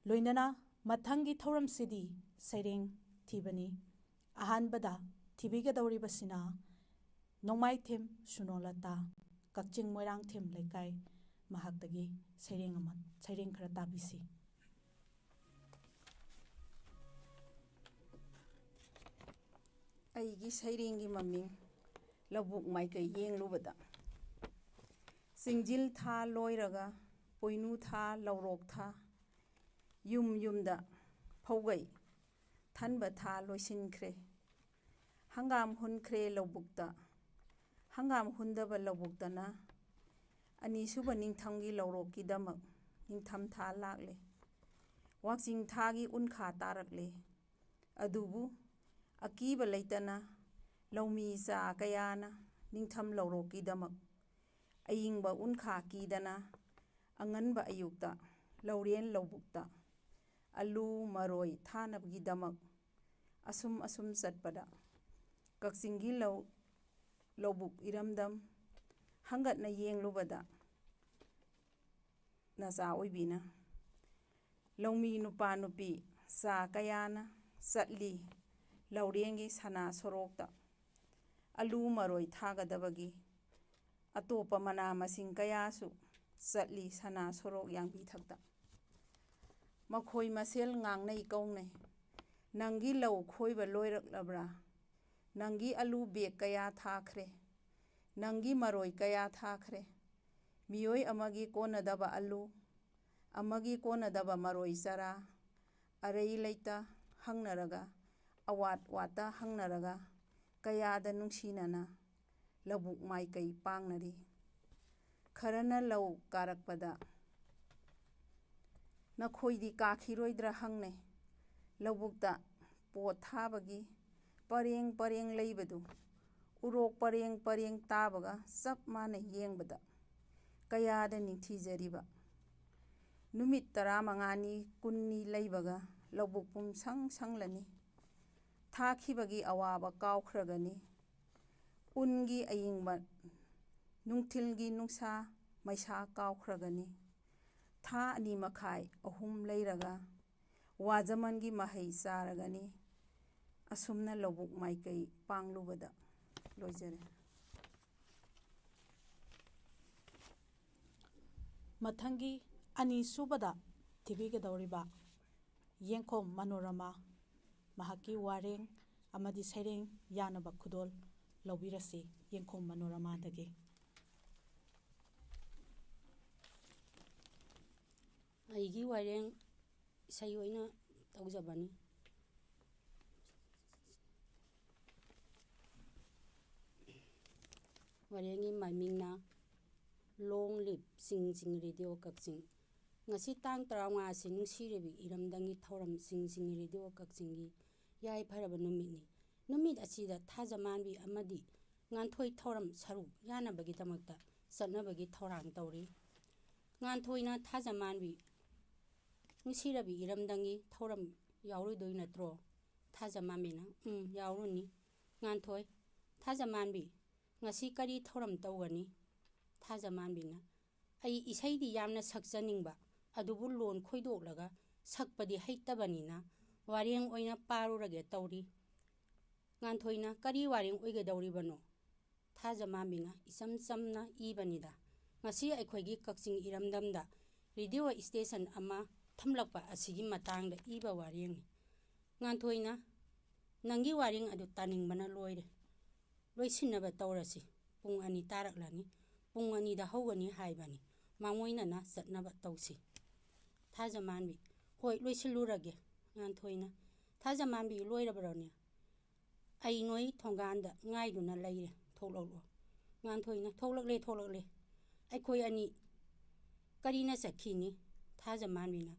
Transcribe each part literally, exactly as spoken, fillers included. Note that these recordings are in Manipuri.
ꯂꯣꯏꯅꯅ ꯃꯊꯪꯒꯤ ꯊꯧꯔꯝꯁꯤꯗꯤ ꯁꯩꯔꯦꯡ ꯊꯤꯕꯅꯤ꯫ ꯑꯍꯥꯟꯕꯗ ꯊꯤꯕꯤꯒꯗꯧꯔꯤꯕꯁꯤꯅ ꯅꯣꯡꯃꯥꯏꯊꯦꯝ ꯁꯨꯅꯣꯂꯇꯥ, ꯀꯛꯆꯤꯡ ꯃꯣꯏꯔꯥꯡꯊꯦꯝ ꯂꯩꯀꯥꯏ, ꯃꯍꯥꯛꯇꯒꯤ ꯁꯩꯔꯦꯡ ꯑꯃ, ꯁꯩꯔꯦꯡ ꯈꯔ ꯇꯥꯕꯤꯁꯤ꯫ ꯑꯩꯒꯤ ꯁꯩꯔꯦꯡꯒꯤ ꯃꯃꯤꯡ ꯂꯧꯕꯨꯛ ꯃꯥꯏꯀꯩ ꯌꯦꯡꯂꯨꯕꯗ꯫ ꯆꯤꯡꯖꯤꯜ ꯊꯥ ꯂꯣꯏꯔꯒ ꯄꯣꯏꯅꯨ ꯊꯥ, ꯂꯧꯔꯣꯛ ꯊꯥ, ꯌꯨꯝ ꯌꯨꯝꯗ ꯐꯧꯒꯩ ꯊꯟꯕ ꯊꯥ ꯂꯣꯏꯁꯤꯟꯈ꯭ꯔꯦ꯫ ꯍꯪꯒꯥꯝ ꯍꯨꯟꯈ꯭ꯔꯦ ꯂꯧꯕꯨꯛꯇ꯫ ꯍꯪꯒꯥꯝ ꯍꯨꯟꯗꯕ ꯂꯧꯕꯨꯛꯇꯅ ꯑꯅꯤꯁꯨꯕ ꯅꯤꯡꯊꯝꯒꯤ ꯂꯧꯔꯣꯛꯀꯤꯗꯃꯛ ꯅꯤꯡꯊꯝ ꯊꯥ ꯂꯥꯛꯂꯦ꯫ ꯋꯥꯛꯆꯤꯡ ꯊꯥꯒꯤ ꯎꯟꯈꯥ ꯇꯥꯔꯛꯂꯦ꯫ ꯑꯗꯨꯕꯨ ꯑꯀꯤꯕ ꯂꯩꯇꯅ ꯂꯧꯃꯤ ꯆꯥ ꯀꯌꯥꯅ ꯅꯤꯡꯊꯝ ꯂꯧꯔꯣꯛꯀꯤꯗꯃꯛ ꯑꯏꯪꯕ ꯎꯟꯈꯥ ꯀꯤꯗꯅ ꯑꯉꯟꯕ ꯑꯌꯨꯛꯇ ꯂꯧꯔꯦꯟ ꯂꯧꯕꯨꯛꯇ ꯑꯂꯨ ꯃꯔꯣꯏ ꯊꯥꯅꯕꯒꯤꯗꯃꯛ ꯑꯁꯨꯝ ꯑꯁꯨꯝ ꯆꯠꯄꯗ ꯀꯛꯆꯤꯡꯒꯤ ꯂꯧ, ꯂꯧꯕꯨꯛ ꯏꯔꯝꯗꯝ ꯍꯪꯒꯠꯅ ꯌꯦꯡꯂꯨꯕꯗ ꯅꯆꯥ ꯑꯣꯏꯕꯤꯅ ꯂꯧꯃꯤ ꯅꯨꯄꯥ ꯅꯨꯄꯤ ꯆꯥ ꯀꯌꯥꯅ ꯆꯠꯂꯤ ꯂꯧꯔꯦꯟꯒꯤ ꯁꯅꯥ ꯁꯣꯔꯣꯛꯇ꯫ ꯑꯂꯨ ꯃꯔꯣꯏ ꯊꯥꯒꯗꯕꯒꯤ ꯑꯇꯣꯞꯄ ꯃꯅꯥ ꯃꯁꯤꯡ ꯀꯌꯥꯁꯨ ꯆꯠꯂꯤ ꯁꯅꯥ ꯁꯣꯔꯣꯛ ꯌꯥꯡꯕꯤꯊꯛꯇ꯫ ꯃꯈꯣꯏ ꯃꯁꯦꯜ ꯉꯥꯡꯅꯩ ꯀꯧꯅꯩ, "ꯅꯪꯒꯤ ꯂꯧ ꯈꯣꯏꯕ ꯂꯣꯏꯔꯛꯂꯕ꯭ꯔꯥ? ꯅꯪꯒꯤ ꯑꯂꯨ ꯕꯦꯛ ꯀꯌꯥ ꯊꯥꯈ꯭ꯔꯦ? ꯅꯪꯒꯤ ꯃꯔꯣꯏ ꯀꯌꯥ ꯊꯥꯈ꯭ꯔꯦ?" ꯃꯤꯑꯣꯏ ꯑꯃꯒꯤ ꯀꯣꯟꯅꯗꯕ ꯑꯂꯨ, ꯑꯃꯒꯤ ꯀꯣꯟꯅꯗꯕ ꯃꯔꯣꯏ ꯆꯔꯥ, ꯑꯔꯩ ꯂꯩꯇ ꯍꯪꯅꯔꯒ, ꯑꯋꯥꯠ ꯋꯥꯠꯇ ꯍꯪꯅꯔꯒ, ꯀꯌꯥꯗ ꯅꯨꯡꯁꯤꯅꯅ ꯂꯧꯕꯨꯛ ꯃꯥꯏꯀꯩ ꯄꯥꯡꯅꯔꯤ꯫ ꯈꯔꯅ ꯂꯧ ꯀꯥꯔꯛꯄꯗ, "ꯅꯈꯣꯏꯗꯤ ꯀꯥꯈꯤꯔꯣꯏꯗ꯭ꯔꯥ?" ꯍꯪꯅꯩ꯫ ꯂꯧꯕꯨꯛꯇ ꯄꯣꯠ ꯊꯥꯕꯒꯤ ꯄꯔꯦꯡ ꯄꯔꯦꯡ ꯂꯩꯕꯗꯨ ꯎꯔꯣꯛ ꯄꯔꯦꯡ ꯄꯔꯦꯡ ꯇꯥꯕꯒ ꯆꯞ ꯃꯥꯟꯅ ꯌꯦꯡꯕꯗ ꯀꯌꯥꯗ ꯅꯤꯡꯊꯤꯖꯔꯤꯕ꯫ ꯅꯨꯃꯤꯠ ꯇꯔꯥꯃꯉꯥꯅꯤ, ꯀꯨꯟꯅꯤ ꯂꯩꯕꯒ ꯂꯧꯕꯨꯛ ꯄꯨꯝꯁꯪ ꯁꯪꯂꯅꯤ꯫ ꯊꯥꯈꯤꯕꯒꯤ ꯑꯋꯥꯕ ꯀꯥꯎꯈ꯭ꯔꯒꯅꯤ꯫ ꯎꯟꯒꯤ ꯑꯏꯪꯕ ꯅꯨꯡꯊꯤꯜꯒꯤ ꯅꯨꯡꯁꯥ ꯃꯩꯁꯥ ꯀꯥꯎꯈ꯭ꯔꯒꯅꯤ꯫ ꯊꯥ ꯑꯅꯤ ꯃꯈꯥꯏ, ꯑꯍꯨꯝ ꯂꯩꯔꯒ ꯋꯥꯖꯃꯟꯒꯤ ꯃꯍꯩ ꯆꯥꯔꯒꯅꯤ꯫ ꯑꯁꯨꯝꯅ ꯂꯧꯕꯨꯛ ꯃꯥꯏꯀꯩ ꯄꯥꯡꯂꯨꯕꯗ ꯂꯣꯏꯖꯔꯦ꯫ ꯃꯊꯪꯒꯤ ꯑꯅꯤꯁꯨꯕꯗ ꯊꯤꯕꯤꯒꯗꯧꯔꯤꯕ ꯌꯦꯡꯈꯣꯝ ꯃꯅꯣꯔꯃꯥ, ꯃꯍꯥꯛꯀꯤ ꯋꯥꯔꯦꯡ ꯑꯃꯗꯤ ꯁꯩꯔꯦꯡ ꯌꯥꯅꯕ ꯈꯨꯗꯣꯜ ꯂꯧꯕꯤꯔꯁꯤ ꯌꯦꯡꯈꯣꯝ ꯃꯅꯣꯔꯃꯥꯗꯒꯤ꯫ ꯑꯩꯒꯤ ꯋꯥꯔꯦꯡ ꯏꯁꯩ ꯑꯣꯏꯅ ꯇꯧꯖꯕꯅꯤ꯫ ꯋꯥꯔꯦꯡꯒꯤ ꯃꯃꯤꯡꯅ Long Live ꯆꯤꯡ ꯆꯤꯡ ꯔꯦꯗꯤꯑꯣ ꯀꯛꯆꯤꯡ꯫ ꯉꯁꯤ ꯇꯥꯡ ꯇꯔꯥꯃꯉꯥ ꯑꯁꯤ ꯅꯨꯡꯁꯤꯔꯕꯤ ꯏꯔꯝꯗꯝꯒꯤ ꯊꯧꯔꯝ ꯆꯤꯡ ꯆꯤꯡ ꯔꯦꯗꯤꯑꯣ ꯀꯛꯆꯤꯡꯒꯤ ꯌꯥꯏꯐꯔꯕ ꯅꯨꯃꯤꯠꯅꯤ꯫ ꯅꯨꯃꯤꯠ ꯑꯁꯤꯗ ꯊꯥꯖꯃꯥꯟꯕꯤ ꯑꯃꯗꯤ ꯉꯥꯟꯊꯣꯏ ꯊꯧꯔꯝ ꯁꯔꯨꯛ ꯌꯥꯅꯕꯒꯤꯗꯃꯛꯇ ꯆꯠꯅꯕꯒꯤ ꯊꯧꯔꯥꯡ ꯇꯧꯔꯤ꯫ ꯉꯥꯟꯊꯣꯏꯅ ꯊꯥꯖꯃꯥꯟꯕꯤ, "ꯅꯨꯡꯁꯤꯔꯕꯤ ꯏꯔꯝꯗꯝꯒꯤ ꯊꯧꯔꯝ ꯌꯥꯎꯔꯨꯗꯣꯏ ꯅꯠꯇ꯭ꯔꯣ?" ꯊꯥꯖꯃꯥꯟꯕꯤꯅ, "ꯎꯝ, ꯌꯥꯎꯔꯨꯅꯤ꯫" ꯉꯥꯟꯊꯣꯏ, "ꯊꯥꯖꯃꯥꯟꯕꯤ, ꯉꯁꯤ ꯀꯔꯤ ꯊꯧꯔꯝ ꯇꯧꯒꯅꯤ?" ꯊꯥꯖꯃꯥꯟꯕꯤꯅ, "ꯑꯩ ꯏꯁꯩꯗꯤ ꯌꯥꯝꯅ ꯁꯛꯆꯅꯤꯡꯕ, ꯑꯗꯨꯕꯨ ꯂꯣꯟ ꯈꯣꯏꯗꯣꯛꯂꯒ ꯁꯛꯄꯗꯤ ꯍꯩꯇꯕꯅꯤꯅ ꯋꯥꯔꯦꯡ ꯑꯣꯏꯅ ꯄꯥꯔꯨꯔꯒꯦ ꯇꯧꯔꯤ꯫" ꯉꯥꯟꯊꯣꯏꯅ, "ꯀꯔꯤ ꯋꯥꯔꯦꯡ ꯑꯣꯏꯒꯗꯧꯔꯤꯕꯅꯣ?" ꯊꯥꯖꯃꯥꯟꯕꯤꯅ ꯏꯆꯝ ꯆꯝꯅ ꯏꯕꯅꯤꯗ, ꯉꯁꯤ ꯑꯩꯈꯣꯏꯒꯤ ꯀꯛꯆꯤꯡ ꯏꯔꯝꯗꯝꯗ ꯔꯦꯗꯤꯑꯣ ꯏꯁꯇꯦꯁꯟ ꯑꯃ ꯊꯝꯂꯛꯄ ꯑꯁꯤꯒꯤ ꯃꯇꯥꯡꯗ ꯏꯕ ꯋꯥꯔꯦꯡꯅꯤ꯫ ꯉꯥꯟꯊꯣꯏꯅ, "ꯅꯪꯒꯤ ꯋꯥꯔꯦꯡ ꯑꯗꯨ ꯇꯥꯅꯤꯡꯕꯅ ꯂꯣꯏꯔꯦ꯫ ꯂꯣꯏꯁꯤꯟꯅꯕ ꯇꯧꯔꯁꯤ꯫ ꯄꯨꯡ ꯑꯅꯤ ꯇꯥꯔꯛꯂꯅꯤ꯫ ꯄꯨꯡ ꯑꯅꯤꯗ ꯍꯧꯒꯅꯤ ꯍꯥꯏꯕꯅꯤ꯫ ꯃꯥꯡꯑꯣꯏꯅꯅ ꯆꯠꯅꯕ ꯇꯧꯁꯤ꯫" ꯊꯥꯖꯃꯥꯟꯕꯤ, "ꯍꯣꯏ, ꯂꯣꯏꯁꯤꯜꯂꯨꯔꯒꯦ꯫" ꯉꯥꯟꯊꯣꯏꯅ, "ꯊꯥꯖꯃꯥꯟꯕꯤ, ꯂꯣꯏꯔꯕ꯭ꯔꯣꯅꯦ? ꯑꯩ ꯅꯣꯏ ꯊꯣꯡꯒꯥꯟꯗ ꯉꯥꯏꯗꯨꯅ ꯂꯩꯔꯦ, ꯊꯣꯛꯂꯛꯂꯣ꯫" ꯉꯥꯟꯊꯣꯏꯅ, "ꯊꯣꯛꯂꯛꯂꯦ, ꯊꯣꯛꯂꯛꯂꯦ꯫" "ꯑꯩꯈꯣꯏ ꯑꯅꯤ ꯀꯔꯤꯅ ꯆꯠꯈꯤꯅꯤ?" ꯊꯥꯖꯃꯥꯟꯕꯤꯅ,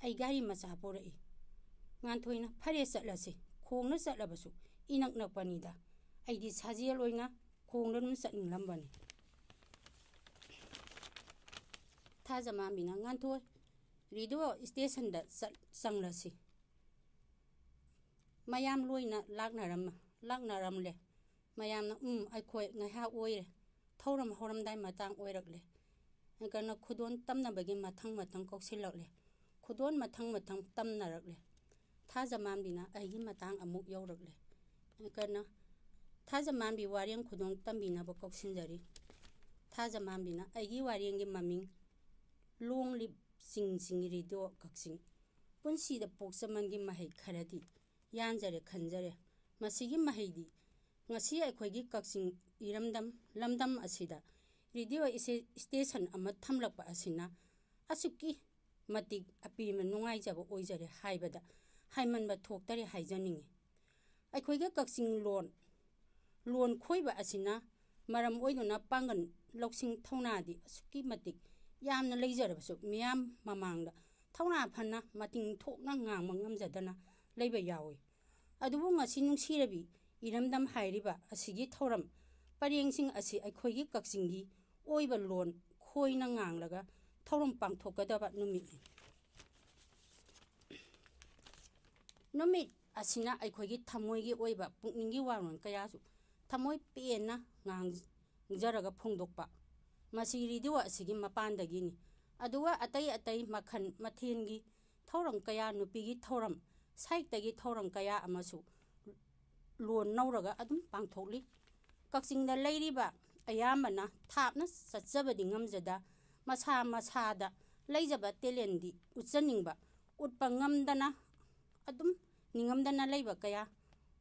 "ꯑꯩ ꯒꯥꯔꯤ ꯃꯆꯥ ꯄꯨꯔꯛꯏ꯫" ꯉꯥꯟꯊꯣꯏꯅ, "ꯐꯔꯦ, ꯆꯠꯂꯁꯤ, ꯈꯣꯡꯅ ꯆꯠꯂꯕꯁꯨ ꯏꯅꯛ ꯅꯛꯄꯅꯤꯗ꯫ ꯑꯩꯗꯤ ꯁꯥꯖꯦꯜ ꯑꯣꯏꯅ ꯈꯣꯡꯅ ꯑꯗꯨꯝ ꯆꯠꯅꯤꯡꯂꯝꯕꯅꯤ꯫" ꯊꯥꯖꯃꯥꯟꯕꯤꯅ, "ꯉꯥꯟꯊꯣꯏ, ꯔꯦꯗꯤꯑꯣ ꯏꯁꯇꯦꯁꯟꯗ ꯆꯠ-, ꯆꯪꯂꯁꯤ꯫ ꯃꯌꯥꯝ ꯂꯣꯏꯅ ꯂꯥꯛꯅꯔꯝ-, ꯂꯥꯛꯅꯔꯝꯂꯦ꯫" ꯃꯌꯥꯝꯅ, "ꯎꯝ, ꯑꯩꯈꯣꯏ ꯉꯥꯏꯍꯥꯛ ꯑꯣꯏꯔꯦ꯫ ꯊꯧꯔꯝ ꯍꯧꯔꯝꯗꯥꯏ ꯃꯇꯥꯡ ꯑꯣꯏꯔꯛꯂꯦ꯫ ꯑꯦꯡꯀꯔꯅ ꯈꯨꯗꯣꯟ ꯇꯝꯅꯕꯒꯤ ꯃꯊꯪ ꯃꯊꯪ ꯀꯧꯁꯤꯜꯂꯛꯂꯦ꯫ ꯈꯨꯗꯣꯟ ꯃꯊꯪ ꯃꯊꯪ ꯇꯝꯅꯔꯛꯂꯦ꯫ ꯊꯥꯖꯃꯥꯟꯕꯤꯅ ꯑꯩꯒꯤ ꯃꯇꯥꯡ ꯑꯃꯨꯛ ꯌꯧꯔꯛꯂꯦ꯫ ꯑꯦꯡꯀꯔꯅ ꯊꯥꯖꯃꯥꯟꯕꯤ ꯋꯥꯔꯦꯡ ꯈꯨꯗꯣꯟ ꯇꯝꯕꯤꯅꯕ ꯀꯧꯁꯤꯟꯖꯔꯤ꯫ ꯊꯥꯖꯃꯥꯟꯕꯤꯅ ꯑꯩꯒꯤ ꯋꯥꯔꯦꯡꯒꯤ ꯃꯃꯤꯡ ꯂꯣꯡ ꯂꯤꯞ ꯆꯤꯡ ꯆꯤꯡ ꯔꯦꯗꯤꯑꯣ ꯀꯛꯆꯤꯡ꯫ ꯄꯨꯟꯁꯤꯗ ꯄꯣꯛꯆꯃꯟꯒꯤ ꯃꯍꯩ ꯈꯔꯗꯤ ꯌꯥꯟꯖꯔꯦ ꯈꯟꯖꯔꯦ꯫ ꯃꯁꯤꯒꯤ ꯃꯍꯩꯗꯤ ꯉꯁꯤ ꯑꯩꯈꯣꯏꯒꯤ ꯀꯛꯆꯤꯡ ꯏꯔꯝꯗꯝ ꯂꯝꯗꯝ ꯑꯁꯤꯗ ꯔꯦꯗꯤꯑꯣ ꯏꯁꯦ-, ꯏꯁꯇꯦꯁꯟ ꯑꯃ ꯊꯝꯂꯛꯄ ꯑꯁꯤꯅ ꯑꯁꯨꯛꯀꯤ ꯃꯇꯤꯛ ꯑꯄꯦꯟꯕ ꯅꯨꯡꯉꯥꯏꯖꯕ ꯑꯣꯏꯖꯔꯦ ꯍꯥꯏꯕꯗ ꯍꯥꯏꯃꯟꯕ ꯊꯣꯛꯇꯔꯦ ꯍꯥꯏꯖꯅꯤꯡꯏ꯫ ꯑꯩꯈꯣꯏꯒꯤ ꯀꯛꯆꯤꯡ ꯂꯣꯟ, ꯂꯣꯟ ꯈꯣꯏꯕ ꯑꯁꯤꯅ ꯃꯔꯝ ꯑꯣꯏꯗꯨꯅ ꯄꯥꯡꯒꯜ ꯂꯧꯁꯤꯡ ꯊꯧꯅꯥꯗꯤ ꯑꯁꯨꯛꯀꯤ ꯃꯇꯤꯛ ꯌꯥꯝꯅ ꯂꯩꯖꯔꯕꯁꯨ ꯃꯤꯌꯥꯝ ꯃꯃꯥꯡꯗ ꯊꯧꯅꯥ ꯐꯅ ꯃꯇꯤꯡ ꯊꯣꯛꯅ ꯉꯥꯡꯕ ꯉꯝꯖꯗꯅ ꯂꯩꯕ ꯌꯥꯎꯏ꯫ ꯑꯗꯨꯕꯨ ꯉꯁꯤ ꯅꯨꯡꯁꯤꯔꯕꯤ ꯏꯔꯝꯗꯝ ꯍꯥꯏꯔꯤꯕ ꯑꯁꯤꯒꯤ ꯊꯧꯔꯝ ꯄꯔꯦꯡꯁꯤꯡ ꯑꯁꯤ ꯑꯩꯈꯣꯏꯒꯤ ꯀꯛꯆꯤꯡꯒꯤ ꯑꯣꯏꯕ ꯂꯣꯟ ꯈꯣꯏꯅ ꯉꯥꯡꯂꯒ ꯊꯧꯔꯝ ꯄꯥꯡꯊꯣꯛꯀꯗꯕ ꯅꯨꯃꯤꯠꯅꯤ꯫ ꯅꯨꯃꯤꯠ ꯑꯁꯤꯅ ꯑꯩꯈꯣꯏꯒꯤ ꯊꯃꯣꯏꯒꯤ ꯑꯣꯏꯕ ꯄꯨꯛꯅꯤꯡꯒꯤ ꯋꯥꯔꯣꯜ ꯀꯌꯥꯁꯨ ꯊꯃꯣꯏ ꯄꯦꯟꯅ ꯉꯥꯡꯖꯔꯒ ꯐꯣꯡꯗꯣꯛꯄ, ꯃꯁꯤ ꯔꯦꯗꯤꯑꯣ ꯑꯁꯤꯒꯤ ꯃꯄꯥꯟꯗꯒꯤꯅꯤ꯫ ꯑꯗꯨꯒ ꯑꯇꯩ ꯑꯇꯩ ꯃꯈꯜ ꯃꯊꯦꯜꯒꯤ ꯊꯧꯔꯝ ꯀꯌꯥ, ꯅꯨꯄꯤꯒꯤ ꯊꯧꯔꯝ, ꯁꯥꯍꯤꯇ꯭ꯌꯒꯤ ꯊꯧꯔꯝ ꯀꯌꯥ ꯑꯃꯁꯨ ꯂꯣꯟ ꯅꯧꯔꯒ ꯑꯗꯨꯝ ꯄꯥꯡꯊꯣꯛꯂꯤ꯫ ꯀꯛꯆꯤꯡꯗ ꯂꯩꯔꯤꯕ ꯑꯌꯥꯝꯕꯅ ꯊꯥꯞꯅ ꯆꯠꯆꯕꯗꯤ ꯉꯝꯖꯗ, ꯃꯁꯥ ꯃꯁꯥꯗ ꯂꯩꯖꯕ ꯇꯦꯂꯦꯟꯗꯤ ꯎꯠꯆꯅꯤꯡꯕ, ꯎꯠꯄ ꯉꯝꯗꯅ ꯑꯗꯨꯝ ꯅꯤꯡꯉꯝꯗꯅ ꯂꯩꯕ ꯀꯌꯥ,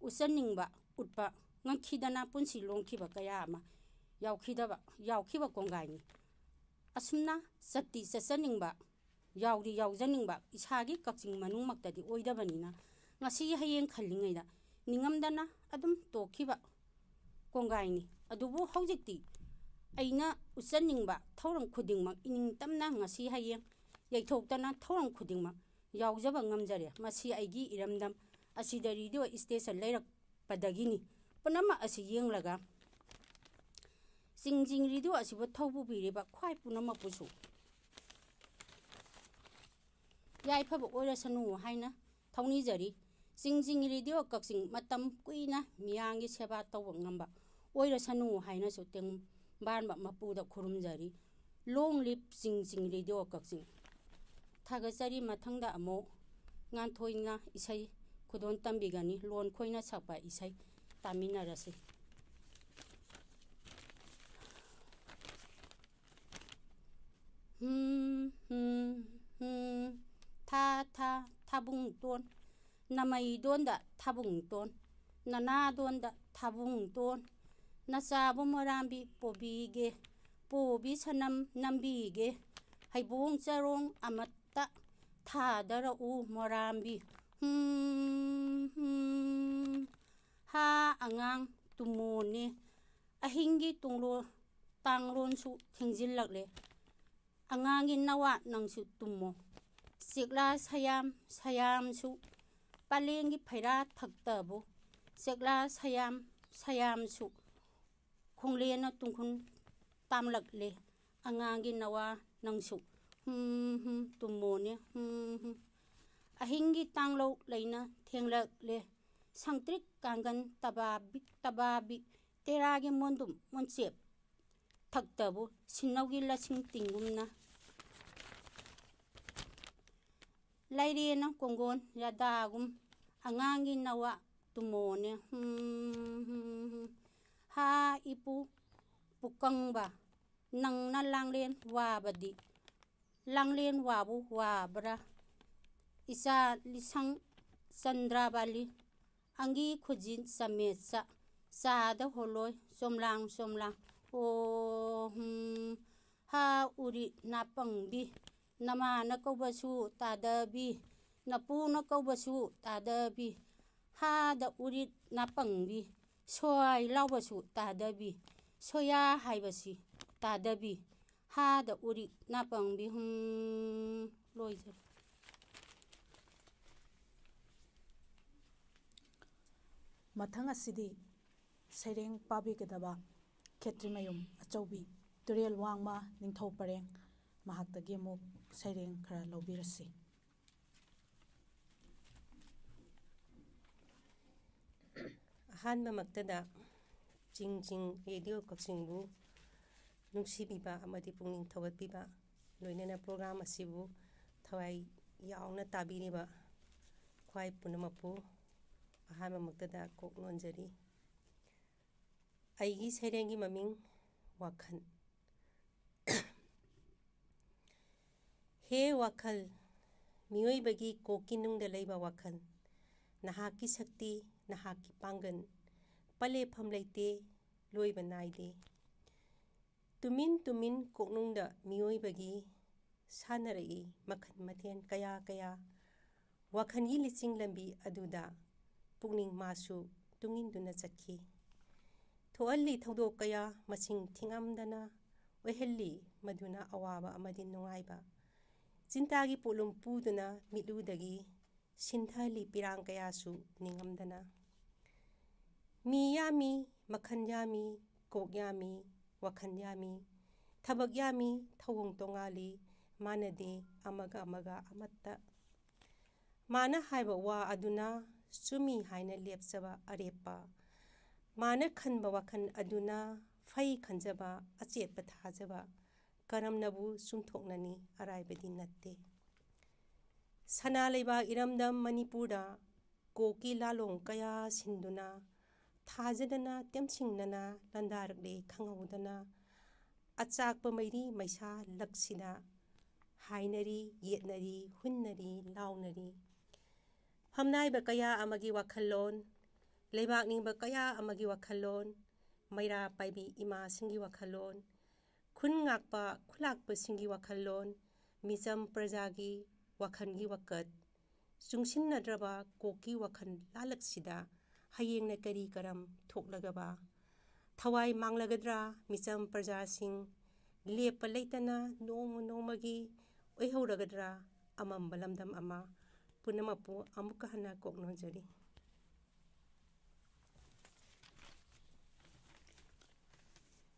ꯎꯠꯆꯅꯤꯡꯕ ꯎꯠꯄ ꯉꯝꯈꯤꯗꯅ ꯄꯨꯟꯁꯤ ꯂꯣꯡꯈꯤꯕ ꯀꯌꯥ ꯑꯃ ꯌꯥꯎꯈꯤꯗꯕ, ꯌꯥꯎꯈꯤꯕ ꯀꯣꯡꯒꯥꯏꯅꯤ꯫ ꯑꯁꯨꯝꯅ ꯆꯠꯇꯤ ꯆꯠꯆꯅꯤꯡꯕ, ꯌꯥꯎꯗꯤ ꯌꯥꯎꯖꯅꯤꯡꯕ, ꯏꯁꯥꯒꯤ ꯀꯛꯆꯤꯡ ꯃꯅꯨꯡꯃꯛꯇꯗꯤ ꯑꯣꯏꯗꯕꯅꯤꯅ, ꯉꯁꯤ ꯍꯌꯦꯡ ꯈꯜꯂꯤꯉꯩꯗ ꯅꯤꯡꯉꯝꯗꯅ ꯑꯗꯨꯝ ꯇꯣꯛꯈꯤꯕ ꯀꯣꯡꯒꯥꯏꯅꯤ꯫ ꯑꯗꯨꯕꯨ ꯍꯧꯖꯤꯛꯇꯤ ꯑꯩꯅ ꯎꯠꯆꯅꯤꯡꯕ ꯊꯧꯔꯝ ꯈꯨꯗꯤꯡꯃꯛ ꯏꯅꯤꯡ ꯇꯝꯅ ꯉꯁꯤ ꯍꯌꯦꯡ ꯌꯩꯊꯣꯛꯇꯅ ꯊꯧꯔꯝ ꯈꯨꯗꯤꯡꯃꯛ ꯌꯥꯎꯖꯕ ꯉꯝꯖꯔꯦ꯫ ꯃꯁꯤ ꯑꯩꯒꯤ ꯏꯔꯝꯗꯝ ꯑꯁꯤꯗ ꯔꯦꯗꯤꯑꯣ ꯏꯁꯇꯦꯁꯟ ꯂꯩꯔꯛꯄꯗꯒꯤꯅꯤ꯫ ꯄꯨꯝꯅꯃꯛ ꯑꯁꯤ ꯌꯦꯡꯂꯒ ꯆꯤꯡ ꯆꯤꯡ ꯔꯦꯗꯤꯑꯣ ꯑꯁꯤꯕꯨ ꯊꯧꯄꯨꯕꯤꯔꯤꯕ ꯈ꯭ꯋꯥꯏ ꯄꯨꯝꯅꯃꯛꯄꯨꯁꯨ ꯌꯥꯏꯐꯕ ꯑꯣꯏꯔꯁꯅꯨ ꯍꯥꯏꯅ ꯊꯧꯅꯤꯖꯔꯤ꯫ ꯆꯤꯡ ꯆꯤꯡ ꯔꯦꯗꯤꯑꯣ ꯀꯛꯆꯤꯡ ꯃꯇꯝ ꯀꯨꯏꯅ ꯃꯤꯌꯥꯝꯒꯤ ꯁꯦꯕꯥ ꯇꯧꯕ ꯉꯝꯕ ꯑꯣꯏꯔꯁꯅꯨ ꯍꯥꯏꯅꯁꯨ ꯇꯦꯡꯕꯥꯟꯕ ꯃꯄꯨꯗ ꯈꯨꯔꯨꯝꯖꯔꯤ꯫ Long live ꯆꯤꯡ ꯆꯤꯡ ꯔꯦꯗꯤꯑꯣ ꯀꯛꯆꯤꯡ꯫ ꯊꯥꯒꯠꯆꯔꯤ꯫ ꯃꯊꯪꯗ ꯑꯃꯨꯛ ꯉꯥꯟꯊꯣꯏꯅ ꯏꯁꯩ ꯈꯨꯗꯣꯜ ꯇꯝꯕꯤꯒꯅꯤ꯫ ꯂꯣꯟ ꯈꯣꯏꯅ ꯁꯛꯄ ꯏꯁꯩ ꯇꯥꯃꯤꯟꯅꯔꯁꯤ꯫ ꯍꯨꯝ, ꯍꯨꯝ, ꯍꯨꯝ꯫ ꯊꯥ, ꯊꯥ, ꯊꯥꯕꯨꯡꯇꯣꯟ꯫ ꯅꯃꯩꯗꯣꯟꯗ ꯊꯥꯕꯨꯡꯇꯣꯟ꯫ ꯅꯅꯥꯗꯣꯟꯗ ꯊꯥꯕꯨꯡꯇꯣꯟ꯫ ꯅꯆꯥꯕꯨ ꯃꯣꯔꯥꯝꯕꯤ ꯄꯣꯕꯤꯒꯦ꯫ ꯄꯣꯕꯤ ꯁꯅꯝ ꯅꯝꯕꯤꯒꯦ꯫ ꯍꯩꯕꯣꯡ ꯆꯔꯣꯡ ꯑꯃꯠꯇ ꯊꯥꯗꯔꯛꯎ ꯃꯣꯔꯥꯝꯕꯤ꯫ ꯍꯨꯝ, ꯍꯨꯝ꯫ ꯍꯥ ꯑꯉꯥꯡ ꯇꯨꯝꯃꯣꯅꯦ꯫ ꯑꯍꯤꯡꯒꯤ ꯇꯨꯡꯂꯣ-, ꯇꯥꯡꯂꯣꯟꯁꯨ ꯊꯦꯡꯖꯤꯜꯂꯛꯂꯦ꯫ ꯑꯉꯥꯡꯒꯤ ꯅꯋꯥ ꯅꯪꯁꯨ ꯇꯨꯝꯃꯣ꯫ ꯆꯦꯛꯂꯥ ꯁꯌꯥꯝ ꯁꯌꯥꯝꯁꯨ ꯄꯂꯦꯡꯒꯤ ꯐꯩꯔꯥ ꯊꯛꯇꯕꯨ꯫ ꯆꯦꯛꯂꯥ ꯁꯌꯥꯝ ꯁꯌꯥꯝꯁꯨ ꯈꯣꯡꯂꯦꯟꯅ ꯇꯨꯡꯈꯨꯟ ꯇꯥꯝꯂꯛꯂꯦ꯫ ꯑꯉꯥꯡꯒꯤ ꯅꯋꯥ ꯅꯪꯁꯨ ꯍꯨꯝ ꯍꯨꯝ ꯇꯨꯝꯃꯣꯅꯦ ꯍꯨꯝ ꯍꯨꯝ꯫ ꯑꯍꯤꯡꯒꯤ ꯇꯥꯡꯂꯧ ꯂꯩꯅ ꯊꯦꯡꯂꯛꯂꯦ꯫ ꯁꯪꯇ꯭ꯔꯤꯛ ꯀꯥꯡꯒꯟ ꯇꯕꯥꯕꯤ ꯇꯕꯥꯕꯤ ꯇꯦꯔꯥꯒꯤ ꯃꯣꯟꯗꯨꯝ ꯃꯣꯟꯆꯦꯞ ꯊꯛꯇꯕꯨ ꯁꯤꯟꯅꯧꯒꯤ ꯂꯁꯤꯡ ꯇꯤꯡꯒꯨꯝꯅ꯫ ꯂꯩꯔꯦꯅ ꯀꯣꯡꯒꯣꯟ ꯌꯥꯗꯥꯒꯨꯝ ꯑꯉꯥꯡꯒꯤ ꯅꯋꯥ ꯇꯨꯝꯃꯣꯅꯦ꯫ ꯍꯨꯝ, ꯍꯨꯝ, ꯍꯨꯝ꯫ ꯍꯥ ꯏꯄꯨ ꯄꯨꯀꯪꯕ ꯅꯪꯅ ꯂꯥꯡꯂꯦꯟ ꯋꯥꯕꯗꯤ ꯂꯥꯡꯂꯦꯟ ꯋꯥꯕꯨ ꯋꯥꯕ꯭ꯔꯥ? ꯏꯆꯥ ꯂꯤꯁꯪ ꯆꯟꯗ꯭ꯔꯥꯕꯥꯂꯤ ꯑꯪꯒꯤ ꯈꯨꯖꯤꯟ ꯆꯃꯦꯠꯆ ꯆꯥꯗ ꯍꯣꯂꯣꯏ ꯆꯣꯝꯂꯥꯡ ꯆꯣꯝꯂꯥꯡ꯫ ꯑꯣ ꯍꯨꯝ꯫ ꯍꯥ ꯎꯔꯤ ꯅꯥꯄꯪꯕꯤ ꯅꯃꯥꯅ ꯀꯧꯕꯁꯨ ꯇꯥꯗꯕꯤ ꯅꯄꯨꯅ ꯀꯧꯕꯁꯨ ꯇꯥꯗꯕꯤ꯫ ꯍꯥꯗ ꯎꯔꯤꯠ ꯅꯥꯄꯪꯕꯤ ꯁꯣꯏ ꯂꯥꯎꯕꯁꯨ ꯇꯥꯗꯕꯤ꯫ ꯁꯣꯌꯥ ꯍꯥꯏꯕꯁꯤ ꯇꯥꯗꯕꯤ꯫ ꯍꯥꯗ ꯎꯔꯤꯛ ꯅꯥꯄꯪꯕꯤ ꯍꯨꯝ꯫ ꯂꯣꯏꯖꯔꯦ꯫ ꯃꯊꯪ ꯑꯁꯤꯗꯤ ꯁꯩꯔꯦꯡ ꯄꯥꯕꯤꯒꯗꯕ ꯈꯦꯇ꯭ꯔꯤꯃꯌꯨꯝ ꯑꯆꯧꯕꯤ ꯇꯨꯔꯦꯜ ꯋꯥꯡꯃ ꯅꯤꯡꯊꯧ ꯄꯔꯦꯡ, ꯃꯍꯥꯛꯇꯒꯤ ꯑꯃꯨꯛ ꯁꯩꯔꯦꯡ ꯈꯔ ꯂꯧꯕꯤꯔꯁꯤ꯫ ꯑꯍꯥꯟꯕꯃꯛꯇꯗ ꯆꯤꯡ ꯆꯤꯡ ꯔꯦꯗꯤꯑꯣ ꯀꯛꯆꯤꯡꯕꯨ ꯅꯨꯡꯁꯤꯕꯤꯕ ꯑꯃꯗꯤ ꯄꯨꯛꯅꯤꯡ ꯊꯧꯒꯠꯄꯤꯕ, ꯂꯣꯏꯅꯅ program ꯑꯁꯤꯕꯨ ꯊꯋꯥꯏ ꯌꯥꯎꯅ ꯇꯥꯕꯤꯔꯤꯕ ꯈ꯭ꯋꯥꯏ ꯄꯨꯝꯅꯃꯛꯄꯨ ꯑꯍꯥꯟꯕꯃꯛꯇꯗ ꯀꯣꯛ ꯅꯣꯟꯖꯔꯤ꯫ ꯑꯩꯒꯤ ꯁꯩꯔꯦꯡꯒꯤ ꯃꯃꯤꯡ ꯋꯥꯈꯜ꯫ ꯍꯦ ꯋꯥꯈꯜ, ꯃꯤꯑꯣꯏꯕꯒꯤ ꯀꯣꯛꯀꯤ ꯅꯨꯡꯗ ꯂꯩꯕ ꯋꯥꯈꯜ, ꯅꯍꯥꯛꯀꯤ ꯁꯛꯇꯤ, ꯅꯍꯥꯛꯀꯤ ꯄꯥꯡꯒꯜ, ꯄꯂꯦꯐꯝ ꯂꯩꯇꯦ, ꯂꯣꯏꯕ ꯅꯥꯏꯗꯦ꯫ ꯇꯨꯃꯤꯟ ꯇꯨꯃꯤꯟ ꯀꯣꯛꯅꯨꯡꯗ ꯃꯤꯑꯣꯏꯕꯒꯤ ꯁꯥꯟꯅꯔꯛꯏ ꯃꯈꯜ ꯃꯊꯦꯜ ꯀꯌꯥ ꯀꯌꯥ꯫ ꯋꯥꯈꯜꯒꯤ ꯂꯤꯆꯤꯡ ꯂꯝꯕꯤ ꯑꯗꯨꯗ ꯄꯨꯛꯅꯤꯡ ꯃꯥꯁꯨ ꯇꯨꯡꯏꯟꯗꯨꯅ ꯆꯠꯈꯤ꯫ ꯊꯣꯛꯍꯜꯂꯤ ꯊꯧꯗꯣꯛ ꯀꯌꯥ ꯃꯁꯤꯡ ꯊꯤꯉꯝꯗꯅ, ꯑꯣꯏꯍꯜꯂꯤ ꯃꯗꯨꯅ ꯑꯋꯥꯕ ꯑꯃꯗꯤ ꯅꯨꯡꯉꯥꯏꯕ꯫ ꯆꯤꯟꯇꯥꯒꯤ ꯄꯣꯠꯂꯨꯝ ꯄꯨꯗꯨꯅ ꯃꯤꯠꯂꯨꯗꯒꯤ ꯁꯤꯟꯊꯍꯜꯂꯤ ꯄꯤꯔꯥꯡ ꯀꯌꯥꯁꯨ ꯅꯤꯡꯉꯝꯗꯅ꯫ ꯃꯤ ꯌꯥꯝꯃꯤ, ꯃꯈꯜ ꯌꯥꯝꯃꯤ, ꯀꯣꯛ ꯌꯥꯝꯃꯤ, ꯋꯥꯈꯜ ꯌꯥꯝꯃꯤ, ꯊꯕꯛ ꯌꯥꯝꯃꯤ, ꯊꯧꯑꯣꯡ ꯇꯣꯉꯥꯜꯂꯤ, ꯃꯥꯟꯅꯗꯦ ꯑꯃꯒ ꯑꯃꯒ ꯑꯃꯠꯇ꯫ ꯃꯥꯅ ꯍꯥꯏꯕ ꯋꯥ ꯑꯗꯨꯅ ꯆꯨꯝꯃꯤ ꯍꯥꯏꯅ ꯂꯦꯞꯆꯕ ꯑꯔꯦꯞꯄ, ꯃꯥꯅ ꯈꯟꯕ ꯋꯥꯈꯜ ꯑꯗꯨꯅ ꯐꯩ ꯈꯟꯖꯕ ꯑꯆꯦꯠꯄ ꯊꯥꯖꯕ, ꯀꯔꯝꯅꯕꯨ ꯆꯨꯝꯊꯣꯛꯅꯅꯤ? ꯑꯔꯥꯏꯕꯗꯤ ꯅꯠꯇꯦ꯫ ꯁꯅꯥ ꯂꯩꯕꯥꯛ ꯏꯔꯝꯗꯝ ꯃꯅꯤꯄꯨꯔꯗ ꯀꯣꯛꯀꯤ ꯂꯥꯂꯣꯡ ꯀꯌꯥ ꯁꯤꯟꯗꯨꯅ, ꯊꯥꯖꯗꯅ ꯇꯦꯝꯁꯤꯡꯅꯅ ꯂꯥꯟꯗꯥꯔꯛꯂꯦ ꯈꯪꯍꯧꯗꯅ꯫ ꯑꯆꯥꯛꯄ ꯃꯩꯔꯤ ꯃꯩꯁꯥ ꯂꯛꯁꯤꯗ ꯍꯥꯏꯅꯔꯤ, ꯌꯦꯠꯅꯔꯤ, ꯍꯨꯟꯅꯔꯤ, ꯂꯥꯎꯅꯔꯤ꯫ ꯐꯝꯅꯥꯏꯕ ꯀꯌꯥ ꯑꯃꯒꯤ ꯋꯥꯈꯜꯂꯣꯟ, ꯂꯩꯕꯥꯛ ꯅꯤꯡꯕ ꯀꯌꯥ ꯑꯃꯒꯤ ꯋꯥꯈꯜꯂꯣꯟ, ꯃꯩꯔꯥ ꯄꯥꯏꯕꯤ ꯏꯃꯥꯁꯤꯡꯒꯤ ꯋꯥꯈꯜꯂꯣꯟ, ꯈꯨꯟ ꯉꯥꯛꯄ ꯈꯨꯂꯥꯛꯄꯁꯤꯡꯒꯤ ꯋꯥꯈꯜꯂꯣꯟ, ꯃꯤꯆꯝ ꯄ꯭ꯔꯖꯥꯒꯤ ꯋꯥꯈꯜꯒꯤ ꯋꯥꯀꯠ, ꯆꯨꯡꯁꯤꯟꯅꯗ꯭ꯔꯕ ꯀꯣꯛꯀꯤ ꯋꯥꯈꯜ ꯂꯥꯂꯛꯁꯤꯗ ꯍꯌꯦꯡꯅ ꯀꯔꯤ ꯀꯔꯝ ꯊꯣꯛꯂꯒꯕ? ꯊꯋꯥꯏ ꯃꯥꯡꯂꯒꯗ꯭ꯔꯥ ꯃꯤꯆꯝ ꯄ꯭ꯔꯖꯥꯁꯤꯡ? ꯂꯦꯞꯄ ꯂꯩꯇꯅ ꯅꯣꯡꯃ ꯅꯣꯡꯃꯒꯤ ꯑꯣꯏꯍꯧꯔꯒꯗ꯭ꯔꯥ ꯑꯃꯝꯕ ꯂꯝꯗꯝ ꯑꯃ? ꯄꯨꯝꯅꯃꯛꯄꯨ ꯑꯃꯨꯛꯀ ꯍꯟꯅ ꯀꯣꯛ ꯅꯣꯟꯖꯔꯤ꯫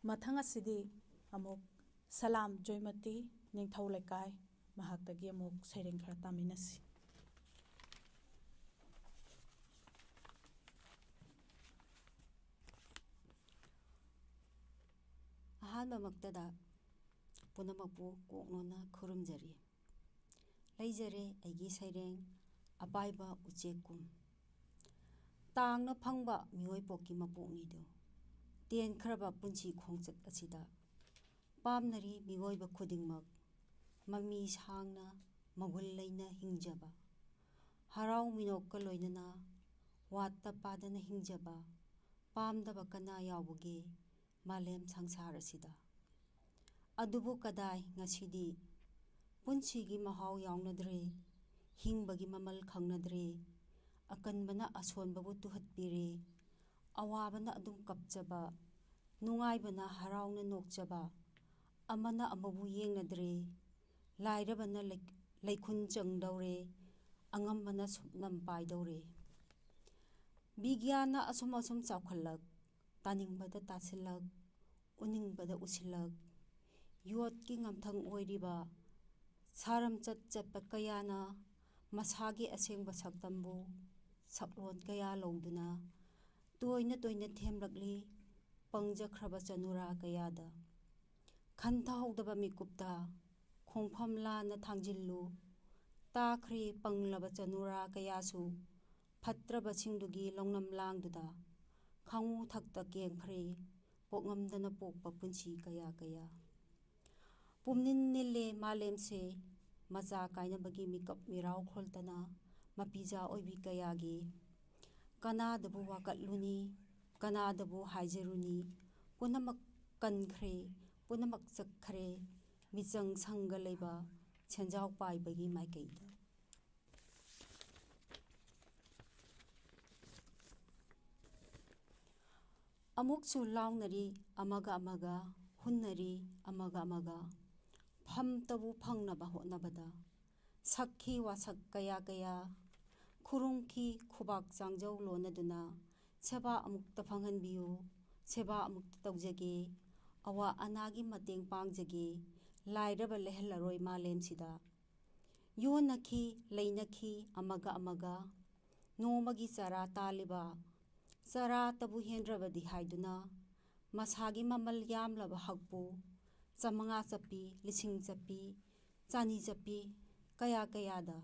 ꯃꯊꯪ ꯑꯁꯤꯗꯤ ꯑꯃꯨꯛ ꯁꯂꯥꯝ ꯖꯣꯏꯃꯇꯤ ꯅꯤꯡꯊꯧ ꯂꯩꯀꯥꯏ, ꯃꯍꯥꯛꯇꯒꯤ ꯑꯃꯨꯛ ꯁꯩꯔꯦꯡ ꯈꯔ ꯇꯥꯃꯤꯟꯅꯁꯤ꯫ ꯑꯍꯥꯟꯕꯃꯛꯇꯗ ꯄꯨꯝꯅꯃꯛꯄꯨ ꯀꯣꯛꯅꯣꯟꯅ ꯈꯨꯔꯨꯝꯖꯔꯤ꯫ ꯂꯩꯖꯔꯦ ꯑꯩꯒꯤ ꯁꯩꯔꯦꯡ ꯑꯄꯥꯏꯕ ꯎꯆꯦꯛꯀꯨꯝ꯫ ꯇꯥꯡꯅ ꯐꯪꯕ ꯃꯤꯑꯣꯏ ꯄꯣꯛꯀꯤ ꯃꯄꯣꯛꯅꯤꯗꯨ ꯇꯦꯟꯈ꯭ꯔꯕ ꯄꯨꯟꯁꯤ ꯈꯣꯡꯆꯠ ꯑꯁꯤꯗ ꯄꯥꯝꯅꯔꯤ ꯃꯤꯑꯣꯏꯕ ꯈꯨꯗꯤꯡꯃꯛ ꯃꯃꯤ ꯁꯥꯡꯅ ꯃꯒꯨꯟ ꯂꯩꯅ ꯍꯤꯡꯖꯕ, ꯍꯔꯥꯎ ꯃꯤꯅꯣꯛꯀ ꯂꯣꯏꯅꯅ ꯋꯥꯠꯇ ꯄꯥꯗꯅ ꯍꯤꯡꯖꯕ ꯄꯥꯝꯗꯕ ꯀꯅꯥ ꯌꯥꯎꯕꯒꯦ ꯃꯥꯂꯦꯝ ꯁꯪꯁꯥꯔ ꯑꯁꯤꯗ? ꯑꯗꯨꯕꯨ ꯀꯗꯥꯏ ꯉꯁꯤꯗꯤ ꯄꯨꯟꯁꯤꯒꯤ ꯃꯍꯥꯎ ꯌꯥꯎꯅꯗ꯭ꯔꯦ, ꯍꯤꯡꯕꯒꯤ ꯃꯃꯜ ꯈꯪꯅꯗ꯭ꯔꯦ, ꯑꯀꯟꯕꯅ ꯑꯁꯣꯟꯕꯕꯨ ꯇꯨꯍꯠꯄꯤꯔꯦ, ꯑꯋꯥꯕꯅ ꯑꯗꯨꯝ ꯀꯞꯆꯕ, ꯅꯨꯡꯉꯥꯏꯕꯅ ꯍꯔꯥꯎꯅ ꯅꯣꯛꯆꯕ, ꯑꯃꯅ ꯑꯃꯕꯨ ꯌꯦꯡꯅꯗ꯭ꯔꯦ, ꯂꯥꯏꯔꯕꯅ ꯂꯩ-, ꯂꯩꯈꯨꯟ ꯆꯪꯗꯧꯔꯦ, ꯑꯉꯝꯕꯅ ꯁꯨꯞꯅꯝ ꯄꯥꯏꯗꯧꯔꯦ꯫ ꯕꯤꯒ꯭ꯌꯥꯟꯅ ꯑꯁꯨꯝ ꯑꯁꯨꯝ ꯆꯥꯎꯈꯠꯂꯛ, ꯇꯥꯅꯤꯡꯕꯗ ꯇꯥꯁꯤꯜꯂꯛ, ꯎꯅꯤꯡꯕꯗ ꯎꯁꯤꯜꯂꯛ, ꯌꯣꯠꯀꯤ ꯉꯝꯊꯪ ꯑꯣꯏꯔꯤꯕ ꯁꯥꯔꯝꯆꯠ ꯆꯠꯄ ꯀꯌꯥꯅ ꯃꯁꯥꯒꯤ ꯑꯁꯦꯡꯕ ꯁꯛꯇꯝꯕꯨ ꯁꯛꯂꯣꯟ ꯀꯌꯥ ꯂꯧꯗꯨꯅ ꯇꯣꯏꯅ ꯇꯣꯏꯅ ꯊꯦꯝꯂꯛꯂꯤ ꯄꯪꯖꯈ꯭ꯔꯕ ꯆꯅꯨꯔꯥ ꯀꯌꯥꯗ꯫ ꯈꯟꯊꯍꯧꯗꯕ ꯃꯤꯀꯨꯞꯇ ꯈꯣꯡꯐꯝ ꯂꯥꯟꯅ ꯊꯥꯡꯖꯤꯜꯂꯨ꯫ ꯇꯥꯈ꯭ꯔꯦ ꯄꯪꯂꯕ ꯆꯅꯨꯔꯥ ꯀꯌꯥꯁꯨ ꯐꯠꯇ꯭ꯔꯕꯁꯤꯡꯗꯨꯒꯤ ꯂꯧꯅꯝ ꯂꯥꯡꯗꯨꯗ ꯈꯥꯉꯨ ꯊꯛꯇ ꯀꯦꯟꯈ꯭ꯔꯦ ꯄꯣꯛꯉꯝꯗꯅ ꯄꯣꯛꯄ ꯄꯨꯟꯁꯤ ꯀꯌꯥ ꯀꯌꯥ꯫ ꯄꯨꯝꯅꯤꯟ ꯅꯤꯜꯂꯦ ꯃꯥꯂꯦꯝꯁꯦ ꯃꯆꯥ ꯀꯥꯏꯅꯕꯒꯤ ꯃꯤꯀꯞ ꯃꯤꯔꯥꯎ ꯈꯣꯜꯇꯅ ꯃꯄꯤꯖꯥ ꯑꯣꯏꯕꯤ ꯀꯌꯥꯒꯤ꯫ ꯀꯅꯥꯗꯕꯨ ꯋꯥꯀꯠꯂꯨꯅꯤ, ꯀꯅꯥꯗꯕꯨ ꯍꯥꯏꯖꯔꯨꯅꯤ, ꯄꯨꯝꯅꯃꯛ ꯀꯟꯈ꯭ꯔꯦ, ꯄꯨꯝꯅꯃꯛ ꯆꯠꯈ꯭ꯔꯦ, ꯃꯤꯆꯪ ꯁꯪꯒ ꯂꯩꯕ ꯁꯦꯟꯖꯥꯎ ꯄꯥꯏꯕꯒꯤ ꯃꯥꯏꯀꯩꯗ꯫ ꯑꯃꯨꯛꯁꯨ ꯂꯥꯎꯅꯔꯤ ꯑꯃꯒ ꯑꯃꯒ, ꯍꯨꯟꯅꯔꯤ ꯑꯃꯒ ꯑꯃꯒ, ꯐꯝꯇꯕꯨ ꯐꯪꯅꯕ ꯍꯣꯠꯅꯕꯗ꯫ ꯁꯛꯈꯤ ꯋꯥꯁꯛ ꯀꯌꯥ ꯀꯌꯥ, ꯈꯨꯔꯨꯝꯈꯤ ꯈꯨꯕꯥꯛ ꯆꯥꯡꯖꯧ ꯂꯣꯟꯅꯗꯨꯅ, ꯁꯦꯕꯥ ꯑꯃꯨꯛꯇ ꯐꯪꯍꯟꯕꯤꯌꯨ, ꯁꯦꯕꯥ ꯑꯃꯨꯛꯇ ꯇꯧꯖꯒꯦ, ꯑꯋꯥ ꯑꯅꯥꯒꯤ ꯃꯇꯦꯡ ꯄꯥꯡꯖꯒꯦ, ꯂꯥꯏꯔꯕ ꯂꯩꯍꯜꯂꯔꯣꯏ ꯃꯥꯂꯦꯝꯁꯤꯗ꯫ ꯌꯣꯟꯅꯈꯤ, ꯂꯩꯅꯈꯤ ꯑꯃꯒ ꯑꯃꯒ, ꯅꯣꯡꯃꯒꯤ ꯆꯔꯥ ꯇꯥꯜꯂꯤꯕ, ꯆꯔꯥꯇꯕꯨ ꯍꯦꯟꯗ꯭ꯔꯕꯗꯤ ꯍꯥꯏꯗꯨꯅ, ꯃꯁꯥꯒꯤ ꯃꯃꯜ ꯌꯥꯝꯂꯕ ꯍꯛꯄꯨ ꯆꯥꯃꯉꯥ ꯆꯞꯄꯤ, ꯂꯤꯁꯤꯡ ꯆꯞꯄꯤ, ꯆꯅꯤ ꯆꯞꯄꯤ, ꯀꯌꯥ ꯀꯌꯥꯗ꯫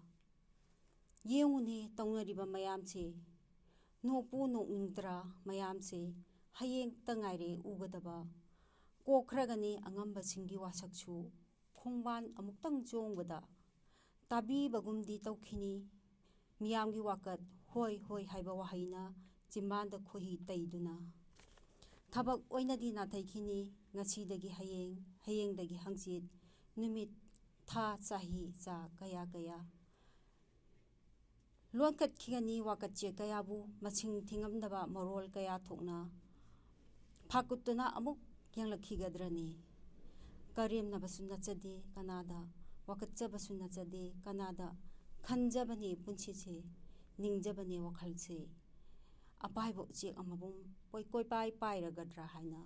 ꯌꯦꯡꯉꯨꯅꯦ ꯇꯧꯅꯔꯤꯕ ꯃꯌꯥꯝꯁꯦ꯫ ꯅꯣꯛꯄꯨ ꯅꯣꯛꯅꯤꯡꯗ꯭ꯔꯥ ꯃꯌꯥꯝꯁꯦ? ꯍꯌꯦꯡꯇ ꯉꯥꯏꯔꯦ ꯎꯒꯗꯕ꯫ ꯀꯣꯛꯈ꯭ꯔꯒꯅꯤ ꯑꯉꯝꯕꯁꯤꯡꯒꯤ ꯋꯥꯁꯛꯁꯨ꯫ ꯈꯣꯡꯕꯥꯟ ꯑꯃꯨꯛꯇꯪ ꯆꯣꯡꯕꯗ ꯇꯥꯕꯤꯕꯒꯨꯝꯗꯤ ꯇꯧꯈꯤꯅꯤ꯫ ꯃꯤꯌꯥꯝꯒꯤ ꯋꯥꯀꯠ "ꯍꯣꯏ, ꯍꯣꯏ" ꯍꯥꯏꯕ ꯋꯥꯍꯩꯅ ꯆꯤꯝꯕꯥꯟꯗ ꯈꯣꯏꯍꯤ ꯇꯩꯗꯨꯅ꯫ ꯊꯕꯛ ꯑꯣꯏꯅꯗꯤ ꯅꯥꯊꯩꯈꯤꯅꯤ꯫ ꯉꯁꯤꯗꯒꯤ ꯍꯌꯦꯡ, ꯍꯌꯦꯡꯗꯒꯤ ꯍꯪꯆꯤꯠ, ꯅꯨꯃꯤꯠ, ꯊꯥ, ꯆꯍꯤ, ꯆꯥ ꯀꯌꯥ ꯀꯌꯥ꯫ ꯂꯣꯟꯈꯠꯈꯤꯒꯅꯤ ꯋꯥꯀꯠꯆꯦ ꯀꯌꯥꯕꯨ, ꯃꯁꯤꯡ ꯊꯤꯉꯝꯗꯕ ꯃꯔꯣꯜ ꯀꯌꯥ ꯊꯣꯛꯅ꯫ ꯐꯥꯀꯨꯠꯇꯨꯅ ꯑꯃꯨꯛ ꯌꯦꯡꯂꯛꯈꯤꯒꯗ꯭ꯔꯅꯤ? ꯀꯔꯦꯝꯅꯕꯁꯨ ꯅꯠꯆꯗꯦ ꯀꯅꯥꯗ, ꯋꯥꯀꯠꯆꯕꯁꯨ ꯅꯠꯆꯗꯦ ꯀꯅꯥꯗ꯫ ꯈꯟꯖꯕꯅꯦ ꯄꯨꯟꯁꯤꯁꯦ, ꯅꯤꯡꯖꯕꯅꯦ ꯋꯥꯈꯜꯁꯦ꯫ ꯑꯄꯥꯏꯕ ꯎꯆꯦꯛ ꯑꯃꯕꯨ ꯀꯣꯏ-, ꯀꯣꯏꯄꯥꯏ ꯄꯥꯏꯔꯒꯗ꯭ꯔꯥ ꯍꯥꯏꯅ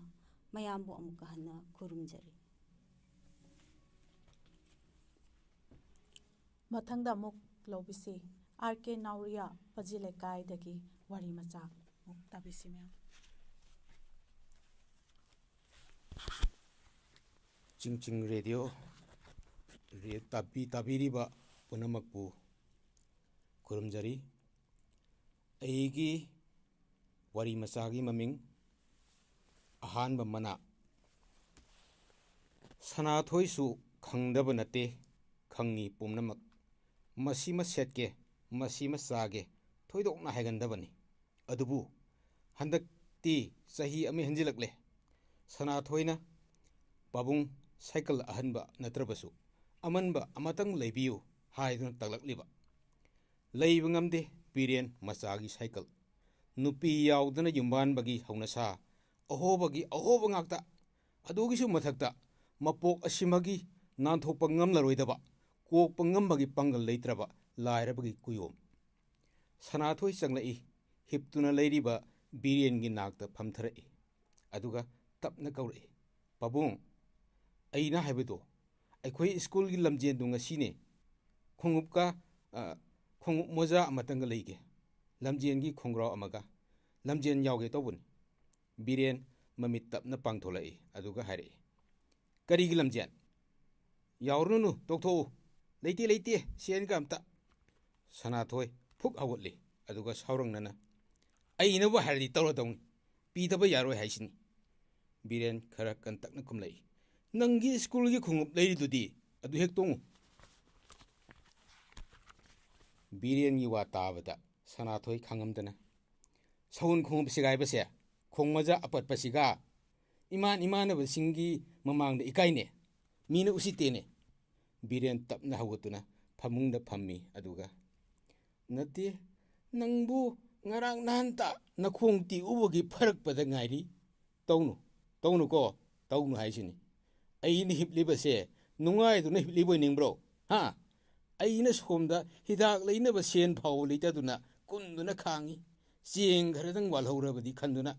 ꯃꯌꯥꯝꯕꯨ ꯑꯃꯨꯛꯀ ꯍꯟꯅ ꯈꯨꯔꯨꯝꯖꯔꯤ꯫ ꯃꯊꯪꯗ ꯑꯃꯨꯛ ꯂꯧꯕꯤꯁꯤ, ꯑꯥꯔ ꯀꯦ ꯅꯥꯎꯔꯤꯌꯥ, ꯄꯖꯤ ꯂꯩꯀꯥꯏꯗꯒꯤ ꯋꯥꯔꯤ ꯃꯆꯥ ꯑꯃꯨꯛ ꯇꯥꯕꯤꯁꯤ ꯃꯌꯥꯝ꯫ ꯆꯤꯡꯆꯤꯡ ꯔꯦꯗꯤꯑꯣ ꯔꯦ-, ꯇꯥꯕꯤ-, ꯇꯥꯕꯤꯔꯤꯕ ꯄꯨꯝꯅꯃꯛꯄꯨ ꯈꯨꯔꯨꯝꯖꯔꯤ꯫ ꯑꯩꯒꯤ ꯋꯥꯔꯤ ꯃꯆꯥꯒꯤ ꯃꯃꯤꯡ "ꯑꯍꯥꯟꯕ ꯃꯅꯥ"꯫ ꯁꯅꯥꯊꯣꯏꯁꯨ ꯈꯪꯗꯕ ꯅꯠꯇꯦ, ꯈꯪꯉꯤ ꯄꯨꯝꯅꯃꯛ꯫ ꯃꯁꯤꯃ ꯁꯦꯠꯀꯦ, ꯃꯁꯤꯃ ꯆꯥꯒꯦ, ꯊꯣꯏꯗꯣꯛꯅ ꯍꯥꯏꯒꯟꯗꯕꯅꯤ꯫ ꯑꯗꯨꯕꯨ ꯍꯟꯗꯛꯇꯤ ꯆꯍꯤ ꯑꯃ ꯍꯦꯟꯖꯤꯜꯂꯛꯂꯦ꯫ ꯁꯅꯥꯊꯣꯏꯅ "ꯄꯥꯕꯨꯡ, ꯁꯥꯏꯀꯜ ꯑꯍꯟꯕ ꯅꯠꯇ꯭ꯔꯕꯁꯨ ꯑꯃꯟꯕ ꯑꯃꯇꯪ ꯂꯩꯕꯤꯌꯨ" ꯍꯥꯏꯗꯨꯅ ꯇꯥꯛꯂꯛꯂꯤꯕ꯫ ꯂꯩꯕ ꯉꯝꯗꯦ ꯕꯤꯔꯦꯟ ꯃꯆꯥꯒꯤ ꯁꯥꯏꯀꯜ꯫ ꯅꯨꯄꯤ ꯌꯥꯎꯗꯅ ꯌꯨꯝꯕꯥꯟꯕꯒꯤ ꯍꯧꯅꯁꯥ, ꯑꯍꯣꯕꯒꯤ ꯑꯍꯣꯕ ꯉꯥꯛꯇ꯫ ꯑꯗꯨꯒꯤꯁꯨ ꯃꯊꯛꯇ ꯃꯄꯣꯛ ꯑꯁꯤꯃꯒꯤ ꯅꯥꯟꯊꯣꯛꯄ ꯉꯝꯂꯔꯣꯏꯗꯕ, ꯀꯣꯛꯄ ꯉꯝꯕꯒꯤ ꯄꯥꯡꯒꯜ ꯂꯩꯇ꯭ꯔꯕ ꯂꯥꯏꯔꯕꯒꯤ ꯀꯨꯌꯣꯝ꯫ ꯁꯅꯥꯊꯣꯏ ꯆꯪꯂꯛꯏ꯫ ꯍꯤꯞꯇꯨꯅ ꯂꯩꯔꯤꯕ ꯕꯤꯔꯦꯟꯒꯤ ꯅꯥꯛꯇ ꯐꯝꯊꯔꯛꯏ꯫ ꯑꯗꯨꯒ ꯇꯞꯅ ꯀꯧꯔꯛꯏ, "ꯄꯥꯕꯨꯡ, ꯑꯩꯅ ꯍꯥꯏꯕꯗꯣ, ꯑꯩꯈꯣꯏ ꯁ꯭ꯀꯨꯜꯒꯤ ꯂꯝꯖꯦꯟꯗꯨ ꯉꯁꯤꯅꯦ꯫ ꯈꯣꯡꯎꯞꯀ, ꯑ, ꯈꯣꯡꯎꯞ ꯃꯣꯖꯥ ꯑꯃꯇꯪꯒ ꯂꯩꯒꯦ꯫ ꯂꯝꯖꯦꯟꯒꯤ ꯈꯣꯡꯒ꯭ꯔꯥꯎ ꯑꯃꯒ꯫ ꯂꯝꯖꯦꯟ ꯌꯥꯎꯒꯦ ꯇꯧꯕꯅꯤ"꯫ ꯕꯤꯔꯦꯟ ꯃꯃꯤꯠ ꯇꯞꯅ ꯄꯥꯡꯊꯣꯛꯂꯛꯏ, ꯑꯗꯨꯒ ꯍꯥꯏꯔꯛꯏ, "ꯀꯔꯤꯒꯤ ꯂꯝꯖꯦꯟ? ꯌꯥꯎꯔꯨꯅꯨ, ꯇꯣꯛꯊꯣꯛꯎ꯫ ꯂꯩꯇꯦ, ꯂꯩꯇꯦ, ꯁꯦꯟꯒ ꯑꯝꯇ꯫" ꯁꯅꯥꯊꯣꯏ ꯐꯨꯛ ꯍꯧꯒꯠꯂꯤ, ꯑꯗꯨꯒ ꯁꯥꯎꯔꯪꯅꯅ, "ꯑꯩꯅꯕꯨ ꯍꯥꯏꯔꯗꯤ ꯇꯧꯔꯗꯧꯅꯤ꯫ ꯄꯤꯗꯕ ꯌꯥꯔꯣꯏ ꯍꯥꯏꯁꯤꯅꯤ꯫" ꯕꯤꯔꯦꯟ ꯈꯔ ꯀꯟꯇꯛꯅ ꯈꯨꯝꯂꯛꯏ, "ꯅꯪꯒꯤ ꯁ꯭ꯀꯨꯜꯒꯤ ꯈꯣꯡꯎꯞ ꯂꯩꯔꯤꯗꯨꯗꯤ, ꯑꯗꯨ ꯍꯦꯛ ꯇꯣꯡꯉꯨ꯫" ꯕꯤꯔꯦꯟꯒꯤ ꯋꯥ ꯇꯥꯕꯗ ꯁꯅꯥꯊꯣꯏ ꯈꯥꯡꯉꯝꯗꯅ, "ꯁꯎꯟ ꯈꯣꯡꯎꯞ ꯁꯦꯒꯥꯏꯕꯁꯦ, ꯈꯣꯡ ꯃꯖꯥ ꯑꯄꯠꯄꯁꯤꯒ ꯏꯃꯥꯟ ꯏꯃꯥꯟꯅꯕꯁꯤꯡꯒꯤ ꯃꯃꯥꯡꯗ ꯏꯀꯥꯏꯅꯦ, ꯃꯤꯅ ꯎꯁꯤꯠꯇꯦꯅꯦ꯫" ꯕꯤꯔꯦꯟ ꯇꯞꯅ ꯍꯧꯒꯠꯇꯨꯅ ꯐꯃꯨꯡꯗ ꯐꯝꯃꯤ, ꯑꯗꯨꯒ, "ꯅꯠꯇꯦ, ꯅꯪꯕꯨ ꯉꯔꯥꯡ ꯅꯍꯥꯟꯇ ꯅꯈꯣꯡ ꯇꯦꯛꯎꯕꯒꯤ ꯐꯔꯛꯄꯗ ꯉꯥꯏꯔꯤ꯫ ꯇꯧꯅꯨ, ꯇꯧꯅꯨꯀꯣ, ꯇꯧꯅꯨ ꯍꯥꯏꯁꯤꯅꯤ꯫ ꯑꯩꯅ ꯍꯤꯞꯂꯤꯕꯁꯦ ꯅꯨꯡꯉꯥꯏꯗꯨꯅ ꯍꯤꯞꯂꯤꯕꯣꯏ ꯅꯤꯡꯕ꯭ꯔꯣ? ꯍꯥ? ꯑꯩꯅ ꯁꯣꯝꯗ ꯍꯤꯗꯥꯛ ꯂꯩꯅꯕ ꯁꯦꯟ ꯐꯥꯎꯕ ꯂꯩꯇꯗꯨꯅ ꯀꯨꯟꯗꯨꯅ ꯈꯥꯡꯉꯤ꯫ ꯆꯦꯡ ꯈꯔꯗꯪ ꯋꯥꯠꯍꯧꯔꯕꯗꯤ ꯈꯟꯗꯨꯅ꯫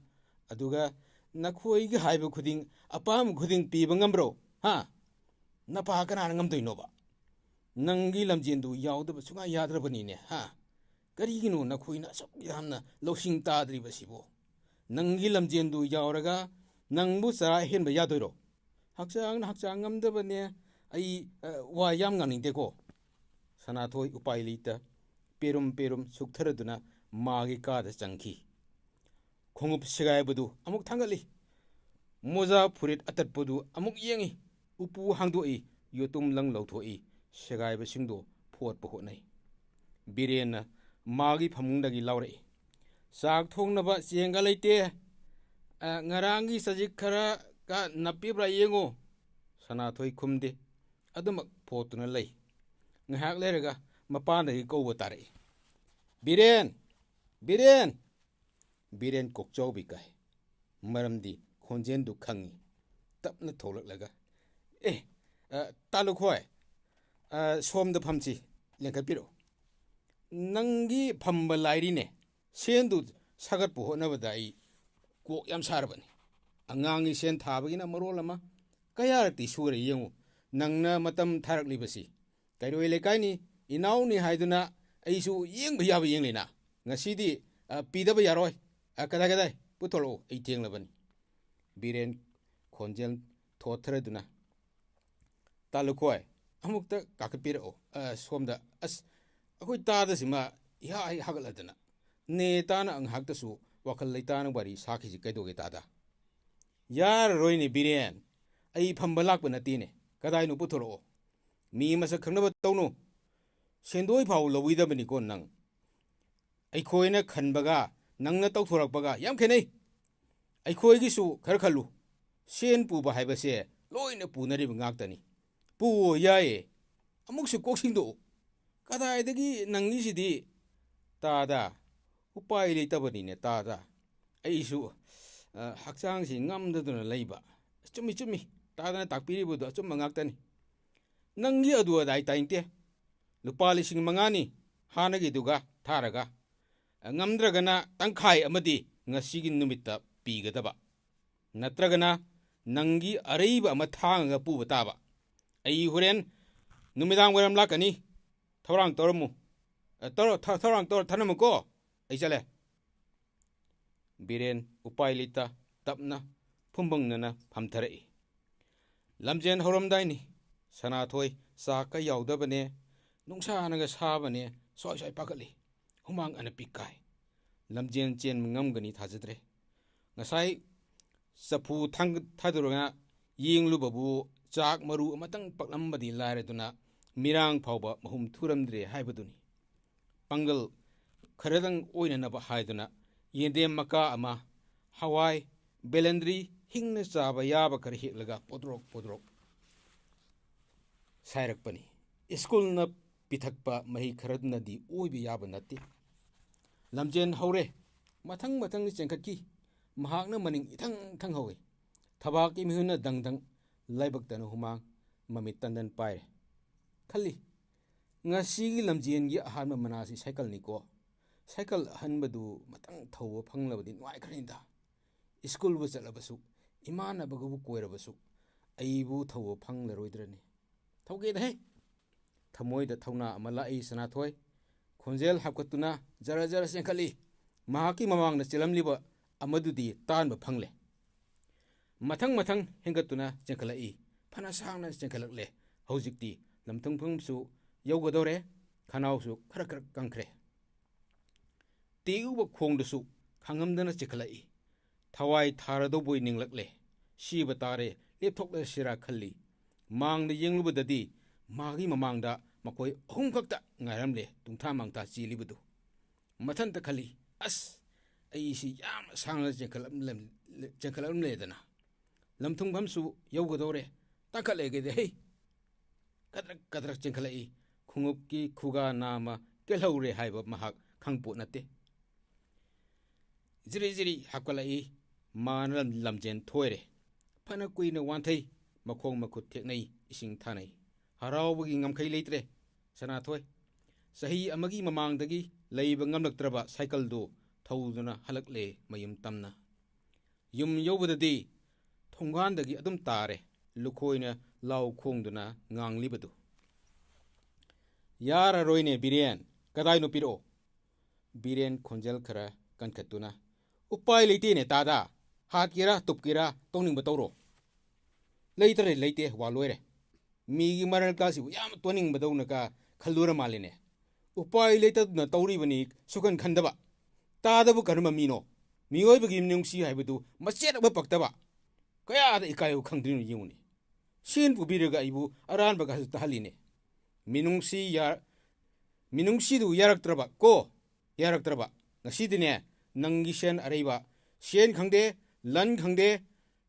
ꯑꯗꯨꯒ ꯅꯈꯣꯏꯒꯤ ꯍꯥꯏꯕ ꯈꯨꯗꯤꯡ, ꯑꯄꯥꯝꯕ ꯈꯨꯗꯤꯡ ꯄꯤꯕ ꯉꯝꯕ꯭ꯔꯣ? ꯍꯥ? ꯅꯄꯥ ꯀꯅꯥꯅ ꯉꯝꯗꯣꯏꯅꯣꯕ? ꯅꯪꯒꯤ ꯂꯝꯖꯦꯟꯗꯨ ꯌꯥꯎꯗꯕ ꯁꯨꯡꯌꯥ ꯌꯥꯗ꯭ꯔꯕꯅꯤꯅꯦ, ꯍꯥ? ꯀꯔꯤꯒꯤꯅꯣ ꯅꯈꯣꯏꯅ ꯑꯁꯨꯛ ꯌꯥꯝꯅ ꯂꯧꯁꯤꯡ ꯇꯥꯗ꯭ꯔꯤꯕꯁꯤꯕꯣ? ꯅꯪꯒꯤ ꯂꯝꯖꯦꯟꯗꯨ ꯌꯥꯎꯔꯒ ꯅꯪꯕꯨ ꯆꯔꯥ ꯍꯦꯟꯕ ꯌꯥꯗꯣꯏꯔꯣ? ꯍꯛꯆꯥꯡꯅ ꯍꯛꯆꯥꯡ ꯉꯝꯗꯕꯅꯦ, ꯑꯩ, ꯑ, ꯋꯥ ꯌꯥꯝ ꯉꯥꯡꯅꯤꯡꯗꯦꯀꯣ꯫" ꯁꯅꯥꯊꯣꯏ ꯎꯄꯥꯏ ꯂꯩꯇ ꯄꯦꯔꯨꯝ ꯄꯦꯔꯨꯝ ꯁꯨꯛꯊꯔꯗꯨꯅ ꯃꯥꯒꯤ ꯀꯥꯗ ꯆꯪꯈꯤ꯫ ꯈꯣꯡꯎꯞ ꯁꯦꯒꯥꯏꯕꯗꯨ ꯑꯃꯨꯛ ꯊꯥꯡꯒꯠꯂꯤ꯫ ꯃꯣꯖꯥ ꯐꯨꯔꯤꯠ ꯑꯇꯠꯄꯗꯨ ꯑꯃꯨꯛ ꯌꯦꯡꯉꯤ꯫ ꯎꯄꯨ ꯍꯥꯡꯗꯣꯛꯏ, ꯌꯣꯇꯨꯝ ꯂꯪ ꯂꯧꯊꯣꯛꯏ, ꯁꯦꯒꯥꯏꯕꯁꯤꯡꯗꯨ ꯐꯣꯠꯄ ꯍꯣꯠꯅꯩ꯫ ꯕꯤꯔꯦꯟꯅ ꯃꯥꯒꯤ ꯐꯃꯨꯡꯗꯒꯤ ꯂꯥꯎꯔꯛꯏ, "ꯆꯥꯛ ꯊꯣꯡꯅꯕ ꯆꯦꯡꯒ ꯂꯩꯇꯦ꯫ ꯑ, ꯉꯔꯥꯡꯒꯤ ꯆꯖꯤꯛ ꯈꯔ ꯀ ꯅꯞꯄꯤꯕ꯭ꯔꯥ ꯌꯦꯡꯉꯨ꯫" ꯁꯅꯥꯊꯣꯏ ꯈꯨꯝꯗꯦ꯫ ꯑꯗꯨꯃꯛ ꯐꯣꯠꯇꯨꯅ ꯂꯩ꯫ ꯉꯥꯏꯍꯥꯛ ꯂꯩꯔꯒ ꯃꯄꯥꯟꯗꯒꯤ ꯀꯧꯕ ꯇꯥꯔꯛꯏ, "ꯕꯤꯔꯦꯟ! ꯕꯤꯔꯦꯟ!" ꯕꯤꯔꯦꯟ ꯀꯣꯛꯆꯥꯎꯕꯤ ꯀꯥꯏ꯫ ꯃꯔꯝꯗꯤ ꯈꯣꯟꯖꯦꯜꯗꯨ ꯈꯪꯉꯤ꯫ ꯇꯞꯅ ꯊꯣꯛꯂꯛꯂꯒ, "ꯑꯦ, ꯑ, ꯇꯥꯂꯨ ꯈꯣꯏ, ꯑ, ꯁꯣꯝꯗ ꯐꯝꯁꯤ, ꯂꯦꯡꯈꯠꯄꯤꯔꯛꯎ꯫ ꯅꯪꯒꯤ ꯐꯝꯕ ꯂꯥꯏꯔꯤꯅꯦ, ꯁꯦꯟꯗꯨ ꯁꯥꯒꯠꯄ ꯍꯣꯠꯅꯕꯗ ꯑꯩ ꯀꯣꯛ ꯌꯥꯝ ꯁꯥꯔꯕꯅꯤ꯫ ꯑꯉꯥꯡꯒꯤ ꯁꯦꯟ ꯊꯥꯕꯒꯤꯅ ꯃꯔꯣꯜ ꯑꯃ, ꯀꯌꯥꯔꯛꯇꯤ ꯁꯨꯔꯦ ꯌꯦꯡꯉꯨ, ꯅꯪꯅ ꯃꯇꯝ ꯊꯥꯔꯛꯂꯤꯕꯁꯤ꯫ ꯀꯩꯔꯣꯏ ꯂꯩꯀꯥꯏꯅꯤ, ꯏꯅꯥꯎꯅꯤ ꯍꯥꯏꯗꯨꯅ ꯑꯩꯁꯨ ꯌꯦꯡꯕ ꯌꯥꯕ ꯌꯦꯡꯂꯤꯅ꯫ ꯉꯁꯤꯗꯤ, ꯑ, ꯄꯤꯗꯕ ꯌꯥꯔꯣꯏ꯫ ꯑ, ꯀꯗꯥꯏ, ꯀꯗꯥꯏ? ꯄꯨꯊꯣꯔꯛꯎ, ꯑꯩ ꯊꯦꯡꯂꯕꯅꯤ꯫" ꯕꯤꯔꯦꯟ ꯈꯣꯟꯖꯦꯜ ꯊꯣꯠꯊꯔꯗꯨꯅ, "ꯇꯥ ꯂꯨꯈꯣꯏ, ꯑꯃꯨꯛꯇ ꯀꯥꯈꯠꯄꯤꯔꯛꯑꯣ, ꯑ, ꯁꯣꯝꯗ꯫ ꯑꯁ, ꯑꯩꯈꯣꯏ ꯇꯥꯗꯁꯤꯃ ꯏꯍꯥ ꯍꯦꯛ ꯍꯥꯒꯠꯂꯗꯅ꯫ ꯅꯦ ꯇꯥꯅ ꯉꯥꯏꯍꯥꯛꯇꯁꯨ ꯋꯥꯈꯜ ꯂꯩꯇꯥꯅ ꯋꯥꯔꯤ ꯁꯥꯈꯤꯁꯤ ꯀꯩꯗꯧꯒꯦ ꯇꯥꯗ?" "ꯌꯥꯔꯔꯣꯏꯅꯦ ꯕꯤꯔꯦꯟ, ꯑꯩ ꯐꯝꯕ ꯂꯥꯛꯄ ꯅꯠꯇꯦꯅꯦ꯫ ꯀꯗꯥꯏꯅꯣ ꯄꯨꯊꯣꯔꯛꯑꯣ꯫ ꯃꯤ ꯃꯁꯛ ꯈꯪꯅꯕ ꯇꯧꯅꯨ꯫ ꯁꯦꯟꯗꯣꯏ ꯐꯥꯎ ꯂꯧꯕꯤꯗꯕꯅꯤꯀꯣ ꯅꯪ꯫ ꯑꯩꯈꯣꯏꯅ ꯈꯟꯕꯒ ꯅꯪꯅ ꯇꯧꯊꯣꯔꯛꯄꯒ ꯌꯥꯝ ꯈꯦꯠꯅꯩ꯫ ꯑꯩꯈꯣꯏꯒꯤꯁꯨ ꯈꯔ ꯈꯜꯂꯨ꯫ ꯁꯦꯟ ꯄꯨꯕ ꯍꯥꯏꯕꯁꯦ ꯂꯣꯏꯅ ꯄꯨꯅꯔꯤꯕ ꯉꯥꯛꯇꯅꯤ꯫ ꯄꯨꯑꯣ ꯌꯥꯏꯌꯦ꯫ ꯑꯃꯨꯛꯁꯨ ꯀꯣꯛ ꯁꯤꯡꯗꯣꯛꯎ꯫ ꯀꯗꯥꯏꯗꯒꯤ ꯅꯪꯒꯤꯁꯤꯗꯤ?" "ꯇꯥꯗ, ꯎꯄꯥꯏ ꯂꯩꯇꯕꯅꯤꯅꯦ ꯇꯥꯗ꯫ ꯑꯩꯁꯨ, ꯑ, ꯍꯛꯆꯥꯡꯁꯤ ꯉꯝꯗꯗꯅ ꯂꯩꯕ꯫" "ꯆꯨꯝꯃꯤ, ꯆꯨꯝꯃꯤ꯫ ꯇꯥꯗꯅ ꯇꯥꯛꯄꯤꯔꯤꯕꯗꯣ ꯑꯆꯨꯝꯕ ꯉꯥꯛꯇꯅꯤ꯫ ꯅꯪꯒꯤ ꯑꯗꯨ ꯑꯗꯥꯏ ꯇꯥꯏꯅꯤꯡꯗꯦ꯫ ꯂꯨꯄꯥ ꯂꯤꯁꯤꯡ ꯃꯉꯥꯅꯤ ꯍꯥꯟꯅꯒꯤꯗꯨꯒ ꯊꯥꯔꯒ, ꯉꯝꯗ꯭ꯔꯒꯅ ꯇꯪꯈꯥꯏ ꯑꯃꯗꯤ ꯉꯁꯤꯒꯤ ꯅꯨꯃꯤꯠꯇ ꯄꯤꯒꯗꯕ꯫ ꯅꯠꯇ꯭ꯔꯒꯅ ꯅꯪꯒꯤ ꯑꯔꯩꯕ ꯑꯃ ꯊꯥꯡꯉꯒ ꯄꯨꯕ ꯇꯥꯕ꯫ ꯑꯩ ꯍꯣꯔꯦꯟ ꯅꯨꯃꯤꯗꯥꯡ ꯋꯥꯏꯔꯝ ꯂꯥꯛꯀꯅꯤ꯫ ꯊꯧꯔꯥꯡ ꯇꯧꯔꯝꯃꯨ꯫ ꯑ, ꯇꯧꯔ-, ꯊ-, ꯊꯧꯔꯥꯡ ꯇꯧꯔ ꯊꯅꯝꯃꯨꯀꯣ꯫ ꯑꯩ ꯆꯠꯂꯦ꯫" ꯕꯤꯔꯦꯟ ꯎꯄꯥꯏ ꯂꯩꯇ ꯇꯞꯅ ꯐꯨꯝꯕꯪꯅꯅ ꯐꯝꯊꯔꯛꯏ꯫ ꯂꯝꯖꯦꯟ ꯍꯧꯔꯝꯗꯥꯏꯅꯤ꯫ ꯁꯅꯥꯊꯣꯏ ꯆꯥꯛꯀ ꯌꯥꯎꯗꯕꯅꯦ, ꯅꯨꯡꯁꯥꯅꯒ ꯁꯥꯕꯅꯦ, ꯁ꯭ꯋꯥꯏ ꯁ꯭ꯋꯥꯏ ꯄꯥꯈꯠꯂꯤ꯫ ꯍꯨꯃꯥꯡ ꯑꯅꯞꯄꯤ ꯀꯥꯏ꯫ ꯂꯝꯖꯦꯟ ꯆꯦꯟꯕ ꯉꯝꯒꯅꯤ ꯊꯥꯖꯗ꯭ꯔꯦ꯫ ꯉꯁꯥꯏ ꯆꯐꯨ ꯊꯥꯡ-, ꯊꯥꯗꯣꯔꯒ ꯌꯦꯡꯂꯨꯕꯕꯨ ꯆꯥꯛ ꯃꯔꯨ ꯑꯃꯇꯪ ꯄꯛꯂꯝꯕꯗꯤ ꯂꯥꯏꯔꯗꯨꯅ ꯃꯤꯔꯥꯡ ꯐꯥꯎꯕ ꯃꯍꯨꯝ ꯊꯨꯔꯝꯗ꯭ꯔꯦ ꯍꯥꯏꯕꯗꯨꯅꯤ꯫ ꯄꯥꯡꯒꯜ ꯈꯔꯗꯪ ꯑꯣꯏꯅꯅꯕ ꯍꯥꯏꯗꯨꯅ ꯌꯦꯟꯗꯦꯝ ꯃꯀꯥ ꯑꯃ, ꯍꯋꯥꯏ, ꯕꯦꯂꯟꯗ꯭ꯔꯤ, ꯍꯤꯡꯅ ꯆꯥꯕ ꯌꯥꯕ ꯈꯔ ꯍꯦꯛꯂꯒ ꯄꯣꯗ꯭ꯔꯣꯛ ꯄꯣꯗ꯭ꯔꯣꯛ ꯁꯥꯏꯔꯛꯄꯅꯤ꯫ ꯁ꯭ꯀꯨꯜꯅ ꯄꯤꯊꯛꯄ ꯃꯍꯩ ꯈꯔꯗꯨꯅꯗꯤ ꯑꯣꯏꯕ ꯌꯥꯕ ꯅꯠꯇꯦ꯫ ꯂꯝꯖꯦꯟ ꯍꯧꯔꯦ꯫ ꯃꯊꯪ ꯃꯊꯪ ꯆꯦꯟꯈꯠꯈꯤ꯫ ꯃꯍꯥꯛꯅ ꯃꯅꯤꯡ ꯏꯊꯪ ꯊꯪ ꯍꯧꯏ꯫ ꯊꯕꯥꯛꯀꯤ ꯃꯤꯍꯨꯟꯅ ꯗꯪ ꯗꯪ, ꯂꯥꯏꯕꯛꯇꯅ ꯍꯨꯃꯥꯡ, ꯃꯃꯤꯠ ꯇꯟꯗꯟ ꯄꯥꯏꯔꯦ꯫ ꯈꯜꯂꯤ, "ꯉꯁꯤꯒꯤ ꯂꯝꯖꯦꯟꯒꯤ ꯑꯍꯥꯟꯕ ꯃꯅꯥꯁꯤ ꯁꯥꯏꯀꯜꯅꯤꯀꯣ꯫ ꯁꯥꯏꯀꯜ ꯑꯍꯟꯕꯗꯨ ꯃꯇꯪ ꯊꯧꯕ ꯐꯪꯂꯕꯗꯤ ꯅꯨꯡꯉꯥꯏꯈ꯭ꯔꯅꯤꯗ꯫ ꯁ꯭ꯀꯨꯜꯕꯨ ꯆꯠꯂꯕꯁꯨ, ꯏꯃꯥꯟꯅꯕꯒꯕꯨ ꯀꯣꯏꯔꯕꯁꯨ, ꯑꯩꯕꯨ ꯊꯧꯕ ꯐꯪꯂꯔꯣꯏꯗ꯭ꯔꯅꯤ?" "ꯊꯧꯒꯦꯗꯍꯦ!" ꯊꯃꯣꯏꯗ ꯊꯧꯅꯥ ꯑꯃ ꯂꯥꯛꯏ ꯁꯅꯥꯊꯣꯏ꯫ ꯈꯣꯟꯖꯦꯜ ꯍꯥꯞꯀꯠꯇꯨꯅ ꯖꯔ ꯖꯔ ꯆꯦꯟꯈꯠꯂꯤ꯫ ꯃꯍꯥꯛꯀꯤ ꯃꯃꯥꯡꯗ ꯆꯦꯜꯂꯝꯂꯤꯕ ꯑꯃꯗꯨꯗꯤ ꯇꯥꯟꯕ ꯐꯪꯂꯦ꯫ ꯃꯊꯪ ꯃꯊꯪ ꯍꯦꯟꯒꯠꯇꯨꯅ ꯆꯦꯟꯈꯠꯂꯛꯏ꯫ ꯐꯅ ꯁꯥꯡꯅ ꯆꯦꯟꯈꯠꯂꯛꯂꯦ꯫ ꯍꯧꯖꯤꯛꯇꯤ ꯂꯝꯊꯨꯡꯐꯝꯁꯨ ꯌꯧꯒꯗꯧꯔꯦ꯫ ꯈꯅꯥꯎꯁꯨ ꯈꯔ ꯈꯔ ꯀꯪꯈ꯭ꯔꯦ꯫ ꯇꯦꯛꯎꯕ ꯈꯣꯡꯗꯨꯁꯨ ꯈꯥꯡꯉꯝꯗꯅ ꯆꯦꯟꯈꯠꯂꯛꯏ꯫ ꯊꯋꯥꯏ ꯊꯥꯔꯗꯧꯕꯣꯏ ꯅꯤꯡꯂꯛꯂꯦ꯫ ꯁꯤꯕ ꯇꯥꯔꯦ, ꯂꯦꯞꯊꯣꯛꯂꯁꯤꯔꯥ ꯈꯜꯂꯤ꯫ ꯃꯥꯡꯗ ꯌꯦꯡꯂꯨꯕꯗꯗꯤ ꯃꯥꯒꯤ ꯃꯃꯥꯡꯗ ꯃꯈꯣꯏ ꯑꯍꯨꯝ ꯈꯛꯇ ꯉꯥꯏꯔꯝꯂꯦ, ꯇꯨꯡꯊꯥ ꯃꯥꯡꯊꯥ ꯆꯦꯜꯂꯤꯕꯗꯨ꯫ ꯃꯊꯟꯇ ꯈꯜꯂꯤ, "ꯑꯁ, ꯑꯩꯁꯤ ꯌꯥꯝꯅ ꯁꯥꯡꯅ ꯆꯦꯟꯈꯠꯂꯝꯂꯝ-, ꯆꯦꯟꯈꯠꯂꯝꯂꯦꯗꯅ꯫ ꯂꯝꯊꯨꯡꯐꯝꯁꯨ ꯌꯧꯒꯗꯧꯔꯦ, ꯇꯥꯡꯈꯠꯂꯦꯒꯦꯗꯦ ꯍꯩ!" ꯀꯗ꯭ꯔꯛ ꯀꯗ꯭ꯔꯛ ꯆꯦꯟꯈꯠꯂꯛꯏ꯫ ꯈꯣꯡꯎꯞꯀꯤ ꯈꯨꯒꯥ ꯅꯥꯝꯃ ꯀꯦꯜꯍꯧꯔꯦ ꯍꯥꯏꯕ ꯃꯍꯥꯛ ꯈꯪꯄꯣꯠ ꯅꯠꯇꯦ꯫ ꯖꯤꯔꯤ ꯖꯤꯔꯤ ꯍꯥꯞꯀꯠꯂꯛꯏ꯫ ꯃꯥꯅ ꯂꯝ-, ꯂꯝꯖꯦꯟ ꯊꯣꯏꯔꯦ꯫ ꯐꯅ ꯀꯨꯏꯅ ꯋꯥꯟꯊꯩ꯫ ꯃꯈꯣꯡ ꯃꯈꯨꯠ ꯊꯦꯛꯅꯩ, ꯏꯁꯤꯡ ꯊꯥꯅꯩ꯫ ꯍꯔꯥꯎꯕꯒꯤ ꯉꯝꯈꯩ ꯂꯩꯇ꯭ꯔꯦ꯫ ꯁꯅꯥꯊꯣꯏ, ꯆꯍꯤ ꯑꯃꯒꯤ ꯃꯃꯥꯡꯗꯒꯤ ꯂꯩꯕ ꯉꯝꯂꯛꯇ꯭ꯔꯕ ꯁꯥꯏꯀꯜꯗꯨ ꯊꯧꯗꯨꯅ ꯍꯜꯂꯛꯂꯦ ꯃꯌꯨꯝ ꯇꯝꯅ꯫ ꯌꯨꯝ ꯌꯧꯕꯗꯗꯤ ꯊꯣꯡꯒꯥꯟꯗꯒꯤ ꯑꯗꯨꯝ ꯇꯥꯔꯦ ꯂꯨꯈꯣꯏꯅ ꯂꯥꯎ ꯈꯣꯡꯗꯨꯅ ꯉꯥꯡꯂꯤꯕꯗꯨ꯫ "ꯌꯥꯔꯔꯣꯏꯅꯦ ꯕꯤꯔꯦꯟ, ꯀꯗꯥꯏꯅꯣ ꯄꯤꯔꯛꯑꯣ?" ꯕꯤꯔꯦꯟ ꯈꯣꯟꯖꯦꯜ ꯈꯔ ꯀꯟꯈꯠꯇꯨꯅ, "ꯎꯄꯥꯏ ꯂꯩꯇꯦꯅꯦ ꯇꯥꯗ, ꯍꯥꯠꯀꯦꯔꯥ ꯇꯨꯞꯀꯦꯔꯥ ꯇꯧꯅꯤꯡꯕ ꯇꯧꯔꯣ꯫ ꯂꯩꯇ꯭ꯔꯦ ꯂꯩꯇꯦ, ꯋꯥ ꯂꯣꯏꯔꯦ꯫ ꯃꯤꯒꯤ ꯃꯔꯜ ꯀꯥꯁꯤꯕꯨ ꯌꯥꯝ ꯇꯣꯟꯅꯤꯡꯕꯗꯧꯅꯒ ꯈꯜꯂꯨꯔ ꯃꯥꯜꯂꯦꯅꯦ꯫ ꯎꯄꯥꯏ ꯂꯩꯇꯗꯅ ꯇꯧꯔꯤꯕꯅꯤ ꯁꯨꯈꯟ ꯈꯟꯗꯕ꯫ ꯇꯥꯗꯕꯨ ꯀꯔꯝꯕ ꯃꯤꯅꯣ? ꯃꯤꯑꯣꯏꯕꯒꯤ ꯃꯤꯅꯨꯡꯁꯤ ꯍꯥꯏꯕꯗꯨ ꯃꯆꯦꯠ ꯑꯃ ꯄꯛꯇꯕ꯫ ꯀꯌꯥꯗ ꯏꯀꯥꯏꯕ ꯈꯪꯗ꯭ꯔꯤꯅꯣ ꯌꯦꯡꯉꯨꯅꯦ꯫ ꯁꯦꯟ ꯄꯨꯕꯤꯔꯒ ꯑꯩꯕꯨ ꯑꯔꯥꯟꯕꯒꯁꯨ ꯇꯥꯍꯜꯂꯤꯅꯦ꯫ ꯃꯤꯅꯨꯡꯁꯤ ꯌꯥ-, ꯃꯤꯅꯨꯡꯁꯤꯗꯨ ꯌꯥꯔꯛꯇ꯭ꯔꯕ ꯀꯣ, ꯌꯥꯔꯛꯇ꯭ꯔꯕ꯫ ꯉꯁꯤꯗꯤꯅꯦ, ꯅꯪꯒꯤ ꯁꯦꯟ ꯑꯔꯩꯕ, ꯁꯦꯟ ꯈꯪꯗꯦ, ꯂꯟ ꯈꯪꯗꯦ,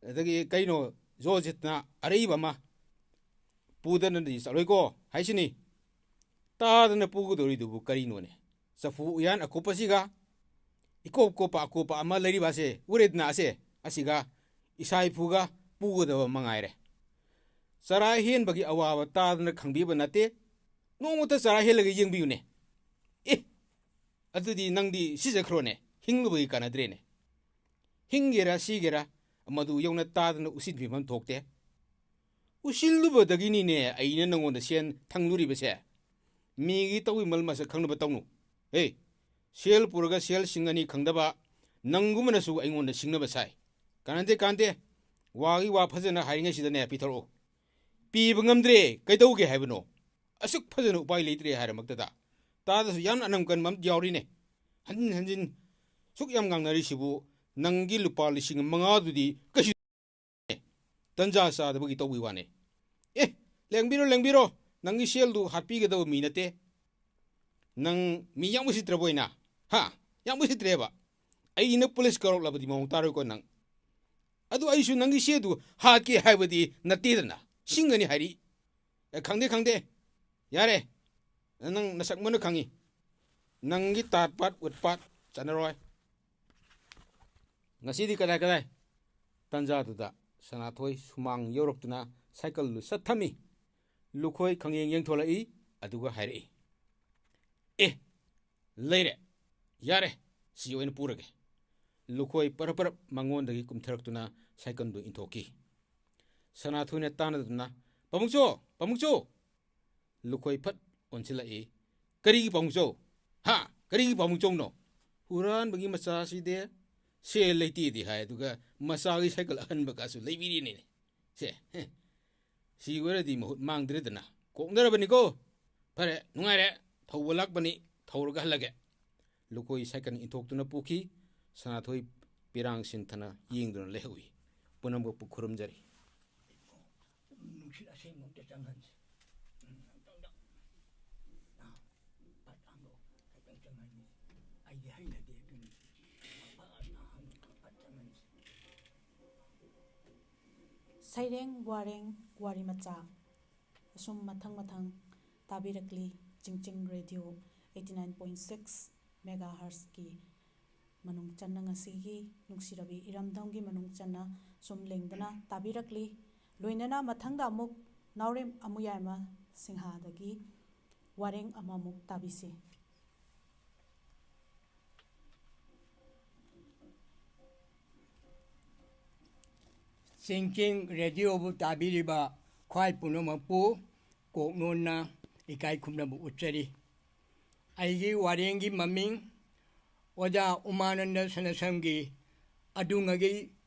ꯑꯗꯒꯤ ꯀꯩꯅꯣ, ꯖꯣ ꯖꯤꯠꯅ ꯑꯔꯩꯕ ꯑꯃ ꯄꯨꯗꯅꯗꯤ ꯆꯠꯂꯣꯏꯀꯣ ꯍꯥꯏꯁꯤꯅꯤ꯫ ꯇꯥꯗꯅ ꯄꯨꯒꯗꯧꯔꯤꯗꯨꯕꯨ ꯀꯔꯤꯅꯣꯅꯦ? ꯆꯐꯨ ꯎꯌꯥꯟ ꯑꯀꯨꯞꯄꯁꯤꯒ, ꯏꯀꯣꯞ ꯀꯣꯞꯄ ꯑꯀꯨꯞꯄ ꯑꯃ ꯂꯩꯔꯤꯕ ꯑꯁꯦ, ꯎꯔꯦꯗꯅ ꯑꯁꯦ, ꯑꯁꯤꯒ ꯏꯁꯥ ꯏꯐꯨꯒ ꯄꯨꯒꯗꯕ ꯃꯉꯥꯏꯔꯦ꯫ ꯆꯔꯥ ꯍꯦꯟꯕꯒꯤ ꯑꯋꯥꯕ ꯇꯥꯗꯅ ꯈꯪꯕꯤꯕ ꯅꯠꯇꯦ꯫ ꯅꯣꯡꯃꯇ ꯆꯔꯥ ꯍꯦꯜꯂꯒ ꯌꯦꯡꯕꯤꯌꯨꯅꯦ꯫ ꯑꯦ, ꯑꯗꯨꯗꯤ ꯅꯪꯗꯤ ꯁꯤꯖꯈ꯭ꯔꯣꯅꯦ, ꯍꯤꯡꯂꯨꯕꯒꯤ ꯀꯥꯟꯅꯗ꯭ꯔꯦꯅꯦ꯫ ꯍꯤꯡꯒꯦꯔꯥ ꯁꯤꯒꯦꯔꯥ, ꯃꯗꯨ ꯌꯧꯅ ꯇꯥꯗꯅ ꯎꯁꯤꯠꯄꯤꯐꯝ ꯊꯣꯛꯇꯦ꯫ ꯎꯁꯤꯜꯂꯨꯕꯗꯒꯤꯅꯤꯅꯦ ꯑꯩꯅ ꯅꯪꯉꯣꯟꯗ ꯁꯦꯟ ꯊꯪꯂꯨꯔꯤꯕꯁꯦ꯫ ꯃꯤꯒꯤ ꯇꯧꯕꯤꯃꯜ ꯃꯁꯛ ꯈꯪꯅꯕ ꯇꯧꯅꯨ꯫ ꯍꯦ, ꯁꯦꯜ ꯄꯨꯔꯒ ꯁꯦꯜ ꯁꯤꯡꯒꯅꯤ ꯈꯪꯗꯕ ꯅꯪꯒꯨꯝꯕꯅꯁꯨ ꯑꯩꯉꯣꯟꯗ ꯁꯤꯡꯅꯕ ꯁꯥꯏ꯫ ꯀꯥꯟꯅꯗꯦ, ꯀꯥꯟꯅꯗꯦ꯫ ꯋꯥꯒꯤ ꯋꯥ ꯐꯖꯅ ꯍꯥꯏꯔꯤꯉꯩꯁꯤꯗꯅꯦ ꯄꯤꯊꯣꯔꯛꯑꯣ꯫ ꯄꯤꯕ ꯉꯝꯗ꯭ꯔꯦ, ꯀꯩꯗꯧꯒꯦ ꯍꯥꯏꯕꯅꯣ? ꯑꯁꯨꯛ ꯐꯖꯅ ꯎꯄꯥꯏ ꯂꯩꯇ꯭ꯔꯦ ꯍꯥꯏꯔꯃꯛꯇꯗ꯫ ꯇꯥꯗꯁꯨ ꯌꯥꯝꯅ ꯑꯅꯝ ꯀꯟꯕ ꯑꯃ ꯌꯥꯎꯔꯤꯅꯦ꯫ ꯍꯟꯖꯤꯟ ꯍꯟꯖꯤꯟ ꯁꯨꯛ ꯌꯥꯝ ꯉꯥꯡꯅꯔꯤꯁꯤꯕꯨ, ꯅꯪꯒꯤ ꯂꯨꯄꯥ ꯂꯤꯁꯤꯡ ꯃꯉꯥꯗꯨꯗꯤ ꯀꯩꯁꯨ ꯇꯟꯖꯥ ꯆꯥꯗꯕꯒꯤ ꯇꯧꯕꯒꯤ ꯋꯥꯅꯦ꯫ ꯑꯦ, ꯂꯦꯡꯕꯤꯔꯣ, ꯂꯦꯡꯕꯤꯔꯣ, ꯅꯪꯒꯤ ꯁꯦꯜꯗꯨ ꯍꯥꯠꯄꯤꯒꯗꯕ ꯃꯤ ꯅꯠꯇꯦ꯫ ꯅꯪ ꯃꯤ ꯌꯥꯝ ꯎꯁꯤꯠꯇ꯭ꯔꯕꯣꯏꯅ? ꯍꯥ? ꯌꯥꯝ ꯎꯁꯤꯠꯇ꯭ꯔꯦꯕ꯫ ꯑꯩꯅ ꯄꯨꯂꯤꯁ ꯀꯧꯔꯛꯂꯕꯗꯤ ꯃꯑꯣꯡ ꯇꯥꯔꯣꯏꯀꯣ ꯅꯪ꯫ ꯑꯗꯨ ꯑꯩꯁꯨ ꯅꯪꯒꯤ ꯁꯦꯜꯗꯨ ꯍꯥꯠꯀꯦ ꯍꯥꯏꯕꯗꯤ ꯅꯠꯇꯦꯗꯅ꯫ ꯁꯤꯡꯒꯅꯤ ꯍꯥꯏꯔꯤ꯫ ꯑꯦ, ꯈꯪꯗꯦ, ꯈꯪꯗꯦ꯫ ꯌꯥꯔꯦ꯫ ꯅꯪ ꯅꯁꯛ ꯃꯨꯟꯅ ꯈꯪꯉꯤ꯫ ꯅꯪꯒꯤ ꯇꯥꯠ ꯄꯥꯠ ꯎꯠ ꯄꯥꯠ ꯆꯠꯅꯔꯣꯏ꯫ ꯉꯁꯤꯗꯤ ꯀꯗꯥꯏ ꯀꯗꯥꯏ? ꯇꯟꯖꯥꯗꯨꯗ ꯁꯅꯥꯊꯣꯏ ꯁꯨꯃꯥꯡ ꯌꯧꯔꯛꯇꯨꯅ ꯁꯥꯏꯀꯜꯗꯨ ꯁꯠ ꯊꯝꯃꯤ꯫ ꯂꯨꯈꯣꯏ ꯈꯪꯌꯦꯡ ꯌꯦꯡꯊꯣꯂꯛꯏ, ꯑꯗꯨꯒ ꯍꯥꯏꯔꯛꯏ, "ꯑꯦ, ꯂꯩꯔꯦ, ꯌꯥꯔꯦ, ꯁꯤ ꯑꯣꯏꯅ ꯄꯨꯔꯒꯦ"꯫ ꯂꯨꯈꯣꯏ ꯄꯔꯞ ꯄꯔꯞ ꯃꯉꯣꯟꯗꯒꯤ ꯀꯨꯝꯊꯔꯛꯇꯨꯅ ꯁꯥꯏꯀꯜꯗꯨ ꯏꯟꯊꯣꯛꯈꯤ꯫ ꯁꯅꯥꯊꯣꯏꯅ ꯇꯥꯟꯅꯗꯨꯅ, "ꯄꯥꯕꯨꯡꯆꯧ, ꯄꯥꯕꯨꯡꯆꯧ!" ꯂꯨꯈꯣꯏ ꯐꯠ ꯑꯣꯟꯁꯤꯜꯂꯛꯏ꯫ "ꯀꯔꯤꯒꯤ ꯄꯥꯕꯨꯡꯆꯧ? ꯍꯥ? ꯀꯔꯤꯒꯤ ꯄꯥꯕꯨꯡꯆꯧꯅꯣ?" "ꯍꯨꯔꯥꯟꯕꯒꯤ ꯃꯆꯥꯁꯤꯗꯤ ꯁꯦꯜ ꯂꯩꯇꯦꯗꯤ ꯍꯥꯏ, ꯑꯗꯨꯒ ꯃꯆꯥꯒꯤ ꯁꯥꯏꯀꯜ ꯑꯍꯟꯕꯒꯁꯨ ꯂꯩꯕꯤꯔꯤꯅꯤꯅꯦ꯫ ꯁꯦ, ꯍꯦ, ꯁꯤ ꯑꯣꯏꯔꯗꯤ ꯃꯍꯨꯠ ꯃꯥꯡꯗ꯭ꯔꯦꯗꯅ꯫ ꯀꯣꯛꯅꯔꯕꯅꯤꯀꯣ꯫ ꯐꯔꯦ, ꯅꯨꯡꯉꯥꯏꯔꯦ꯫ ꯊꯧꯕ ꯂꯥꯛꯄꯅꯤ, ꯊꯧꯔꯒ ꯍꯜꯂꯒꯦ"꯫ ꯂꯨꯈꯣꯏ ꯁꯥꯏꯀꯜ ꯏꯟꯊꯣꯛꯇꯨꯅ ꯄꯨꯈꯤ꯫ ꯁꯅꯥꯊꯣꯏ ꯄꯤꯔꯥꯡ ꯁꯤꯟꯊꯅ ꯌꯦꯡꯗꯨꯅ ꯂꯩꯍꯧꯏ꯫ ꯄꯨꯝꯅꯃꯛꯄꯨ ꯈꯨꯔꯨꯝꯖꯔꯤ꯫ ꯅꯨꯡꯁꯤꯠ ꯑꯁꯦꯡꯕ ꯑꯝꯇ ꯆꯪꯍꯟꯁꯤ꯫ ꯎꯝ, ꯑꯝꯇꯪꯗ꯫ ꯑꯥ, ꯐꯠ ꯍꯥꯡꯗꯣꯛꯑꯣ꯫ ꯈꯤꯇꯪ ꯆꯪꯍꯟꯁꯤ꯫ ꯑꯩꯗꯤ ꯍꯩꯅꯗꯦ ꯑꯗꯨꯅꯤ꯫ ꯐꯠ ꯍꯥꯡꯗꯣꯛꯑꯣ, ꯐꯠ ꯆꯪꯍꯟꯁꯤ꯫ ꯁꯩꯔꯦꯡ, ꯋꯥꯔꯦꯡ, ꯋꯥꯔꯤ ꯃꯆꯥ꯫ ꯑꯁꯨꯝ ꯃꯊꯪ ꯃꯊꯪ ꯇꯥꯕꯤꯔꯛꯂꯤ꯫ ꯆꯤꯡꯆꯤꯡ radio eighty nine point six megahertzꯀꯤ ꯃꯅꯨꯡ ꯆꯟꯅ, ꯉꯁꯤꯒꯤ ꯅꯨꯡꯁꯤꯔꯕꯤ ꯏꯔꯝꯗꯝꯒꯤ ꯃꯅꯨꯡ ꯆꯟꯅ ꯁꯨꯝ ꯂꯦꯡꯗꯨꯅ ꯇꯥꯕꯤꯔꯛꯂꯤ꯫ ꯂꯣꯏꯅꯅ ꯃꯊꯪꯗ ꯑꯃꯨꯛ ꯅꯥꯎꯔꯦꯝ ꯑꯃꯨꯌꯥꯏꯃ ꯁꯤꯡꯍꯥꯗꯒꯤ ꯋꯥꯔꯦꯡ ꯑꯃꯃꯨꯛ ꯇꯥꯕꯤꯁꯤ꯫ ꯆꯤꯡꯆꯤꯡ ꯔꯦꯗꯤꯑꯣꯕꯨ ꯇꯥꯕꯤꯔꯤꯕ ꯈ꯭ꯋꯥꯏ ꯄꯨꯝꯅꯃꯛꯄꯨ ꯀꯣꯛꯅꯣꯟꯅ ꯏꯀꯥꯏ ꯈꯨꯝꯅꯕ ꯎꯠꯆꯔꯤ꯫ ꯑꯩꯒꯤ ꯋꯥꯔꯦꯡꯒꯤ ꯃꯃꯤꯡ ꯑꯣꯖꯥ ꯎꯃꯥꯅꯟꯗ ꯁꯅꯥꯁꯝꯒꯤ ꯑꯗꯨꯉꯩꯒꯤ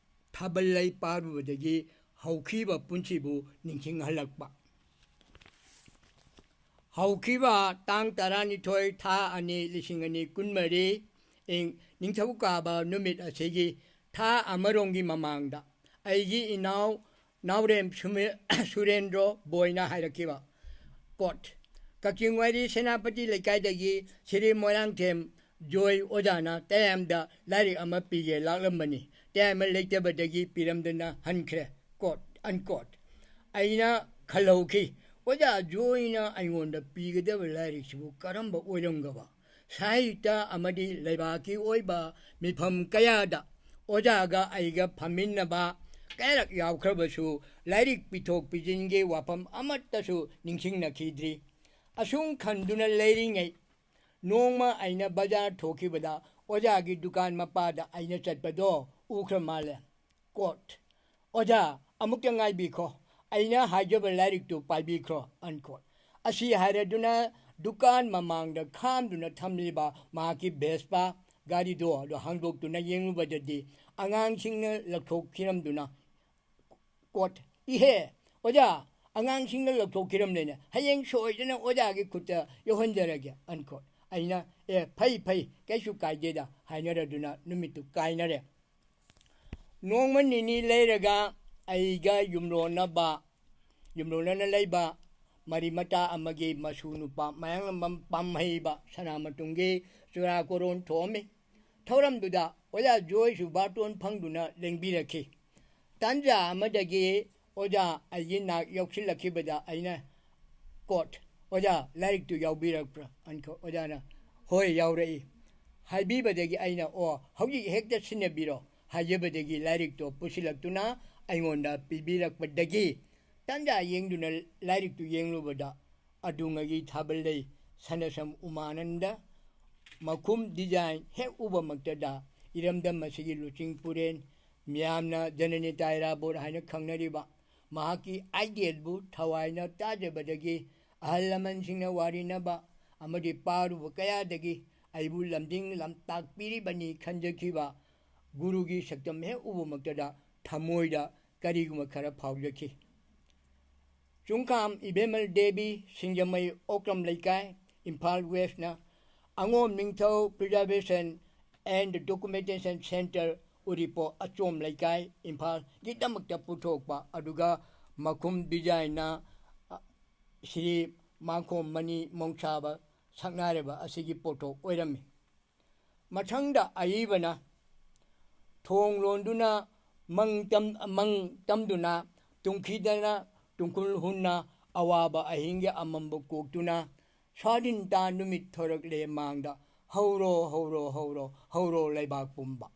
ꯊꯥꯕꯜ ꯂꯩ ꯄꯥꯔꯨꯕꯗꯒꯤ ꯍꯧꯈꯤꯕ ꯄꯨꯟꯁꯤꯕꯨ ꯅꯤꯡꯁꯤꯡꯍꯜꯂꯛꯄ꯫ ꯍꯧꯈꯤꯕ ꯇꯥꯡ ꯇꯔꯥꯅꯤꯊꯣꯏ, ꯊꯥ ꯑꯅꯤ, ꯂꯤꯁꯤꯡ ꯑꯅꯤ ꯀꯨꯟꯃꯔꯤ, ꯏꯪ ꯅꯤꯡꯊꯧꯀꯥꯕ ꯅꯨꯃꯤꯠ ꯑꯁꯤꯒꯤ ꯊꯥ ꯑꯃꯔꯣꯝꯒꯤ ꯃꯃꯥꯡꯗ ꯑꯩꯒꯤ ꯏꯅꯥꯎ ꯅꯥꯎꯔꯦꯝ ꯁꯨꯃꯦ-, ꯁꯨꯔꯦꯟꯗ꯭ꯔꯣ ꯕꯣꯏꯅ ꯍꯥꯏꯔꯛꯈꯤꯕ꯫ ꯀꯣꯠ, ꯀꯛꯆꯤꯡ ꯋꯥꯏꯔꯤ ꯁꯦꯅꯥꯄꯇꯤ ꯂꯩꯀꯥꯏꯗꯒꯤ ꯁꯤꯔꯤ ꯃꯣꯏꯔꯥꯡꯊꯦꯝ ꯖꯣꯏ ꯑꯣꯖꯥꯅ ꯇꯌꯥꯝꯗ ꯂꯥꯏꯔꯤꯛ ꯑꯃ ꯄꯤꯒꯦ ꯂꯥꯛꯂꯝꯕꯅꯤ꯫ ꯇꯌꯥꯝꯕ ꯂꯩꯇꯕꯗꯒꯤ ꯄꯤꯔꯝꯗꯅ ꯍꯟꯈ꯭ꯔꯦ꯫ ꯀꯣꯠ, ꯑꯟꯀꯣꯠ꯫ ꯑꯩꯅ ꯈꯜꯍꯧꯈꯤ, ꯑꯣꯖꯥ ꯖꯣꯏꯅ ꯑꯩꯉꯣꯟꯗ ꯄꯤꯒꯗꯕ ꯂꯥꯏꯔꯤꯛꯁꯤꯕꯨ ꯀꯔꯝꯕ ꯑꯣꯏꯔꯝꯒꯕ? ꯁꯥꯍꯤꯇ꯭ꯌ ꯑꯃꯗꯤ ꯂꯩꯕꯥꯛꯀꯤ ꯑꯣꯏꯕ ꯃꯤꯐꯝ ꯀꯌꯥꯗ ꯑꯣꯖꯥꯒ ꯑꯩꯒ ꯐꯝꯃꯤꯟꯅꯕ ꯀꯌꯥꯔꯛ ꯌꯥꯎꯈ꯭ꯔꯕꯁꯨ, ꯂꯥꯏꯔꯤꯛ ꯄꯤꯊꯣꯛ ꯄꯤꯁꯤꯟꯒꯤ ꯋꯥꯐꯝ ꯑꯃꯠꯇꯁꯨ ꯅꯤꯡꯁꯤꯡꯅꯈꯤꯗ꯭ꯔꯤ꯫ ꯑꯁꯨꯝ ꯈꯟꯗꯨꯅ ꯂꯩꯔꯤꯉꯩ, ꯅꯣꯡꯃ ꯑꯩꯅ ꯕꯖꯥꯔ ꯊꯣꯛꯈꯤꯕꯗ ꯑꯣꯖꯥꯒꯤ ꯗꯨꯀꯥꯟ ꯃꯄꯥꯗ ꯑꯩꯅ ꯆꯠꯄꯗꯣ ꯎꯈ꯭ꯔ ꯃꯥꯜꯂꯦ꯫ ꯀꯣꯠ, "ꯑꯣꯖꯥ, ꯑꯃꯨꯛꯇ ꯉꯥꯏꯕꯤꯈꯣ, ꯑꯩꯅ ꯍꯥꯏꯖꯕ ꯂꯥꯏꯔꯤꯛꯇꯨ ꯄꯥꯏꯕꯤꯈ꯭ꯔꯣ", ꯑꯟꯀꯣꯠ꯫ ꯑꯁꯤ ꯍꯥꯏꯔꯗꯨꯅ ꯗꯨꯀꯥꯟ ꯃꯃꯥꯡꯗ ꯈꯥꯝꯗꯨꯅ ꯊꯝꯂꯤꯕ ꯃꯍꯥꯛꯀꯤ ꯚꯦꯁꯄꯥ ꯒꯥꯔꯤꯗꯣ ꯑꯗꯨ ꯍꯥꯡꯗꯣꯛꯇꯨꯅ ꯌꯦꯡꯂꯨꯕꯗꯗꯤ ꯑꯉꯥꯡꯁꯤꯡꯅ ꯂꯧꯊꯣꯛꯈꯤꯔꯝꯗꯨꯅ, ꯀꯣꯠ, "ꯏꯍꯦ, ꯑꯣꯖꯥ, ꯑꯉꯥꯡꯁꯤꯡꯅ ꯂꯧꯊꯣꯛꯈꯤꯔꯝꯂꯦꯅꯦ, ꯍꯌꯦꯡ ꯁꯣꯏꯗꯅ ꯑꯣꯖꯥꯒꯤ ꯈꯨꯠꯇ ꯌꯧꯍꯟꯖꯔꯒꯦ", ꯑꯟꯀꯣꯠ꯫ ꯑꯩꯅ, "ꯑꯦ, ꯐꯩ, ꯐꯩ, ꯀꯩꯁꯨ ꯀꯥꯏꯗꯦꯗ" ꯍꯥꯏꯅꯔꯗꯨꯅ ꯅꯨꯃꯤꯠꯇꯨ ꯀꯥꯏꯅꯔꯦ꯫ ꯅꯣꯡꯃ ꯅꯤꯅꯤ ꯂꯩꯔꯒ ꯑꯩꯒ ꯌꯨꯝꯂꯣꯟꯅꯕ, ꯌꯨꯝꯂꯣꯟꯅꯅ ꯂꯩꯕ ꯃꯔꯤ ꯃꯇꯥ ꯑꯃꯒꯤ ꯃꯁꯨ ꯅꯨꯄꯥ ꯃꯌꯥꯡꯂꯝꯕꯝ ꯄꯥꯝꯍꯩꯕ ꯁꯅꯥꯃꯇꯨꯝꯒꯤ ꯆꯨꯔꯥꯀꯣꯔꯣꯟ ꯊꯣꯛꯑꯝꯃꯤ꯫ ꯊꯧꯔꯝꯗꯨꯗ ꯑꯣꯖꯥ ꯖꯣꯏꯁꯨ ꯕꯥꯔꯇꯣꯟ ꯐꯪꯗꯨꯅ ꯂꯦꯡꯕꯤꯔꯛꯈꯤ꯫ ꯇꯥꯟꯖꯥ ꯑꯃꯗꯒꯤ ꯑꯣꯖꯥ ꯑꯩꯒꯤ ꯅꯥꯛ ꯌꯧꯁꯤꯜꯂꯛꯈꯤꯕꯗ ꯑꯩꯅ, ꯀꯣꯠ, "ꯑꯣꯖꯥ, ꯂꯥꯏꯔꯤꯛꯇꯨ ꯌꯥꯎꯕꯤꯔꯛꯄ꯭ꯔꯥ?" ꯑꯟꯀꯣꯠ꯫ ꯑꯣꯖꯥꯅ, "ꯍꯣꯏ, ꯌꯥꯎꯔꯛꯏ" ꯍꯥꯏꯕꯤꯕꯗꯒꯤ ꯑꯩꯅ, "ꯑꯣ, ꯍꯧꯖꯤꯛ ꯍꯦꯛꯇ ꯁꯤꯟꯅꯕꯤꯔꯣ" ꯍꯥꯏꯖꯕꯗꯒꯤ ꯂꯥꯏꯔꯤꯛꯇꯣ ꯄꯨꯁꯤꯜꯂꯛꯇꯨꯅ ꯑꯩꯉꯣꯟꯗ ꯄꯤꯕꯤꯔꯛꯄꯗꯒꯤ, ꯇꯥꯟꯖꯥ ꯌꯦꯡꯗꯨꯅ ꯂꯥꯏꯔꯤꯛꯇꯨ ꯌꯦꯡꯂꯨꯕꯗ, ꯑꯗꯨꯉꯩꯒꯤ ꯊꯥꯕꯜ ꯂꯩ ꯁꯅꯁꯝ ꯎꯃꯥꯅꯟꯗ ꯃꯈꯨꯝ ꯗꯤꯖꯥꯏꯟ ꯍꯦꯛ ꯎꯕꯃꯛꯇꯗ, ꯏꯔꯝꯗꯝ ꯑꯁꯤꯒꯤ ꯂꯨꯆꯤꯡ ꯄꯨꯔꯦꯟ, ꯃꯤꯌꯥꯝꯅ ꯖꯅꯅꯦꯇꯥ ꯏꯔꯥꯕꯣꯠ ꯍꯥꯏꯅ ꯈꯪꯅꯔꯤꯕ ꯃꯍꯥꯛꯀꯤ ꯑꯥꯏꯗꯤꯌꯦꯜꯕꯨ ꯊꯋꯥꯏꯅ ꯇꯥꯖꯕꯗꯒꯤ, ꯑꯍꯜ ꯂꯃꯟꯁꯤꯡꯅ ꯋꯥꯔꯤꯅꯕ ꯑꯃꯗꯤ ꯄꯥꯔꯨꯕ ꯀꯌꯥꯗꯒꯤ ꯑꯩꯕꯨ ꯂꯝꯖꯤꯡ ꯂꯝꯇꯥꯛꯄꯤꯔꯤꯕꯅꯤ ꯈꯟꯖꯈꯤꯕ ꯒꯨꯔꯨꯒꯤ ꯁꯛꯇꯝ ꯍꯦꯛ ꯎꯕꯃꯛꯇꯗ ꯊꯃꯣꯏꯗ ꯀꯔꯤꯒꯨꯝꯕ ꯈꯔ ꯐꯥꯎꯖꯈꯤ꯫ ꯆꯨꯡꯈꯥꯝ ꯏꯕꯦꯝꯃꯜ ꯗꯦꯕꯤ, ꯁꯤꯡꯖꯃꯩ ꯑꯣꯀ꯭ꯔꯝ ꯂꯩꯀꯥꯏ, ꯏꯝꯐꯥꯜ ꯋꯦꯁꯅ ꯑꯉꯣꯝ ꯅꯤꯡꯊꯧ Preservation and Documentation Centre, ꯎꯔꯤꯄꯣꯛ ꯑꯆꯣꯝ ꯂꯩꯀꯥꯏ, ꯏꯝꯐꯥꯜꯒꯤꯗꯃꯛꯇ ꯄꯨꯊꯣꯛꯄ, ꯑꯗꯨꯒ ꯃꯈꯨꯝ ꯗꯤꯖꯥꯏꯟꯅ, ꯑ, ꯁ꯭ꯔꯤ ꯃꯥꯡꯈꯣꯝ ꯃꯅꯤ ꯃꯣꯡꯁꯥꯕ ꯁꯛꯅꯥꯏꯔꯕ ꯑꯁꯤꯒꯤ ꯄꯣꯠꯊꯣꯛ ꯑꯣꯏꯔꯝꯃꯤ꯫ ꯃꯊꯪꯗ ꯑꯏꯕꯅ ꯊꯣꯡ ꯂꯣꯟꯗꯨꯅ ꯃꯪ ꯇꯝ-, ꯃꯪ ꯇꯝꯗꯨꯅ, ꯇꯨꯝꯈꯤꯗꯅ ꯇꯨꯡꯈꯨꯜ ꯍꯨꯟꯅ, ꯑꯋꯥꯕ ꯑꯍꯤꯡꯒꯤ ꯑꯃꯝꯕ ꯀꯣꯛꯇꯨꯅ, ꯁ꯭ꯋꯥꯙꯤꯟꯇꯥ ꯅꯨꯃꯤꯠ ꯊꯣꯔꯛꯂꯦ ꯃꯥꯡꯗ, ꯍꯧꯔꯣ, ꯍꯧꯔꯣ, ꯍꯧꯔꯣ, ꯍꯧꯔꯣ ꯂꯩꯕꯥꯛ ꯄꯨꯝꯕ꯫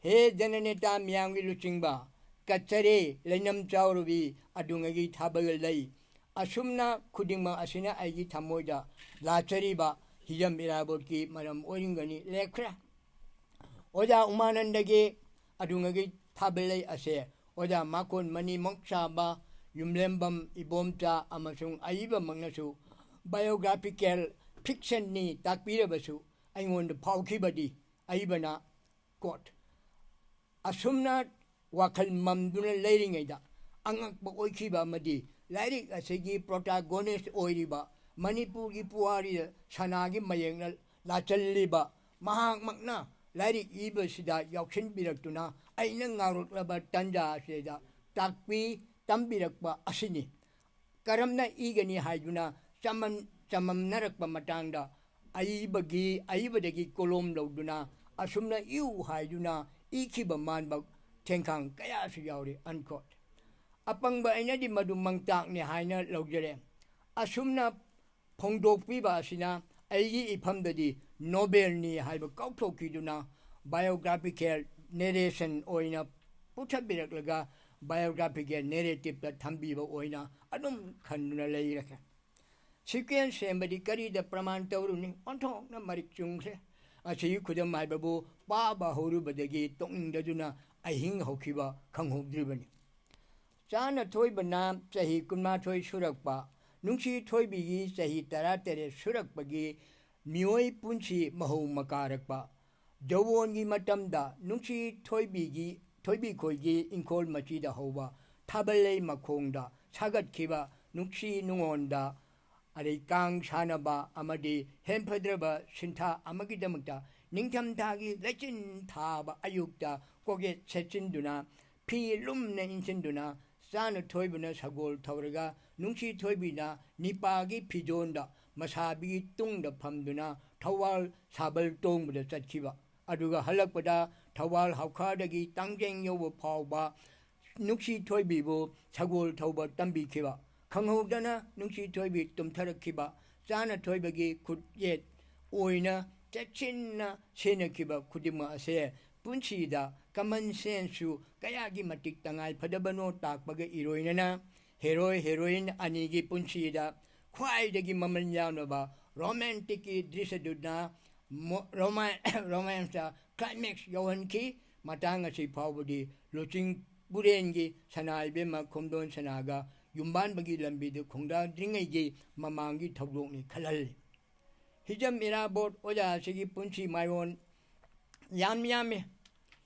ꯍꯦ ꯖꯅꯅꯦꯇꯥ ꯃꯤꯌꯥꯝꯒꯤ ꯂꯨꯆꯤꯡꯕ, ꯀꯠꯆꯔꯦ ꯂꯩꯅꯝ ꯆꯥꯎꯔꯕꯤ, ꯑꯗꯨꯉꯩꯒꯤ ꯊꯥꯕꯜ ꯂꯩ꯫ ꯑꯁꯨꯝꯅ ꯈꯨꯗꯤꯡꯃꯛ ꯑꯁꯤꯅ ꯑꯩꯒꯤ ꯊꯃꯣꯏꯗ ꯂꯥꯠꯆꯔꯤꯕ ꯍꯤꯖꯝ ꯏꯔꯥꯕꯣꯠꯀꯤ ꯃꯔꯝ ꯑꯣꯏꯔꯝꯒꯅꯤ꯫ ꯂꯦꯞꯈ꯭ꯔꯦ꯫ ꯑꯣꯖꯥ ꯎꯃꯥꯅꯟꯗꯒꯤ ꯑꯗꯨꯉꯩꯒꯤ ꯊꯥꯕꯜ ꯂꯩ ꯑꯁꯦ ꯑꯣꯖꯥ ꯃꯥꯀꯣꯟ ꯃꯅꯤ ꯃꯣꯡꯁꯥꯕ, ꯌꯨꯝꯂꯦꯝꯕꯝ ꯏꯕꯣꯝꯆꯥ ꯑꯃꯁꯨꯡ ꯑꯏꯕꯃꯛꯅꯁꯨ biographical fictionꯅꯤ ꯇꯥꯛꯄꯤꯔꯕꯁꯨ, ꯑꯩꯉꯣꯟꯗ ꯐꯥꯎꯈꯤꯕꯗꯤ ꯑꯏꯕꯅ, quote, ꯑꯁꯨꯝꯅ ꯋꯥꯈꯜ ꯃꯝꯗꯨꯅ ꯂꯩꯔꯤꯉꯩꯗ ꯑꯉꯛꯄ ꯑꯣꯏꯈꯤꯕ ꯑꯃꯗꯤ ꯂꯥꯏꯔꯤꯛ ꯑꯁꯤꯒꯤ protagonist ꯑꯣꯏꯔꯤꯕ, ꯃꯅꯤꯄꯨꯔꯒꯤ ꯄꯨꯋꯥꯔꯤꯗ ꯁꯅꯥꯒꯤ ꯃꯌꯦꯛꯅ ꯂꯥꯆꯜꯂꯤꯕ ꯃꯍꯥꯛꯃꯛꯅ ꯂꯥꯏꯔꯤꯛ ꯏꯕꯁꯤꯗ ꯌꯥꯎꯁꯤꯟꯕꯤꯔꯛꯇꯨꯅ ꯑꯩꯅ ꯉꯥꯎꯔꯛꯂꯕ ꯇꯟꯖꯥ ꯑꯁꯤꯗ ꯇꯥꯛꯄꯤ ꯇꯝꯕꯤꯔꯛꯄ ꯑꯁꯤꯅꯤ꯫ ꯀꯔꯝꯅ ꯏꯒꯅꯤ ꯍꯥꯏꯗꯨꯅ ꯆꯃꯝ-, ꯆꯃꯝꯅꯔꯛꯄ ꯃꯇꯥꯡꯗ ꯑꯏꯕꯒꯤ, ꯑꯏꯕꯗꯒꯤ ꯀꯣꯂꯣꯝ ꯂꯧꯗꯨꯅ ꯑꯁꯨꯝꯅ ꯏꯌꯨ ꯍꯥꯏꯗꯨꯅ ꯏꯈꯤꯕ ꯃꯥꯟꯕ ꯊꯦꯡꯈꯥꯡ ꯀꯌꯥꯁꯨ ꯌꯥꯎꯔꯤ꯫ Unquote꯫ ꯑꯄꯪꯕ ꯑꯩꯅꯗꯤ ꯃꯗꯨ ꯃꯪꯇꯥꯛꯅꯤ ꯍꯥꯏꯅ ꯂꯧꯖꯔꯦ꯫ ꯑꯁꯨꯝꯅ ꯐꯣꯡꯗꯣꯛꯄꯤꯕ ꯑꯁꯤꯅ ꯑꯩꯒꯤ ꯏꯐꯝꯗꯗꯤ novelꯅꯤ ꯍꯥꯏꯕ ꯀꯥꯎꯊꯣꯛꯈꯤꯗꯨꯅ biographical narration ꯑꯣꯏꯅ ꯄꯨꯊꯕꯤꯔꯛꯂꯒ biographical narrativeꯇ ꯊꯝꯕꯤꯕ ꯑꯣꯏꯅ ꯑꯗꯨꯝ ꯈꯟꯗꯨꯅ ꯂꯩꯔꯒꯦ꯫ Sequence ꯁꯦꯝꯕꯗꯤ ꯀꯔꯤꯗ ꯄ꯭ꯔꯃꯥꯟ ꯇꯧꯔꯨꯅꯤ? ꯑꯣꯟꯊꯣꯛꯅ ꯃꯔꯤꯛ ꯆꯨꯝꯈ꯭ꯔꯦ꯫ ꯑꯁꯤꯒꯤ ꯈꯨꯗꯝ ꯍꯥꯏꯕꯕꯨ ꯄꯥꯕ ꯍꯧꯔꯨꯕꯗꯒꯤ ꯇꯣꯛꯅꯤꯡꯗꯗꯨꯅ ꯑꯍꯤꯡ ꯍꯧꯈꯤꯕ ꯈꯪꯍꯧꯗ꯭ꯔꯤꯕꯅꯤ꯫ ꯆꯥꯅ ꯊꯣꯏꯕꯅ ꯆꯍꯤ ꯀꯨꯟꯃꯥꯊꯣꯏ ꯁꯨꯔꯛꯄ, ꯅꯨꯡꯁꯤ ꯊꯣꯏꯕꯤꯒꯤ ꯆꯍꯤ ꯇꯔꯥꯇꯔꯦꯠ ꯁꯨꯔꯛꯄꯒꯤ ꯃꯤꯑꯣꯏ ꯄꯨꯟꯁꯤ ꯃꯍꯧ ꯃꯀꯥꯔꯛꯄ, ꯖꯧꯋꯣꯟꯒꯤ ꯃꯇꯝꯗ ꯅꯨꯡꯁꯤ ꯊꯣꯏꯕꯤꯒꯤ, ꯊꯣꯏꯕꯤ ꯈꯣꯏꯒꯤ ꯏꯪꯈꯣꯜ ꯃꯆꯤꯗ ꯍꯧꯕ ꯊꯥꯕꯜꯂꯩ ꯃꯈꯣꯡꯗ ꯁꯥꯒꯠꯈꯤꯕ ꯅꯨꯡꯁꯤ ꯅꯨꯡꯉꯣꯟꯗ, ꯑꯗꯩ ꯀꯥꯡ ꯁꯥꯟꯅꯕ ꯑꯃꯗꯤ ꯍꯦꯟꯐꯗ꯭ꯔꯕ ꯁꯤꯟꯊꯥ ꯑꯃꯒꯤꯗꯃꯛꯇ ꯅꯤꯡꯊꯝꯊꯥꯒꯤ ꯂꯩꯆꯤꯟ ꯊꯥꯕ ꯑꯌꯨꯛꯇ ꯀꯣꯛꯌꯦꯠ ꯁꯦꯠꯆꯤꯟꯗꯨꯅ, ꯐꯤ ꯂꯨꯝꯅ ꯏꯟꯁꯤꯟꯗꯨꯅ, ꯆꯥꯅ ꯊꯣꯏꯕꯅ ꯁꯒꯣꯜ ꯊꯧꯔꯒ, ꯅꯨꯡꯁꯤ ꯊꯣꯏꯕꯤꯅ ꯅꯤꯄꯥꯒꯤ ꯐꯤꯖꯣꯟꯗ ꯃꯁꯥꯕꯤꯒꯤ ꯇꯨꯡꯗ ꯐꯝꯗꯨꯅ ꯊꯧꯋꯥꯜ ꯁꯥꯕꯜ ꯇꯣꯡꯕꯗ ꯆꯠꯈꯤꯕ꯫ ꯑꯗꯨꯒ ꯍꯜꯂꯛꯄꯗ ꯊꯧꯕꯥꯜ ꯍꯥꯎꯈꯥꯗꯒꯤ ꯇꯥꯡꯖꯦꯡ ꯌꯧꯕ ꯐꯥꯎꯕ ꯅꯨꯡꯁꯤ ꯊꯣꯏꯕꯤꯕꯨ ꯁꯒꯣꯜ ꯊꯧꯕ ꯇꯝꯕꯤꯈꯤꯕ꯫ ꯈꯪꯍꯧꯗꯅ ꯅꯨꯡꯁꯤ ꯊꯣꯏꯕꯤ ꯇꯨꯝꯊꯔꯛꯈꯤꯕ꯫ ꯆꯥꯅ ꯊꯣꯏꯕꯒꯤ ꯈꯨꯠꯌꯦꯠ ꯑꯣꯏꯅ ꯆꯦꯛꯁꯤꯟꯅ ꯁꯦꯟꯅꯈꯤꯕ ꯈꯨꯗꯤꯡꯃꯛ ꯑꯁꯦ ꯄꯨꯟꯁꯤꯗ common senseꯁꯨ ꯀꯌꯥꯒꯤ ꯃꯇꯤꯛ ꯇꯉꯥꯏ ꯐꯗꯕꯅꯣ ꯇꯥꯛꯄꯒ ꯏꯔꯣꯏꯅꯅ ꯍꯦꯔꯣꯏ ꯍꯦꯔꯣꯏꯟ ꯑꯅꯤꯒꯤ ꯄꯨꯟꯁꯤꯗ ꯈ꯭ꯋꯥꯏꯗꯒꯤ ꯃꯃꯜ ꯌꯥꯝꯂꯕ romanticꯀꯤ ꯗ꯭ꯔꯤꯁ꯭ꯌꯗꯨꯅ ꯃꯣ-, ꯔꯣꯃꯥꯟ-, romanceꯇ climax ꯌꯧꯍꯟꯈꯤ꯫ ꯃꯇꯥꯡ ꯑꯁꯤ ꯐꯥꯎꯕꯗꯤ ꯂꯨꯆꯤꯡ ꯄꯨꯔꯦꯟꯒꯤ ꯁꯅꯥ ꯏꯕꯦꯝꯃ ꯈꯣꯝꯗꯣꯟ ꯁꯅꯥꯒ ꯌꯨꯝꯕꯥꯟꯕꯒꯤ ꯂꯝꯕꯤꯗ ꯈꯣꯡꯗꯥꯗ꯭ꯔꯤꯉꯩꯒꯤ ꯃꯃꯥꯡꯒꯤ ꯊꯧꯗꯣꯛꯅꯤ ꯈꯜꯍꯜꯂꯤ꯫ ꯍꯤꯖꯝ ꯏꯔꯥꯕꯣꯠ ꯑꯣꯖꯥ ꯑꯁꯤꯒꯤ ꯄꯨꯟꯁꯤ ꯃꯥꯏꯑꯣꯟ ꯌꯥꯝ ꯌꯥꯝꯃꯤ꯫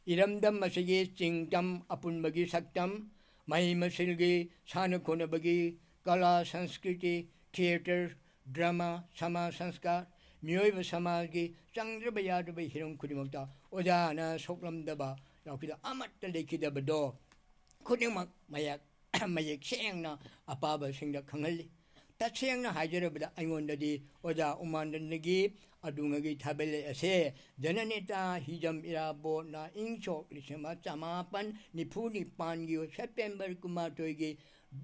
ꯏꯔꯝꯗꯝ ꯑꯁꯤꯒꯤ ꯆꯤꯡ ꯇꯝ ꯑꯄꯨꯟꯕꯒꯤ ꯁꯛꯇꯝ, ꯃꯍꯩ ꯃꯁꯤꯡꯒꯤ, ꯁꯥꯟꯅ ꯈꯣꯠꯅꯕꯒꯤ, ꯀꯂꯥ ꯁꯪꯁꯀ꯭ꯔꯤꯇꯤ, theatre, drama, ꯁꯃꯥꯖ ꯁꯪꯁꯀꯥꯔ, ꯃꯤꯑꯣꯏꯕ ꯁꯃꯥꯖꯒꯤ ꯆꯪꯗ꯭ꯔꯕ ꯌꯥꯗ꯭ꯔꯕ ꯍꯤꯔꯝ ꯈꯨꯗꯤꯡꯃꯛꯇ ꯑꯣꯖꯥꯅ ꯁꯣꯛꯂꯝꯗꯕ ꯌꯥꯎꯈꯤꯗ ꯑꯃꯠꯇ ꯂꯩꯈꯤꯗꯕꯗꯣ ꯈꯨꯗꯤꯡꯃꯛ ꯃꯌꯦꯛ, ꯃꯌꯦꯛ ꯁꯦꯡꯅ ꯑꯄꯥꯕꯁꯤꯡꯗ ꯈꯪꯍꯜꯂꯤ꯫ ꯇꯁꯦꯡꯅ ꯍꯥꯏꯖꯔꯕꯗ ꯑꯩꯉꯣꯟꯗꯗꯤ ꯑꯣꯖꯥ ꯎꯃꯥꯅꯟꯗꯒꯤ ꯑꯗꯨꯉꯩꯒꯤ ꯊꯥꯕꯜꯂꯩ ꯑꯁꯦ ꯖꯅꯅꯦꯇꯥ ꯍꯤꯖꯝ ꯏꯔꯥꯕꯣꯠꯅ ꯏꯪ ꯁꯣꯛ ꯂꯤꯁꯤꯡ ꯑꯃ ꯆꯃꯥꯄꯟ ꯅꯤꯐꯨ ꯅꯤꯄꯥꯟꯒꯤ September ꯀꯨꯟꯃꯥꯊꯣꯏꯒꯤ,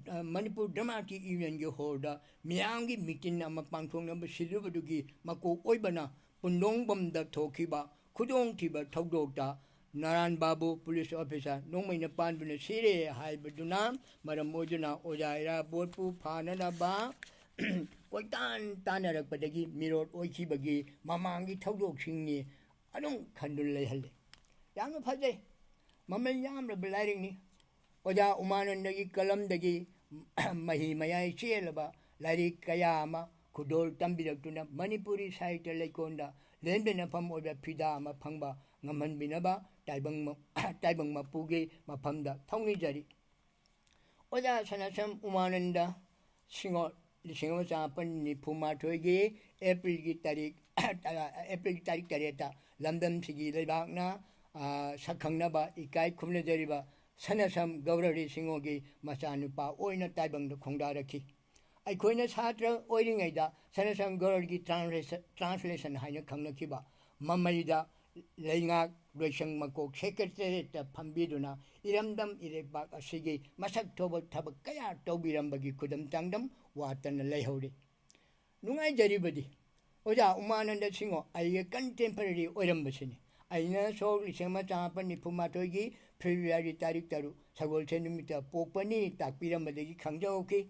ꯑ, Manipur Dramatic Unionꯒꯤ hallꯗ ꯃꯤꯌꯥꯝꯒꯤ meeting ꯑꯃ ꯄꯥꯡꯊꯣꯛꯅꯕ ꯁꯤꯜꯂꯨꯕꯗꯨꯒꯤ ꯃꯀꯣꯛ ꯑꯣꯏꯕꯅ ꯄꯨꯟꯗꯣꯡꯕꯝꯗ ꯊꯣꯛꯈꯤꯕ ꯈꯨꯗꯣꯡꯊꯤꯕ ꯊꯧꯗꯣꯛꯇ ꯅꯔꯥꯟ ꯕꯥꯕꯨ police officer ꯅꯣꯡꯃꯩꯅ ꯄꯥꯟꯗꯨꯅ ꯁꯤꯔꯦ ꯍꯥꯏꯕꯗꯨꯅ ꯃꯔꯝ ꯑꯣꯏꯗꯨꯅ ꯑꯣꯖꯥ ꯏꯔꯥꯕꯣꯠꯄꯨ ꯐꯥꯅꯅꯕ ꯀꯣꯏꯇꯥꯟ ꯇꯥꯟꯅꯔꯛꯄꯗꯒꯤ ꯃꯤꯔꯣꯠ ꯑꯣꯏꯈꯤꯕꯒꯤ ꯃꯃꯥꯡꯒꯤ ꯊꯧꯗꯣꯛꯁꯤꯡꯅꯤ ꯑꯗꯨꯝ ꯈꯟꯗꯨꯅ ꯂꯩꯍꯜꯂꯤ꯫ ꯌꯥꯝꯅ ꯐꯖꯩ, ꯃꯃꯜ ꯌꯥꯝꯂꯕ ꯂꯥꯏꯔꯤꯛꯅꯤ꯫ ꯑꯣꯖꯥ ꯎꯃꯥꯅꯟꯗꯒꯤ ꯀꯂꯝꯗꯒꯤ ꯃꯍꯤ ꯃꯌꯥꯏ ꯆꯦꯜꯂꯕ ꯂꯥꯏꯔꯤꯛ ꯀꯌꯥ ꯑꯃ ꯈꯨꯗꯣꯜ ꯇꯝꯕꯤꯔꯛꯇꯨꯅ ꯃꯅꯤꯄꯨꯔꯤ ꯁꯥꯍꯤꯇ꯭ꯌ ꯂꯩꯀꯣꯜꯗ ꯄꯦꯟ ꯄꯦꯟꯅꯐꯝ ꯑꯣꯏꯕ ꯐꯤꯗꯥ ꯑꯃ ꯐꯪꯕ ꯉꯝꯍꯟꯕꯤꯅꯕ ꯇꯥꯏꯕꯪ ꯃ-, ꯇꯥꯏꯕꯪ ꯃꯄꯨꯒꯤ ꯃꯐꯝꯗ ꯊꯧꯅꯤꯖꯔꯤ꯫ ꯑꯣꯖꯥ ꯁꯅꯥꯁꯝ ꯎꯃꯥꯅꯟꯗ ꯁꯤꯡꯑꯣ ꯂꯤꯁꯤꯡ ꯑꯃ ꯆꯃꯥꯄꯟ ꯅꯤꯐꯨ ꯃꯥꯊꯣꯏꯒꯤ ꯑꯦꯄ꯭ꯔꯤꯜꯒꯤ ꯇꯥꯔꯤꯛ, ꯑꯦꯄ꯭ꯔꯤꯜꯒꯤ ꯇꯥꯔꯤꯛ ꯇꯔꯦꯠꯇ ꯂꯝꯗꯝꯁꯤꯒꯤ ꯂꯩꯕꯥꯛꯅ, ꯑ, ꯁꯛꯈꯪꯅꯕ ꯏꯀꯥꯏ ꯈꯨꯝꯅꯖꯔꯤꯕ ꯁꯅꯥꯁꯝ ꯒꯧꯔꯍꯔꯤ ꯁꯤꯡꯍꯣꯒꯤ ꯃꯆꯥꯅꯨꯄꯥ ꯑꯣꯏꯅ ꯇꯥꯏꯕꯪꯗ ꯈꯣꯡꯗꯥꯔꯛꯈꯤ꯫ ꯑꯩꯈꯣꯏꯅ ꯁꯥꯇ꯭ꯔ ꯑꯣꯏꯔꯤꯉꯩꯗ ꯁꯅꯥꯁꯝ ꯒꯧꯔꯍꯔꯤꯒꯤ ꯇ꯭ꯔꯥꯟꯁꯂꯦꯁꯟ, ꯇ꯭ꯔꯥꯟꯁꯂꯦꯁꯟ ꯍꯥꯏꯅ ꯈꯪꯅꯈꯤꯕ ꯃꯃꯩꯗ ꯂꯩꯉꯥꯛ ꯂꯣꯏꯁꯪ ꯃꯀꯣꯛ ꯁꯦꯀ꯭ꯔꯦꯇꯦꯔꯤꯌꯦꯠꯇ ꯐꯝꯕꯤꯗꯨꯅ ꯏꯔꯝꯗꯝ ꯏꯔꯩꯕꯥꯛ ꯑꯁꯤꯒꯤ ꯃꯁꯛ ꯊꯣꯛꯄ ꯊꯕꯛ ꯀꯌꯥ ꯇꯧꯕꯤꯔꯝꯕꯒꯤ ꯈꯨꯗꯝ ꯆꯥꯡꯗꯝ ꯋꯥꯠꯇꯅ ꯂꯩꯍꯧꯔꯤ꯫ ꯅꯨꯡꯉꯥꯏꯖꯔꯤꯕꯗꯤ ꯑꯣꯖꯥ ꯎꯃꯥꯅꯟꯗ ꯁꯤꯡꯍꯣ ꯑꯩꯒ ꯀꯟꯇꯦꯝꯄꯔꯔꯤ ꯑꯣꯏꯔꯝꯕꯁꯤꯅꯤ꯫ ꯑꯩꯅ ꯁꯣꯛ ꯂꯤꯁꯤꯡ ꯑꯃ ꯆꯃꯥꯄꯟ ꯅꯤꯐꯨ ꯃꯥꯊꯣꯏꯒꯤ ꯐꯦꯕ꯭ꯔꯨꯋꯥꯔꯤ ꯇꯥꯔꯤꯛ ꯇꯔꯨꯛ ꯁꯒꯣꯜꯁꯦꯟ ꯅꯨꯃꯤꯠꯇ ꯄꯣꯛꯄꯅꯤ ꯇꯥꯛꯄꯤꯔꯝꯕꯗꯒꯤ ꯈꯪꯖꯍꯧꯈꯤ꯫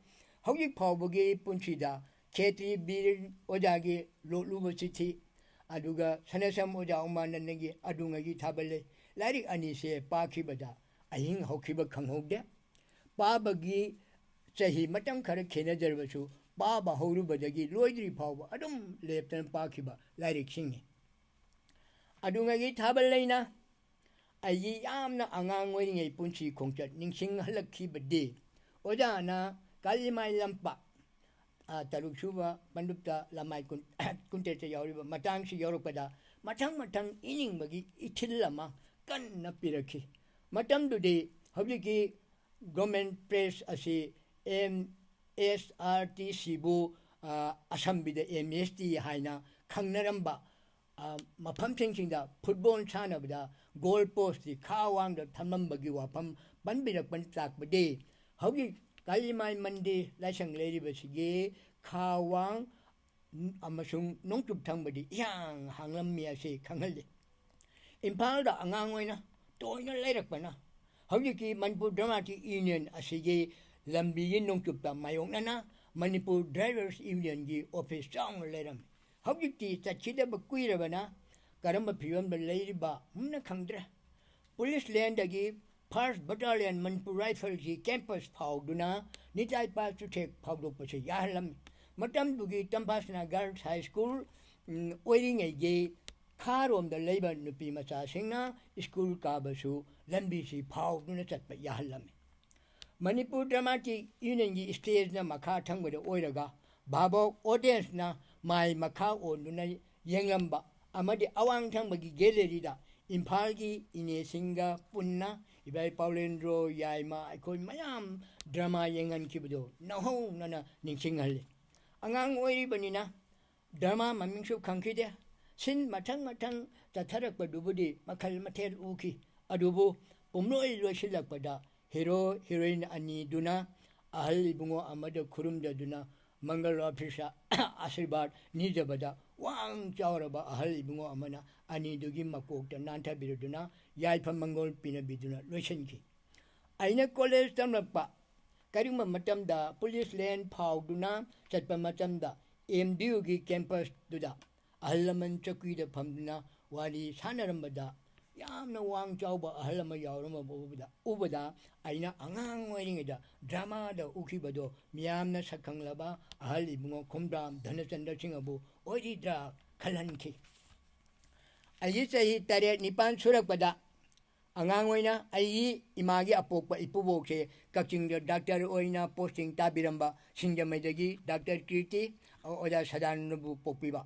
ꯍꯧꯖꯤꯛ ꯐꯥꯎꯕꯒꯤ ꯄꯨꯟꯁꯤꯗ ꯈꯦꯇ꯭ꯔꯤ ꯕꯤꯔ ꯑꯣꯖꯥꯒꯤ ꯂꯣꯠꯂꯨꯕ ꯆꯤꯊꯤ, ꯑꯗꯨꯒ ꯁꯅꯥꯁꯝ ꯑꯣꯖꯥ ꯎꯃꯥꯅꯟꯗꯒꯤ ꯑꯗꯨꯉꯩꯒꯤ ꯊꯥꯕꯜ ꯂꯩ꯫ ꯂꯥꯏꯔꯤꯛ ꯑꯅꯤꯁꯦ ꯄꯥꯈꯤꯕꯗ ꯑꯍꯤꯡ ꯍꯧꯈꯤꯕ ꯈꯪꯍꯧꯗꯦ꯫ ꯄꯥꯕꯒꯤ ꯆꯍꯤ ꯃꯇꯝ ꯈꯔ ꯈꯦꯠꯅꯖꯔꯕꯁꯨ, ꯄꯥꯕ ꯍꯧꯔꯨꯕꯗꯒꯤ ꯂꯣꯏꯗ꯭ꯔꯤ ꯐꯥꯎꯕ ꯑꯗꯨꯝ ꯂꯦꯞꯇꯅ ꯄꯥꯈꯤꯕ ꯂꯥꯏꯔꯤꯛꯁꯤꯡꯅꯤ꯫ ꯑꯗꯨꯉꯩꯒꯤ ꯊꯥꯕꯜ ꯂꯩꯅ ꯑꯩꯒꯤ ꯌꯥꯝꯅ ꯑꯉꯥꯡ ꯑꯣꯏꯔꯤꯉꯩ ꯄꯨꯟꯁꯤ ꯈꯣꯡꯆꯠ ꯅꯤꯡꯁꯤꯡꯍꯜꯂꯛꯈꯤꯕꯗꯤ ꯑꯣꯖꯥꯅ ꯀꯥꯂꯤꯃꯥꯏ ꯂꯝꯄꯥꯛ, ꯑ, ꯇꯔꯨꯛ ꯁꯨꯕ ꯄꯟꯗꯨꯞꯇ ꯂꯃꯥꯏ ꯀꯨꯟ-, ꯀꯨꯟꯇꯔꯦꯠꯇ ꯌꯥꯎꯔꯤꯕ ꯃꯇꯥꯡꯁꯤ ꯌꯧꯔꯛꯄꯗ ꯃꯊꯪ ꯃꯊꯪ ꯏꯅꯤꯡꯕꯒꯤ ꯏꯊꯤꯜ ꯑꯃ ꯀꯟꯅ ꯄꯤꯔꯛꯈꯤ꯫ ꯃꯇꯝꯗꯨꯗꯤ ꯍꯧꯖꯤꯛꯀꯤ ꯒꯣꯔꯃꯦꯟ ꯄ꯭ꯔꯦꯁ ꯑꯁꯤ ꯑꯦꯝ ꯑꯦꯁ ꯑꯥꯔ ꯇꯤ ꯁꯤꯕꯨ, ꯑ, ꯑꯁꯝꯕꯤꯗ ꯑꯦꯝ ꯑꯦꯁ ꯇꯤ ꯍꯥꯏꯅ ꯈꯪꯅꯔꯝꯕ, ꯑ, ꯃꯐꯝꯁꯤꯡꯁꯤꯡꯗ ꯐꯨꯠꯕꯣꯜ ꯁꯥꯟꯅꯕꯗ ꯒꯣꯜ ꯄꯣꯁꯇꯤ ꯈꯥ ꯋꯥꯡꯗ ꯊꯝꯂꯝꯕꯒꯤ ꯋꯥꯐꯝ ꯄꯟꯕꯤꯔꯛꯄꯅ ꯇꯥꯛꯄꯗꯤ ꯍꯧꯖꯤꯛ ꯀꯥꯂꯤꯃꯥꯏ ꯃꯟꯗꯤꯔ ꯂꯥꯏꯁꯪ ꯂꯩꯔꯤꯕꯁꯤꯒꯤ ꯈꯥ ꯋꯥꯡ ꯑꯃꯁꯨꯡ ꯅꯣꯡꯆꯨꯞ ꯊꯪꯕꯗꯤ ꯏꯍꯥꯡ ꯍꯥꯡꯂꯝꯃꯤ ꯑꯁꯤ ꯈꯪꯍꯜꯂꯤ꯫ ꯏꯝꯐꯥꯜꯗ ꯑꯉꯥꯡ ꯑꯣꯏꯅ ꯇꯣꯏꯅ ꯂꯩꯔꯛꯄꯅ ꯍꯧꯖꯤꯛꯀꯤ ꯃꯅꯤꯄꯨꯔ ꯗ꯭ꯔꯃꯥꯇꯤꯛ ꯌꯨꯅꯤꯌꯟ ꯑꯁꯤꯒꯤ ꯂꯝꯕꯤꯒꯤ ꯅꯣꯡꯆꯨꯞꯇ ꯃꯥꯌꯣꯛꯅꯅ ꯃꯅꯤꯄꯨꯔ ꯗ꯭ꯔꯥꯏꯚꯔꯁ ꯌꯨꯅꯤꯌꯟꯒꯤ ꯑꯣꯐꯤꯁ ꯆꯥꯎꯅ ꯂꯩꯔꯝꯃꯤ꯫ ꯍꯧꯖꯤꯛꯇꯤ ꯆꯠꯈꯤꯗꯕ ꯀꯨꯏꯔꯕꯅ ꯀꯔꯝꯕ ꯐꯤꯕꯝꯗ ꯂꯩꯔꯤꯕ ꯃꯨꯟꯅ ꯈꯪꯗ꯭ꯔꯦ꯫ ꯄꯨꯂꯤꯁ ꯂꯦꯟꯗꯒꯤ ꯐꯥꯔꯁ ꯕꯇꯥꯂꯤꯌꯟ ꯃꯅꯤꯄꯨꯔ ꯔꯥꯏꯐꯜꯁꯤ ꯀꯦꯝꯄꯁ ꯐꯥꯎꯗꯨꯅ ꯅꯤꯇꯥꯏ ꯄꯥ ꯆꯨꯊꯦꯛ ꯐꯥꯎꯗꯣꯛꯄꯁꯤ ꯌꯥꯍꯜꯂꯝꯃꯤ꯫ ꯃꯇꯝꯗꯨꯒꯤ ꯇꯝꯐꯥꯁꯅꯥ ꯒꯥꯔꯜꯁ ꯍꯥꯏ ꯁ꯭ꯀꯨꯜ ꯎꯝ, ꯑꯣꯏꯔꯤꯉꯩꯒꯤ ꯈꯥꯔꯣꯝꯗ ꯂꯩꯕ ꯅꯨꯄꯤ ꯃꯆꯥꯁꯤꯡꯅ ꯁ꯭ꯀꯨꯜ ꯀꯥꯕꯁꯨ ꯂꯝꯕꯤꯁꯤ ꯐꯥꯎꯗꯨꯅ ꯆꯠꯄ ꯌꯥꯍꯜꯂꯝꯃꯤ꯫ ꯃꯅꯤꯄꯨꯔ ꯗ꯭ꯔꯃꯥꯇꯤꯛ ꯌꯨꯅꯤꯌꯟꯒꯤ ꯁ꯭ꯇꯦꯖꯅ ꯃꯈꯥ ꯊꯪꯕꯗ ꯑꯣꯏꯔꯒ ꯚꯥꯕꯣꯛ ꯑꯣꯗꯤꯌꯦꯟꯁꯅ ꯃꯥꯏ ꯃꯈꯥ ꯑꯣꯟꯗꯨꯅ ꯌꯦꯡꯂꯝꯕ ꯑꯃꯗꯤ ꯑꯋꯥꯡ ꯊꯪꯕꯒꯤ ꯒꯦꯂꯔꯤꯗ ꯏꯝꯐꯥꯜꯒꯤ ꯏꯅꯦꯁꯤꯡꯒ ꯄꯨꯟꯅ ꯏꯕꯥꯏ ꯄꯥꯎꯂꯦꯟꯗ꯭ꯔꯣ ꯌꯥꯏꯃ ꯑꯩꯈꯣꯏ ꯃꯌꯥꯝ ꯗ꯭ꯔꯃꯥ ꯌꯦꯡꯍꯟꯈꯤꯕꯗꯣ ꯅꯧꯍꯧꯅꯅ ꯅꯤꯡꯁꯤꯡꯍꯜꯂꯤ꯫ ꯑꯉꯥꯡ ꯑꯣꯏꯔꯤꯕꯅꯤꯅ ꯗ꯭ꯔꯃꯥ ꯃꯃꯤꯡꯁꯨ ꯈꯪꯈꯤꯗꯦ꯫ ꯁꯤꯟ ꯃꯊꯪ ꯃꯊꯪ ꯆꯠꯊꯔꯛꯄꯗꯨꯕꯨꯗꯤ ꯃꯈꯜ ꯃꯊꯦꯜ ꯎꯈꯤ꯫ ꯑꯗꯨꯕꯨ ꯄꯨꯝꯂꯣꯏ ꯂꯣꯏꯁꯤꯜꯂꯛꯄꯗ ꯍꯤꯔꯣ ꯍꯤꯔꯣꯏꯟ ꯑꯅꯤꯗꯨꯅ ꯑꯍꯜ ꯏꯕꯨꯡꯉꯣ ꯑꯃꯗ ꯈꯨꯔꯨꯝꯖꯗꯨꯅ ꯃꯪꯒꯜ ꯑꯣꯐꯤꯁꯇ ꯑꯥꯁꯤꯔꯕꯥꯗ ꯅꯤꯖꯕꯗ ꯋꯥꯡ ꯆꯥꯎꯔꯕ ꯑꯍꯜ ꯏꯕꯨꯡꯉꯣ ꯑꯃꯅ ꯑꯅꯤꯗꯨꯒꯤ ꯃꯀꯣꯛꯇ ꯅꯥꯟꯊꯕꯤꯔꯗꯨꯅ ꯌꯥꯏꯐ ꯃꯪꯒꯣꯜ ꯄꯤꯅꯕꯤꯗꯨꯅ ꯂꯣꯏꯁꯤꯟꯈꯤ꯫ ꯑꯩꯅ ꯀꯣꯂꯦꯖ ꯇꯝꯂꯛꯄ ꯀꯔꯤꯒꯨꯝꯕ ꯃꯇꯝꯗ ꯄꯨꯂꯤꯁ ꯂꯦꯟ ꯐꯥꯎꯗꯨꯅ ꯆꯠꯄ ꯃꯇꯝꯗ ꯑꯦꯝ ꯗꯤ ꯌꯨꯒꯤ ꯀꯦꯝꯄꯁꯇꯨꯗ ꯑꯍꯜ ꯂꯃꯟ ꯆꯧꯀꯤꯗ ꯐꯝꯗꯨꯅ ꯋꯥꯔꯤ ꯁꯥꯟꯅꯔꯝꯕꯗ ꯌꯥꯝꯅ ꯋꯥꯡ ꯆꯥꯎꯕ ꯑꯍꯜ ꯑꯃ ꯌꯥꯎꯔꯝꯕ ꯎꯕꯗ, ꯎꯕꯗ ꯑꯩꯅ ꯑꯉꯥꯡ ꯑꯣꯏꯔꯤꯉꯩꯗ ꯗ꯭ꯔꯃꯥꯗ ꯎꯈꯤꯕꯗꯣ ꯃꯤꯌꯥꯝꯅ ꯁꯛꯈꯪꯂꯕ ꯑꯍꯜ ꯏꯕꯨꯡꯉꯣ ꯈꯨꯝꯕ꯭ꯔꯥꯝ ꯙꯅꯆꯟꯗ꯭ꯔ ꯁꯤꯡꯍꯕꯨ ꯑꯣꯏꯔꯤꯗ꯭ꯔꯥ ꯈꯜꯍꯟꯈꯤ꯫ ꯑꯩꯒꯤ ꯆꯍꯤ ꯇꯔꯦꯠ ꯅꯤꯄꯥꯟ ꯁꯨꯔꯛꯄꯗ ꯑꯉꯥꯡ ꯑꯣꯏꯅ ꯑꯩꯒꯤ ꯏꯃꯥꯒꯤ ꯑꯄꯣꯛꯄ ꯏꯄꯨꯕꯣꯛꯁꯦ ꯀꯛꯆꯤꯡꯗ ꯗꯥꯛꯇꯔ ꯑꯣꯏꯅ ꯄꯣꯁꯇꯤꯡ ꯇꯥꯕꯤꯔꯝꯕ ꯁꯤꯡꯖꯃꯩꯗꯒꯤ ꯗꯥꯛꯇꯔ ꯀꯤꯔꯇꯤ ꯑꯣꯖꯥ ꯁꯗꯥꯅꯟꯗꯕꯨ ꯄꯣꯛꯄꯤꯕ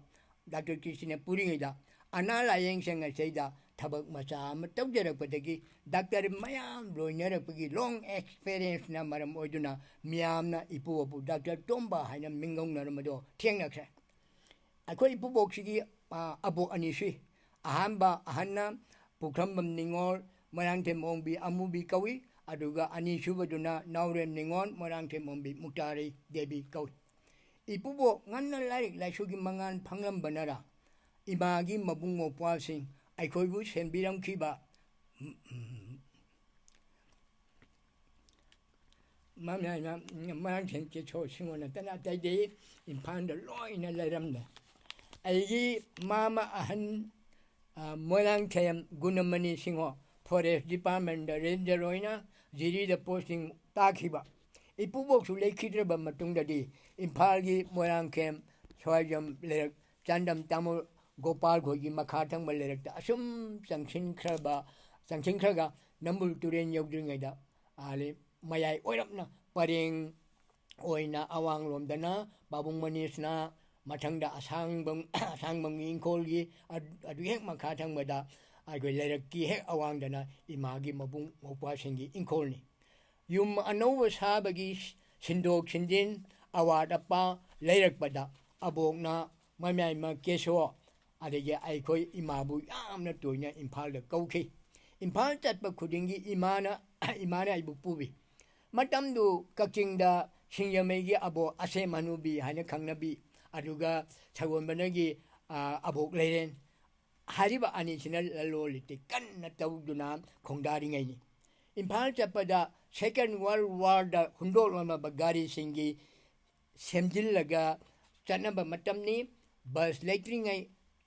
ꯗꯥꯛꯇꯔ ꯀꯤꯔꯇꯤꯅ ꯄꯨꯔꯤꯉꯩꯗ ꯑꯅꯥ ꯂꯥꯌꯦꯡ ꯁꯪ ꯑꯁꯤꯗ ꯊꯕꯛ ꯃꯆꯥ ꯑꯃ ꯇꯧꯖꯔꯛꯄꯗꯒꯤ ꯗꯥꯛꯇꯔ ꯃꯌꯥꯝ ꯂꯣꯏꯅꯔꯛꯄꯒꯤ ꯂꯣꯡ ꯑꯦꯛꯁꯄꯤꯔꯤꯌꯦꯟꯁꯅ ꯃꯔꯝ ꯑꯣꯏꯗꯨꯅ ꯃꯤꯌꯥꯝꯅ ꯏꯄꯨꯕꯣꯛꯄꯨ ꯗꯥꯛꯇꯔ ꯇꯣꯝꯕ ꯍꯥꯏꯅ ꯃꯤꯡꯒꯧꯅꯔꯝꯕꯗꯣ ꯊꯦꯡꯅꯈ꯭ꯔꯦ꯫ ꯑꯩꯈꯣꯏ ꯏꯄꯨꯕꯣꯛꯁꯤꯒꯤ ꯑ, ꯑꯕꯣꯛ ꯑꯅꯤ ꯁꯨꯏ꯫ ꯑꯍꯥꯟꯕ ꯑꯍꯟꯅ ꯄꯨꯈ꯭ꯔꯝꯕꯝ ꯅꯤꯉꯣꯜ ꯃꯣꯏꯔꯥꯡꯊꯦꯝ ꯑꯣꯡꯕꯤ ꯑꯃꯨꯕꯤ ꯀꯧꯏ꯫ ꯑꯗꯨꯒ ꯑꯅꯤꯁꯨꯕꯗꯨꯅ ꯅꯥꯎꯔꯦꯝ ꯅꯤꯉꯣꯜ ꯃꯣꯏꯔꯥꯡꯊꯦꯝ ꯑꯣꯡꯕꯤ ꯃꯨꯛꯇꯥꯔꯩ ꯗꯦꯕꯤ ꯀꯧꯏ꯫ ꯏꯄꯨꯕꯣꯛ ꯉꯟꯅ ꯂꯥꯏꯔꯤꯛ ꯂꯥꯏꯁꯨꯒꯤ ꯃꯉꯥꯜ ꯐꯪꯂꯝꯕꯅꯔ ꯏꯃꯥꯒꯤ ꯃꯕꯨꯡ ꯃꯧꯄ꯭ꯋꯥꯁꯤꯡ ꯑꯩꯈꯣꯏꯕꯨ ꯁꯦꯝꯕꯤꯔꯝꯈꯤꯕ ꯃ-, ꯃ-, ꯃ-, ꯃꯣꯏꯔꯥꯡꯊꯦꯝ ꯀꯦꯁꯣ ꯁꯤꯡꯍꯣ ꯅꯠꯇꯅ ꯑꯇꯩꯗꯤ ꯏꯝꯐꯥꯜꯗ ꯂꯣꯏꯅ ꯂꯩꯔꯝꯂꯦ꯫ ꯑꯩꯒꯤ ꯃꯥꯃ ꯑꯍꯟ, ꯑ, ꯃꯣꯏꯔꯥꯡꯊꯦꯝ ꯒꯨꯅꯃꯅꯤ ꯁꯤꯡꯍꯣ ꯐꯣꯔꯦꯁ ꯗꯤꯄꯥꯔꯠꯃꯦꯟꯗ ꯔꯦꯟꯖꯔ ꯑꯣꯏꯅ ꯖꯤꯔꯤꯗ ꯄꯣꯁꯇꯤꯡ ꯇꯥꯈꯤꯕ꯫ ꯏꯄꯨꯕꯣꯛꯁꯨ ꯂꯩꯈꯤꯗ꯭ꯔꯕ ꯃꯇꯨꯡꯗꯗꯤ ꯏꯝꯐꯥꯜꯒꯤ ꯃꯣꯏꯔꯥꯡꯊꯦꯝ ꯁ꯭ꯋꯥꯏꯖꯝ ꯂꯩꯔꯛ ꯆꯥꯟꯗꯝ ꯇꯥꯃꯣ ꯒꯣꯄꯥꯜ ꯈꯣꯏꯒꯤ ꯃꯈꯥ ꯊꯪꯕ ꯂꯩꯔꯛꯇ ꯑꯁꯨꯝ ꯆꯪꯁꯤꯟꯈ꯭ꯔꯕ, ꯆꯪꯁꯤꯟꯈ꯭ꯔꯒ ꯅꯝꯕꯨꯜ ꯇꯨꯔꯦꯜ ꯌꯧꯗ꯭ꯔꯤꯉꯩꯗ, ꯑꯥ, ꯃꯌꯥꯏ ꯑꯣꯏꯔꯞꯅ ꯄꯔꯦꯡ ꯑꯣꯏꯅ ꯑꯋꯥꯡꯂꯣꯝꯗꯅ ꯄꯥꯕꯨꯡ ꯃꯅꯤꯁꯅ, ꯃꯊꯪꯗ ꯑꯁꯥꯡꯕꯝ, ꯑꯁꯥꯡꯕꯝꯒꯤ ꯏꯪꯈꯣꯜꯒꯤ ꯑꯗꯨ ꯍꯦꯛ ꯃꯈꯥ ꯊꯪꯕꯗ ꯑꯩꯈꯣꯏ ꯂꯩꯔꯛꯀꯤ ꯍꯦꯛ ꯑꯋꯥꯡꯗꯅ ꯏꯃꯥꯒꯤ ꯃꯕꯨꯡ ꯃꯧꯄ꯭ꯋꯥꯁꯤꯡꯒꯤ ꯏꯪꯈꯣꯜꯅꯤ꯫ ꯌꯨꯝ ꯑꯅꯧꯕ ꯁꯥꯕꯒꯤ ꯁꯤꯟꯗꯣꯛ ꯁꯤꯟꯖꯤꯟ, ꯑꯋꯥꯠ ꯑꯄꯥ ꯂꯩꯔꯛꯄꯗ ꯑꯕꯣꯛꯅ ꯃꯃꯥꯏꯃ ꯀꯦꯁꯣ ꯑꯗꯒꯤ ꯑꯩꯈꯣꯏ ꯏꯃꯥꯕꯨ ꯌꯥꯝꯅ ꯇꯣꯏꯅ ꯏꯝꯐꯥꯜꯗ ꯀꯧꯈꯤ꯫ ꯏꯝꯐꯥꯜ ꯆꯠꯄ ꯈꯨꯗꯤꯡꯒꯤ ꯏꯃꯥꯅ, ꯏꯃꯥꯅ ꯑꯩꯕꯨ ꯄꯨꯕꯤ꯫ ꯃꯇꯝꯗꯨ ꯀꯛꯆꯤꯡꯗ ꯁꯤꯡꯖꯃꯩꯒꯤ ꯑꯕꯣꯛ ꯑꯁꯦꯝ ꯍꯅꯨꯕꯤ ꯍꯥꯏꯅ ꯈꯪꯅꯕꯤ, ꯑꯗꯨꯒ ꯁꯒꯣꯜꯕꯟꯗꯒꯤ, ꯑ, ꯑꯕꯣꯛ ꯂꯩꯔꯦꯟ ꯍꯥꯏꯔꯤꯕ ꯑꯅꯤꯁꯤꯅ ꯂꯂꯣꯟ ꯏꯇꯤꯛ ꯀꯟꯅ ꯇꯧꯗꯨꯅ ꯈꯣꯡꯗꯥꯔꯤꯉꯩꯅꯤ꯫ ꯏꯝꯐꯥꯜ ꯆꯠꯄꯗ Second World Warꯗ ꯍꯨꯟꯗꯣꯛꯂꯝꯂꯕ ꯒꯥꯔꯤꯁꯤꯡꯒꯤ ꯁꯦꯝꯖꯤꯜꯂꯒ ꯆꯠꯅꯕ ꯃꯇꯝꯅꯤ꯫ ꯕꯁ ꯂꯩꯇ꯭ꯔꯤꯉꯩ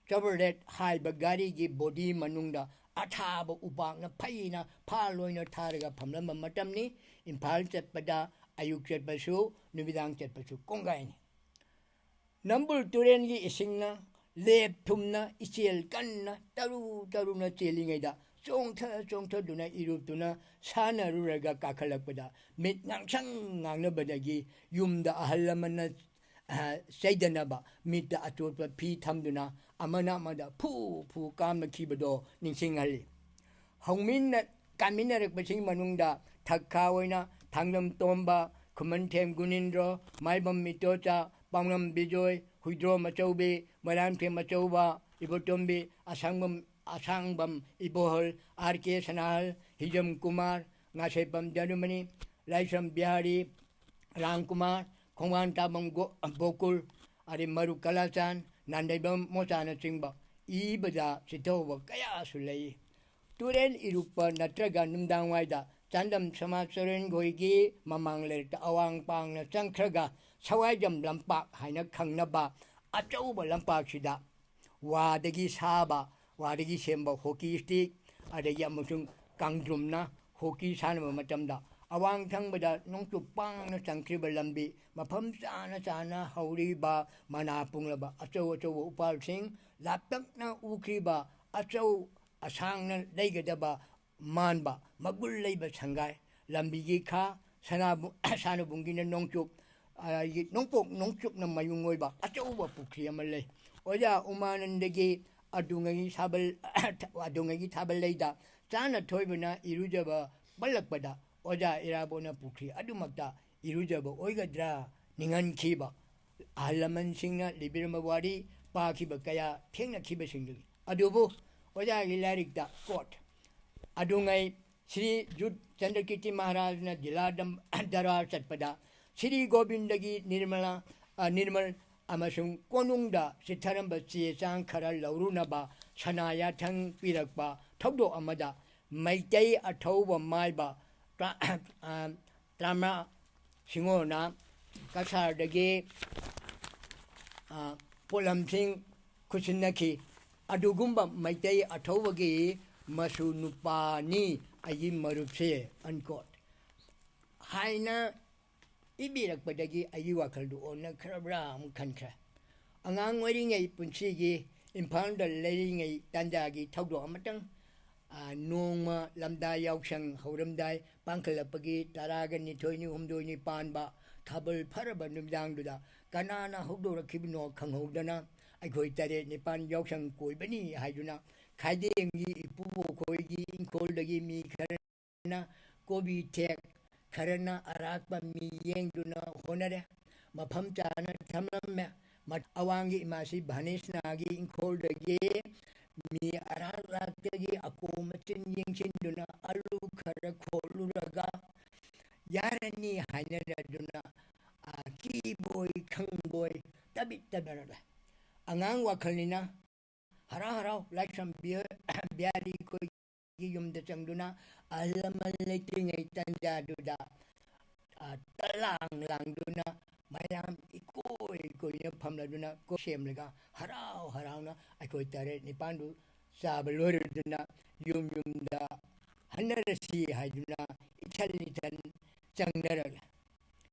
Chevrolet ꯍꯥꯏꯕ ꯒꯥꯔꯤꯒꯤ body ꯃꯅꯨꯡꯗ ꯑꯊꯥꯕ ꯎꯄꯥꯛꯅ ꯐꯩꯅ ꯐꯥꯜ ꯑꯣꯏꯅ ꯊꯥꯔꯒ ꯐꯝꯂꯝꯕ ꯃꯇꯝꯅꯤ꯫ ꯏꯝꯐꯥꯜ ꯆꯠꯄꯗ, ꯑꯌꯨꯛ ꯆꯠꯄꯁꯨ, ꯅꯨꯃꯤꯗꯥꯡ ꯆꯠꯄꯁꯨ ꯀꯣꯡꯒꯥꯏꯅꯤ꯫ ꯅꯝꯕꯨꯜ ꯇꯨꯔꯦꯜꯒꯤ ꯏꯁꯤꯡꯅ ꯂꯦꯞ ꯊꯨꯝꯅ ꯏꯆꯦꯜ ꯀꯟꯅ ꯇꯔꯨ ꯇꯔꯨꯅ ꯆꯦꯜꯂꯤꯉꯩꯗ ꯆꯣꯡꯊ ꯆꯣꯡꯊꯗꯨꯅ ꯏꯔꯨꯞꯇꯨꯅ ꯁꯥꯟꯅꯔꯨꯔꯒ ꯀꯥꯈꯠꯂꯛꯄꯗ ꯃꯤꯠ ꯉꯥꯡꯁꯪ ꯉꯥꯡꯅꯕꯗꯒꯤ ꯌꯨꯝꯗ ꯑꯍꯜ ꯂꯃꯟꯅ, ꯑ, ꯆꯩꯗꯅꯕ ꯃꯤꯠꯇ ꯑꯆꯣꯠꯄ ꯐꯤ ꯊꯝꯗꯨꯅ ꯑꯃꯅ ꯑꯃꯗ ꯐꯨ ꯐꯨ ꯀꯥꯝꯅꯈꯤꯕꯗꯣ ꯅꯤꯡꯁꯤꯡꯍꯜꯂꯤ꯫ ꯍꯧꯃꯤꯟꯅ-, ꯀꯥꯃꯤꯟꯅꯔꯛꯄꯁꯤꯡ ꯃꯅꯨꯡꯗ ꯊꯛꯈꯥ ꯑꯣꯏꯅ ꯊꯥꯡꯖꯝ ꯇꯣꯝꯕ, ꯈꯨꯃꯟꯊꯦꯝ ꯒꯨꯅꯤꯟꯗ꯭ꯔꯣ, ꯃꯥꯏꯕꯝ ꯃꯤꯇꯣꯆꯥ, ꯄꯥꯎꯅꯝ ꯕꯤꯖꯣꯏ, ꯍꯨꯏꯗ꯭ꯔꯣꯝ ꯑꯆꯧꯕꯤ, ꯃꯣꯏꯔꯥꯡꯊꯦꯝ ꯑꯆꯧꯕ, ꯏꯕꯣꯇꯣꯝꯕꯤ, ꯑꯁꯥꯡꯕꯝ, ꯑꯁꯥꯡꯕꯝ ꯏꯕꯣꯍꯜ, ꯑꯥꯔ ꯀꯦ ꯁꯅꯥꯍꯜ, ꯍꯤꯖꯝ ꯀꯨꯃꯥꯔ, ꯉꯥꯁꯦꯄꯝ ꯖꯅꯨꯃꯅꯤ, ꯂꯥꯏꯁ꯭ꯔꯝ ꯕꯤꯍꯥꯔꯤ, ꯔꯥꯝ ꯀꯨꯃꯥꯔ, ꯈꯣꯡꯕꯥꯟ ꯇꯥꯕꯝ ꯒꯣ-, ꯒꯣꯀꯨꯜ, ꯑꯗꯩ ꯃꯔꯨ ꯀꯂꯥꯆꯥꯟ, ꯅꯥꯟꯗꯩꯕꯝ ꯃꯣꯆꯥꯅꯆꯤꯡꯕ ꯏꯕꯗ ꯆꯤꯠꯊꯍꯧꯕ ꯀꯌꯥꯁꯨ ꯂꯩ꯫ ꯇꯨꯔꯦꯜ ꯏꯔꯨꯞꯄ ꯅꯠꯇ꯭ꯔꯒ ꯅꯨꯡꯗꯥꯡꯋꯥꯏꯗ ꯆꯥꯟꯗꯝ ꯁꯃꯥꯖ ꯆꯔꯦꯟꯈꯣꯏꯒꯤ ꯃꯃꯥꯡ ꯂꯩꯔꯛꯇ ꯑꯋꯥꯡ ꯄꯥꯡꯅ ꯆꯪꯈ꯭ꯔꯒ ꯁꯋꯥꯏꯖꯝ ꯂꯝꯄꯥꯛ ꯍꯥꯏꯅ ꯈꯪꯅꯕ ꯑꯆꯧꯕ ꯂꯝꯄꯥꯛꯁꯤꯗ ꯋꯥꯗꯒꯤ ꯁꯥꯕ, ꯋꯥꯗꯒꯤ ꯁꯦꯝꯕ hockey stick, ꯑꯗꯒꯤ ꯑꯃꯁꯨꯡ ꯀꯥꯡꯗ꯭ꯔꯨꯝꯅ hockey ꯁꯥꯟꯅꯕ ꯃꯇꯝꯗ ꯑꯋꯥꯡ ꯊꯪꯕꯗ ꯅꯣꯡꯆꯨꯞ ꯄꯥꯡꯅ ꯆꯪꯈ꯭ꯔꯤꯕ ꯂꯝꯕꯤ, ꯃꯐꯝ ꯆꯥꯅ ꯆꯥꯅ ꯍꯧꯔꯤꯕ ꯃꯅꯥ ꯄꯨꯡꯂꯕ ꯑꯆꯧ ꯑꯆꯧꯕ ꯎꯄꯥꯜꯁꯤꯡ, ꯂꯥꯞꯇꯛꯅ ꯎꯈ꯭ꯔꯤꯕ ꯑꯆꯧ ꯑꯁꯥꯡꯅ ꯂꯩꯒꯗꯕ ꯃꯥꯟꯕ ꯃꯒꯨꯟ ꯂꯩꯕ ꯁꯪꯒꯥꯏ, ꯂꯝꯕꯤꯒꯤ ꯈꯥ, ꯁꯅꯥꯕꯨ-, ꯁꯥꯟꯅꯕꯨꯡꯒꯤꯅ ꯅꯣꯡꯆꯨꯞ, ꯑ, ꯅꯣꯡꯄꯣꯛ ꯅꯣꯡꯆꯨꯞꯅ ꯃꯌꯨꯡ ꯑꯣꯏꯕ ꯑꯆꯧꯕ ꯄꯨꯈ꯭ꯔꯤ ꯑꯃ ꯂꯩ꯫ ꯑꯣꯖꯥ ꯎꯃꯥꯅꯟꯗꯒꯤ ꯑꯗꯨꯉꯩ ꯁꯥꯕꯜ-, ꯑꯗꯨꯉꯩꯒꯤ ꯊꯥꯕꯜ ꯂꯩꯗ ꯆꯥꯅ ꯊꯣꯏꯕꯅ ꯏꯔꯨꯖꯕ ꯄꯜꯂꯛꯄꯗ ꯑꯣꯖꯥ ꯏꯔꯥꯕꯣꯠꯅ ꯄꯨꯈ꯭ꯔꯤ ꯑꯗꯨꯃꯛꯇ ꯏꯔꯨꯖꯕ ꯑꯣꯏꯒꯗ꯭ꯔꯥ ꯅꯤꯡꯍꯟꯈꯤꯕ꯫ ꯑꯍꯜ ꯂꯃꯟꯁꯤꯡꯅ ꯂꯤꯕꯤꯔꯝꯕ ꯋꯥꯔꯤ, ꯄꯥꯈꯤꯕ ꯀꯌꯥ ꯊꯦꯡꯅꯈꯤꯕꯁꯤꯡꯗꯨꯒꯤ꯫ ꯑꯗꯨꯕꯨ ꯑꯣꯖꯥꯒꯤ ꯂꯥꯏꯔꯤꯛꯇ, quote, ꯑꯗꯨꯉꯩ ꯁ꯭ꯔꯤ ꯖꯨꯠ ꯆꯟꯗ꯭ꯔꯀꯤꯔꯇꯤ ꯃꯍꯥꯔꯥꯖꯅ ꯗꯤꯂꯥ ꯗꯝ-, ꯗꯔꯕꯥꯔ ꯆꯠꯄꯗ ꯁ꯭ꯔꯤ ꯒꯣꯕꯤꯟꯗꯒꯤ ꯅꯤꯔꯃꯂꯥ, ꯑ, ꯅꯤꯔꯃꯜ ꯑꯃꯁꯨꯡ ꯀꯣꯅꯨꯡꯗ ꯆꯤꯠꯊꯔꯝꯕ ꯆꯦ ꯆꯥꯡ ꯈꯔ ꯂꯧꯔꯨꯅꯕ ꯁꯅꯥ ꯌꯥꯊꯪ ꯄꯤꯔꯛꯄ ꯊꯧꯗꯣꯛ ꯑꯃꯗ ꯃꯩꯇꯩ ꯑꯊꯧꯕ ꯃꯥꯏꯕ ꯇ꯭ꯔꯥ-, ꯑ, ꯇ꯭ꯔꯥꯃꯥ ꯁꯤꯡꯍꯣꯅ ꯀꯁꯥꯔꯗꯒꯤ, ꯑ, ꯄꯣꯠꯂꯝꯁꯤꯡ ꯈꯨꯠꯁꯤꯟꯅꯈꯤ꯫ ꯑꯗꯨꯒꯨꯝꯕ ꯃꯩꯇꯩ ꯑꯊꯧꯕꯒꯤ ꯃꯁꯨ ꯅꯨꯄꯥꯅꯤ ꯑꯩꯒꯤ ꯃꯔꯨꯞꯁꯦ, unquote, ꯍꯥꯏꯅ ꯏꯕꯤꯔꯛꯄꯗꯒꯤ ꯑꯩꯒꯤ ꯋꯥꯈꯜꯗꯨ ꯑꯣꯟꯅꯈ꯭ꯔꯕ꯭ꯔꯥ ꯑꯃꯨꯛ ꯈꯟꯈ꯭ꯔꯦ꯫ ꯑꯉꯥꯡ ꯑꯣꯏꯔꯤꯉꯩ ꯄꯨꯟꯁꯤꯒꯤ ꯏꯝꯐꯥꯜꯗ ꯂꯩꯔꯤꯉꯩ ꯇꯥꯟꯖꯥꯒꯤ ꯊꯧꯗꯣꯛ ꯑꯃꯇꯪ, ꯑ, ꯅꯣꯡꯃ ꯂꯝꯗꯥꯏ ꯌꯥꯎꯁꯪ ꯍꯧꯔꯝꯗꯥꯏ ꯄꯥꯡꯈꯠꯂꯛꯄꯒꯤ ꯇꯔꯥꯒ ꯅꯤꯊꯣꯏꯅꯤ ꯍꯨꯝꯗꯣꯏꯅꯤ ꯄꯥꯟꯕ ꯊꯥꯕꯜ ꯐꯔꯕ ꯅꯨꯃꯤꯗꯥꯡꯗꯨꯗ ꯀꯅꯥꯅ ꯍꯧꯗꯣꯔꯛꯈꯤꯕꯅꯣ ꯈꯪꯍꯧꯗꯅ ꯑꯩꯈꯣꯏ ꯇꯔꯦꯠ ꯅꯤꯄꯥꯜ ꯌꯥꯎꯁꯪ ꯀꯣꯏꯕꯅꯤ ꯍꯥꯏꯗꯨꯅ ꯈꯥꯏꯗꯦꯡꯒꯤ ꯏꯄꯨꯕꯣꯛ ꯈꯣꯏꯒꯤ ꯏꯪꯈꯣꯜꯗꯒꯤ ꯃꯤ ꯈꯔꯅ ꯀꯣꯕꯤ ꯊꯦꯛ, ꯈꯔꯅ ꯑꯔꯥꯛꯄ ꯃꯤ ꯌꯦꯡꯗꯨꯅ ꯍꯣꯠꯅꯔꯦ꯫ ꯃꯐꯝ ꯆꯥꯅ ꯊꯝꯂꯝꯃꯦ꯫ ꯃ-, ꯑꯋꯥꯡꯒꯤ ꯏꯃꯥꯁꯤ ꯚꯥꯅꯦꯁꯅꯥꯒꯤ ꯏꯪꯈꯣꯜꯗꯒꯤ ꯃꯤ ꯑꯔꯥꯛ ꯂꯥꯛꯇꯒꯤ ꯑꯀꯣ ꯃꯆꯤꯟ ꯌꯦꯡꯁꯤꯟꯗꯨꯅ ꯑꯂꯨ ꯈꯔ ꯈꯣꯠꯂꯨꯔꯒ ꯌꯥꯔꯅꯤ ꯍꯥꯏꯅꯔꯗꯨꯅ, ꯑ, ꯀꯤꯕꯣꯏ ꯈꯪꯕꯣꯏ ꯇꯕꯤꯠ ꯇꯕꯤꯠ ꯑꯉꯥꯡ ꯋꯥꯈꯜꯅꯤꯅ ꯍꯔꯥꯎ ꯍꯔꯥꯎ ꯂꯥꯏꯁ꯭ꯔꯝ ꯕꯤꯍ-, ꯕꯤꯍꯥꯔꯤ ꯈꯣꯏꯒꯤ ꯌꯨꯝꯗ ꯆꯪꯗꯨꯅ ꯑꯍꯜ ꯂꯃꯟ ꯂꯩꯇ꯭ꯔꯤꯉꯩ ꯇꯟꯖꯥꯗꯨꯗ, ꯑ, ꯇꯂꯥꯡ ꯂꯥꯡꯗꯨꯅ ꯃꯌꯥꯝ ꯏꯀꯣꯏ ꯀꯣꯏꯅ ꯐꯝꯂꯗꯨꯅ ꯀꯣ ꯁꯦꯝꯂꯒ ꯍꯔꯥꯎ ꯍꯔꯥꯎꯅ ꯑꯩꯈꯣꯏ ꯇꯔꯦꯠ ꯅꯤꯄꯥꯜꯗꯨ ꯆꯥꯕ ꯂꯣꯏꯔꯗꯨꯅ ꯌꯨꯝ ꯌꯨꯝꯗ ꯍꯟꯅꯔꯁꯤ ꯍꯥꯏꯗꯨꯅ ꯏꯊꯟ ꯏꯊꯟ ꯆꯪꯅꯔꯛꯂꯦ꯫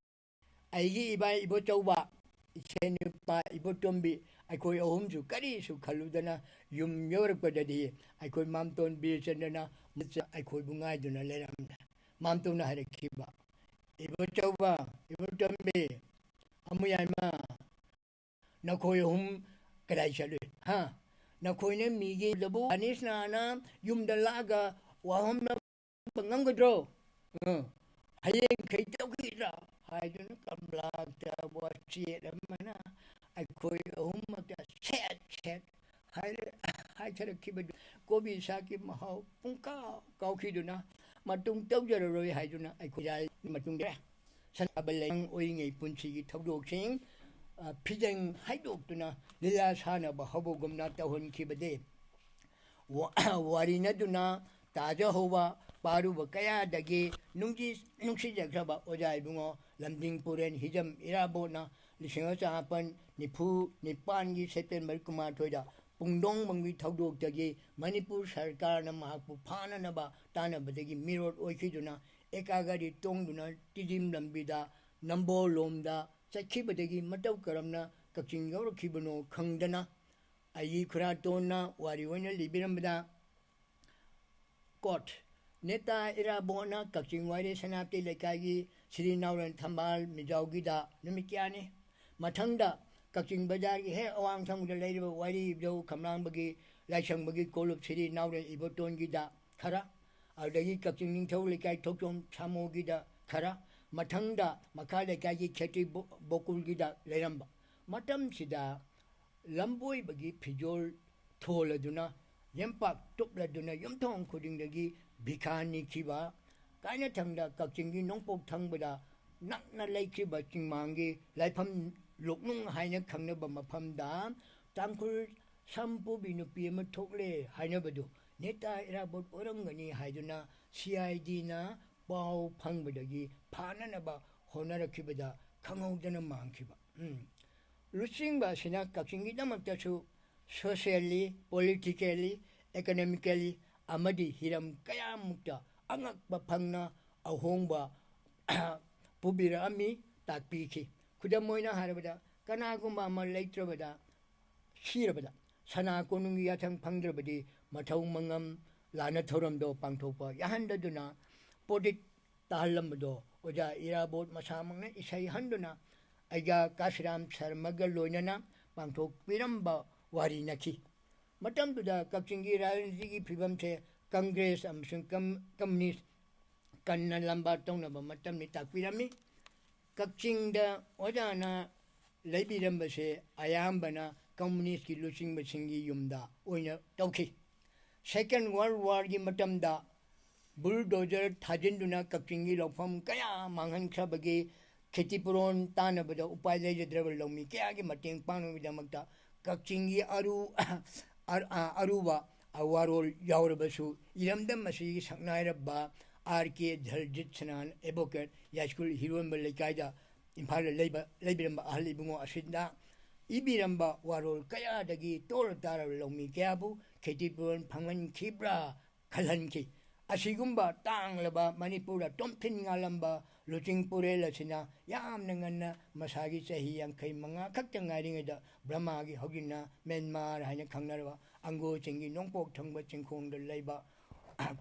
ꯑꯩꯒꯤ ꯏꯕꯥꯏ ꯏꯕꯣꯆꯧꯕ, ꯏꯆꯦ ꯅꯨꯄꯥ ꯏꯕꯣꯇꯣꯝꯕꯤ, ꯑꯩꯈꯣꯏ ꯑꯍꯨꯝꯁꯨ ꯀꯔꯤꯁꯨ ꯈꯜꯂꯨꯗꯅ ꯌꯨꯝ ꯌꯧꯔꯛꯄꯗꯗꯤ ꯑꯩꯈꯣꯏ ꯃꯥꯝꯇꯣꯟ ꯕꯤꯔꯆꯟꯗ꯭ꯔꯅ ꯑꯩꯈꯣꯏꯕꯨ ꯉꯥꯏꯗꯨꯅ ꯂꯩꯔꯝꯂꯦ꯫ ꯃꯥꯝꯇꯣꯟꯅ ꯍꯥꯏꯔꯛꯈꯤꯕ, "ꯏꯕꯣꯆꯧꯕ, ꯏꯕꯣꯇꯣꯝꯕꯤ, ꯑꯃꯨꯌꯥꯏꯃ, ꯅꯈꯣꯏ ꯑꯍꯨꯝ ꯀꯗꯥꯏ ꯆꯠꯂꯨꯏ? ꯍꯥ? ꯅꯈꯣꯏꯅ ꯃꯤꯒꯤ ꯂꯧꯕꯨꯛ ꯑꯅꯤꯁꯅꯥꯅ ꯌꯨꯝꯗ ꯂꯥꯛꯑꯒ ꯋꯥꯍꯣꯝꯅꯕ ꯉꯝꯒꯗ꯭ꯔꯣ? ꯑ, ꯍꯌꯦꯡꯈꯩ ꯇꯧꯈꯤꯗ꯭ꯔꯥ?" ꯍꯥꯏꯗꯨꯅ ꯀꯝꯂꯥꯛꯇ ꯋꯥꯆꯦꯠ ꯑꯃꯅ ꯑꯩꯈꯣꯏ ꯑꯍꯨꯝꯃꯛꯇ ꯁꯦꯠ ꯁꯦꯠ ꯍꯥꯏꯔ-, ꯍꯥꯏꯊꯔꯛꯈꯤꯕꯗꯨ ꯀꯣꯕꯤ ꯁꯥꯛꯀꯤ ꯃꯍꯥꯎ ꯄꯨꯡꯀꯥꯎ ꯀꯥꯎꯈꯤꯗꯨꯅ ꯃꯇꯨꯡ ꯇꯧꯖꯔꯔꯣꯏ ꯍꯥꯏꯗꯨꯅ ꯑꯩꯈꯣꯏ ꯃꯇꯨꯡꯗ ꯁꯅꯥꯕ ꯂꯩꯉꯥꯡ ꯑꯣꯏꯔꯤꯉꯩ ꯄꯨꯟꯁꯤꯒꯤ ꯊꯧꯗꯣꯛꯁꯤꯡ, ꯑ, ꯐꯤꯖꯪ ꯍꯥꯏꯗꯣꯛꯇꯨꯅ ꯂꯤꯂꯥ ꯁꯥꯟꯅꯕ ꯍꯧꯕꯒꯨꯝꯅ ꯇꯧꯍꯟꯈꯤꯕꯗꯤ ꯋꯥ-, ꯋꯥꯔꯤꯅꯗꯨꯅ ꯇꯥꯖꯍꯧꯕ ꯄꯥꯔꯨꯕ ꯀꯌꯥꯗꯒꯤ ꯅꯨꯡꯁꯤ-, ꯅꯨꯡꯁꯤꯖꯈ꯭ꯔꯕ ꯑꯣꯖꯥ ꯏꯕꯨꯡꯉꯣ ꯂꯝꯖꯤꯡ ꯄꯨꯔꯦꯟ ꯍꯤꯖꯝ ꯏꯔꯥꯕꯣꯠꯅ ꯂꯤꯁꯤꯡ ꯑꯃ ꯆꯃꯥꯄꯟ ꯅꯤꯐꯨ ꯅꯤꯄꯥꯟꯒꯤ ꯁꯦꯞꯇꯦꯝꯕꯔ ꯀꯨꯟꯃꯥꯊꯣꯏꯗ ꯄꯨꯡꯗꯣꯡꯕꯝꯒꯤ ꯊꯧꯗꯣꯛꯇꯒꯤ ꯃꯅꯤꯄꯨꯔ ꯁꯔꯀꯥꯔꯅ ꯃꯍꯥꯛꯄꯨ ꯐꯥꯅꯅꯕ ꯇꯥꯟꯅꯕꯗꯒꯤ ꯃꯤꯔꯣꯠ ꯑꯣꯏꯈꯤꯗꯨꯅ ꯑꯦꯀꯥ ꯒꯥꯔꯤ ꯇꯣꯡꯗꯨꯅ ꯇꯤꯗꯤꯝ ꯂꯝꯕꯤꯗ ꯅꯝꯕꯣꯜꯂꯣꯝꯗ ꯆꯠꯈꯤꯕꯗꯒꯤ ꯃꯇꯧ ꯀꯔꯝꯅ ꯀꯛꯆꯤꯡ ꯌꯧꯔꯛꯈꯤꯕꯅꯣ ꯈꯪꯗꯅ ꯑꯩꯒꯤ ꯈꯨꯔꯥꯇꯣꯟꯅ ꯋꯥꯔꯤ ꯑꯣꯏꯅ ꯂꯤꯕꯤꯔꯝꯕꯗ, ꯀꯣꯠ, ꯅꯦꯇꯥ ꯏꯔꯥꯕꯣꯠꯅ ꯀꯛꯆꯤꯡ ꯋꯥꯏꯔꯤ ꯁꯦꯅꯥꯄꯇꯤ ꯂꯩꯀꯥꯏꯒꯤ ꯁꯤꯔꯤ ꯅꯥꯎꯔꯦꯟ ꯊꯝꯕꯥꯜ ꯃꯤꯖꯥꯎꯒꯤꯗ ꯅꯨꯃꯤꯠ ꯀꯌꯥꯅꯤ꯫ ꯃꯊꯪꯗ ꯀꯛꯆꯤꯡ ꯕꯖꯥꯔꯒꯤ ꯍꯦꯛ ꯑꯋꯥꯡ ꯊꯪꯕꯗ ꯂꯩꯔꯤꯕ ꯋꯥꯏꯔꯤ ꯏꯕꯨꯙꯧ ꯈꯝꯂꯥꯡꯕꯒꯤ ꯂꯥꯏꯁꯪꯕꯒꯤ ꯀꯣꯂꯨꯞ ꯁꯤꯔꯤ ꯅꯥꯎꯔꯦꯟ ꯏꯕꯣꯇꯣꯟꯒꯤꯗ ꯈꯔ, ꯑꯗꯨꯗꯒꯤ ꯀꯛꯆꯤꯡ ꯅꯤꯡꯊꯧ ꯂꯩꯀꯥꯏ ꯊꯣꯛꯆꯣꯝ ꯁꯥꯃꯣꯒꯤꯗ ꯈꯔ, ꯃꯊꯪꯗ ꯃꯈꯥ ꯂꯩꯀꯥꯏꯒꯤ ꯈꯦꯇ꯭ꯔꯤ ꯕꯣ-, ꯕꯣꯀꯨꯜꯒꯤꯗ ꯂꯩꯔꯝꯕ꯫ ꯃꯇꯝꯁꯤꯗ ꯂꯝꯕꯣꯏꯕꯒꯤ ꯐꯤꯖꯣꯜ ꯊꯣꯜꯂꯗꯨꯅ, ꯌꯦꯝꯄꯥꯛ ꯇꯨꯞꯂꯗꯨꯅ ꯌꯨꯝꯊꯣꯡ ꯈꯨꯗꯤꯡꯗꯒꯤ ꯚꯤꯈꯥ ꯅꯤꯈꯤꯕ, ꯀꯥꯏꯅꯊꯪꯗ ꯀꯛꯆꯤꯡꯒꯤ ꯅꯣꯡꯄꯣꯛ ꯊꯪꯕꯗ ꯅꯛꯅ ꯂꯩꯈꯤꯕ ꯆꯤꯡꯃꯥꯡꯒꯤ ꯂꯥꯏꯐꯝ ꯂꯣꯛꯅꯨꯡ ꯍꯥꯏꯅ ꯈꯪꯅꯕ ꯃꯐꯝꯗ ꯇꯥꯡꯈꯨꯜ ꯁꯝ ꯄꯨꯕꯤ ꯅꯨꯄꯤ ꯑꯃ ꯊꯣꯛꯂꯦ ꯍꯥꯏꯅꯕꯗꯨ ꯅꯦꯇꯥ ꯏꯔꯥꯕꯣꯠ ꯑꯣꯏꯔꯝꯒꯅꯤ ꯍꯥꯏꯗꯨꯅ ꯁꯤ ꯑꯥꯏ ꯗꯤꯅ ꯄꯥꯎ ꯐꯪꯕꯗꯒꯤ ꯐꯥꯅꯅꯕ ꯍꯣꯠꯅꯔꯛꯈꯤꯕꯗ ꯈꯪꯍꯧꯗꯅ ꯃꯥꯡꯈꯤꯕ꯫ ꯎꯝ꯫ ꯂꯨꯆꯤꯡꯕ ꯑꯁꯤꯅ ꯀꯛꯆꯤꯡꯒꯤꯗꯃꯛꯇꯁꯨ socially, politically, economically ꯑꯃꯗꯤ ꯍꯤꯔꯝ ꯀꯌꯥꯃꯨꯛꯇ ꯑꯉꯛꯄ ꯐꯪꯅ ꯑꯍꯣꯡꯕ ꯄꯨꯕꯤꯔꯛꯑꯝꯃꯤ, ꯇꯥꯛꯄꯤꯈꯤ꯫ ꯈꯨꯗꯝ ꯑꯣꯏꯅ ꯍꯥꯏꯔꯕꯗ, ꯀꯅꯥꯒꯨꯝꯕ ꯑꯃ ꯂꯩꯇ꯭ꯔꯕꯗ, ꯁꯤꯔꯕꯗ, ꯁꯅꯥ ꯀꯣꯅꯨꯡꯒꯤ ꯌꯥꯊꯪ ꯐꯪꯗ꯭ꯔꯕꯗꯤ ꯃꯊꯧ ꯃꯉꯝ ꯂꯥꯟꯅ ꯊꯧꯔꯝꯗꯣ ꯄꯥꯡꯊꯣꯛꯄ ꯌꯥꯍꯟꯗꯗꯨꯅ ꯄꯣꯗꯤꯠ ꯇꯥꯍꯜꯂꯝꯕꯗꯣ ꯑꯣꯖꯥ ꯏꯔꯥꯕꯣꯠ ꯃꯁꯥꯃꯛꯅ ꯏꯁꯩ ꯍꯟꯗꯨꯅ ꯑꯩꯒꯥ ꯀꯥꯁꯤꯔꯥꯝ ꯁꯔꯃꯒ ꯂꯣꯏꯅꯅ ꯄꯥꯡꯊꯣꯛꯄꯤꯔꯝꯕ ꯋꯥꯔꯤ ꯅꯠꯈꯤ꯫ ꯃꯇꯝꯗꯨꯗ ꯀꯛꯆꯤꯡꯒꯤ ꯔꯥꯖꯅꯤꯇꯤꯒꯤ ꯐꯤꯕꯝꯁꯦ ꯀꯪꯒ꯭ꯔꯦꯁ ꯑꯃꯁꯨꯡ ꯀꯝ-, ꯀꯝꯃꯨꯅꯤꯁ ꯀꯟꯅ ꯂꯝꯕꯥ ꯇꯧꯅꯕ ꯃꯇꯝꯅꯤ ꯇꯥꯛꯄꯤꯔꯝꯃꯤ꯫ ꯀꯛꯆꯤꯡꯗ ꯑꯣꯖꯥꯅ ꯂꯩꯕꯤꯔꯝꯕꯁꯦ ꯑꯌꯥꯝꯕꯅ ꯀꯝꯃꯨꯅꯤꯁꯀꯤ ꯂꯨꯆꯤꯡꯕꯁꯤꯡꯒꯤ ꯌꯨꯝꯗ ꯑꯣꯏꯅ ꯇꯧꯈꯤ꯫ Second World Warꯒꯤ ꯃꯇꯝꯗ ꯕꯨꯜꯗꯣꯖꯔ ꯊꯥꯖꯤꯟꯗꯨꯅ ꯀꯛꯆꯤꯡꯒꯤ ꯂꯧꯐꯝ ꯀꯌꯥ ꯃꯥꯡꯍꯟꯈ꯭ꯔꯕꯒꯤ ꯈꯦꯇꯤꯄꯨꯔꯣꯟ ꯇꯥꯅꯕꯗ ꯎꯄꯥꯏ ꯂꯩꯖꯗ꯭ꯔꯕ ꯂꯧꯃꯤ ꯀꯌꯥꯒꯤ ꯃꯇꯦꯡ ꯄꯥꯡꯅꯕꯒꯤꯗꯃꯛꯇ ꯀꯛꯆꯤꯡꯒꯤ ꯑꯔꯨ-, ꯑꯔ-, ꯑ, ꯑꯔꯨꯕ ꯋꯥꯔꯣꯜ ꯌꯥꯎꯔꯕꯁꯨ, ꯏꯔꯝꯗꯝ ꯑꯁꯤꯒꯤ ꯁꯛꯅꯥꯏꯔꯕ ꯑꯥꯔ ꯀꯦ ꯙꯜꯖꯤꯠ ꯁꯅꯥꯟ, ꯑꯦꯗꯚꯣꯀꯦꯠ, ꯌꯥꯏꯁ꯭ꯀꯨꯜ ꯍꯤꯔꯣꯟꯕ ꯂꯩꯀꯥꯏꯗ ꯏꯝꯐꯥꯜꯗ ꯂꯩꯕ, ꯂꯩꯕꯤꯔꯝꯕ ꯑꯍꯜ ꯏꯕꯨꯡꯉꯣ ꯑꯁꯤꯅ ꯏꯕꯤꯔꯝꯕ ꯋꯥꯔꯣꯜ ꯀꯌꯥꯗꯒꯤ ꯇꯣꯜꯂ ꯇꯥꯔꯕ ꯂꯧꯃꯤ ꯀꯌꯥꯕꯨ ꯈꯦꯇꯤꯄꯨꯔꯣꯟ ꯐꯪꯍꯟꯈꯤꯕ꯭ꯔꯥ ꯈꯜꯍꯟꯈꯤ꯫ ꯑꯁꯤꯒꯨꯝꯕ ꯇꯥꯡꯂꯕ ꯃꯅꯤꯄꯨꯔꯗ ꯇꯣꯝꯊꯤꯟ ꯉꯥꯜꯂꯝꯕ ꯂꯨꯆꯤꯡ ꯄꯨꯔꯦꯜ ꯑꯁꯤꯅ ꯌꯥꯝꯅ ꯉꯟꯅ ꯃꯁꯥꯒꯤ ꯆꯍꯤ ꯌꯥꯡꯈꯩ ꯃꯉꯥ ꯈꯛꯇ ꯉꯥꯏꯔꯤꯉꯩꯗ ꯕ꯭ꯔꯍꯃꯥꯒꯤ ꯍꯧꯖꯤꯛꯅ ꯃ꯭ꯌꯥꯟꯃꯥꯔ ꯍꯥꯏꯅ ꯈꯪꯅꯔꯕ ꯑꯪꯒꯣ ꯆꯤꯡꯒꯤ ꯅꯣꯡꯄꯣꯛ ꯊꯪꯕ ꯆꯤꯡꯈꯣꯡꯗ ꯂꯩꯕ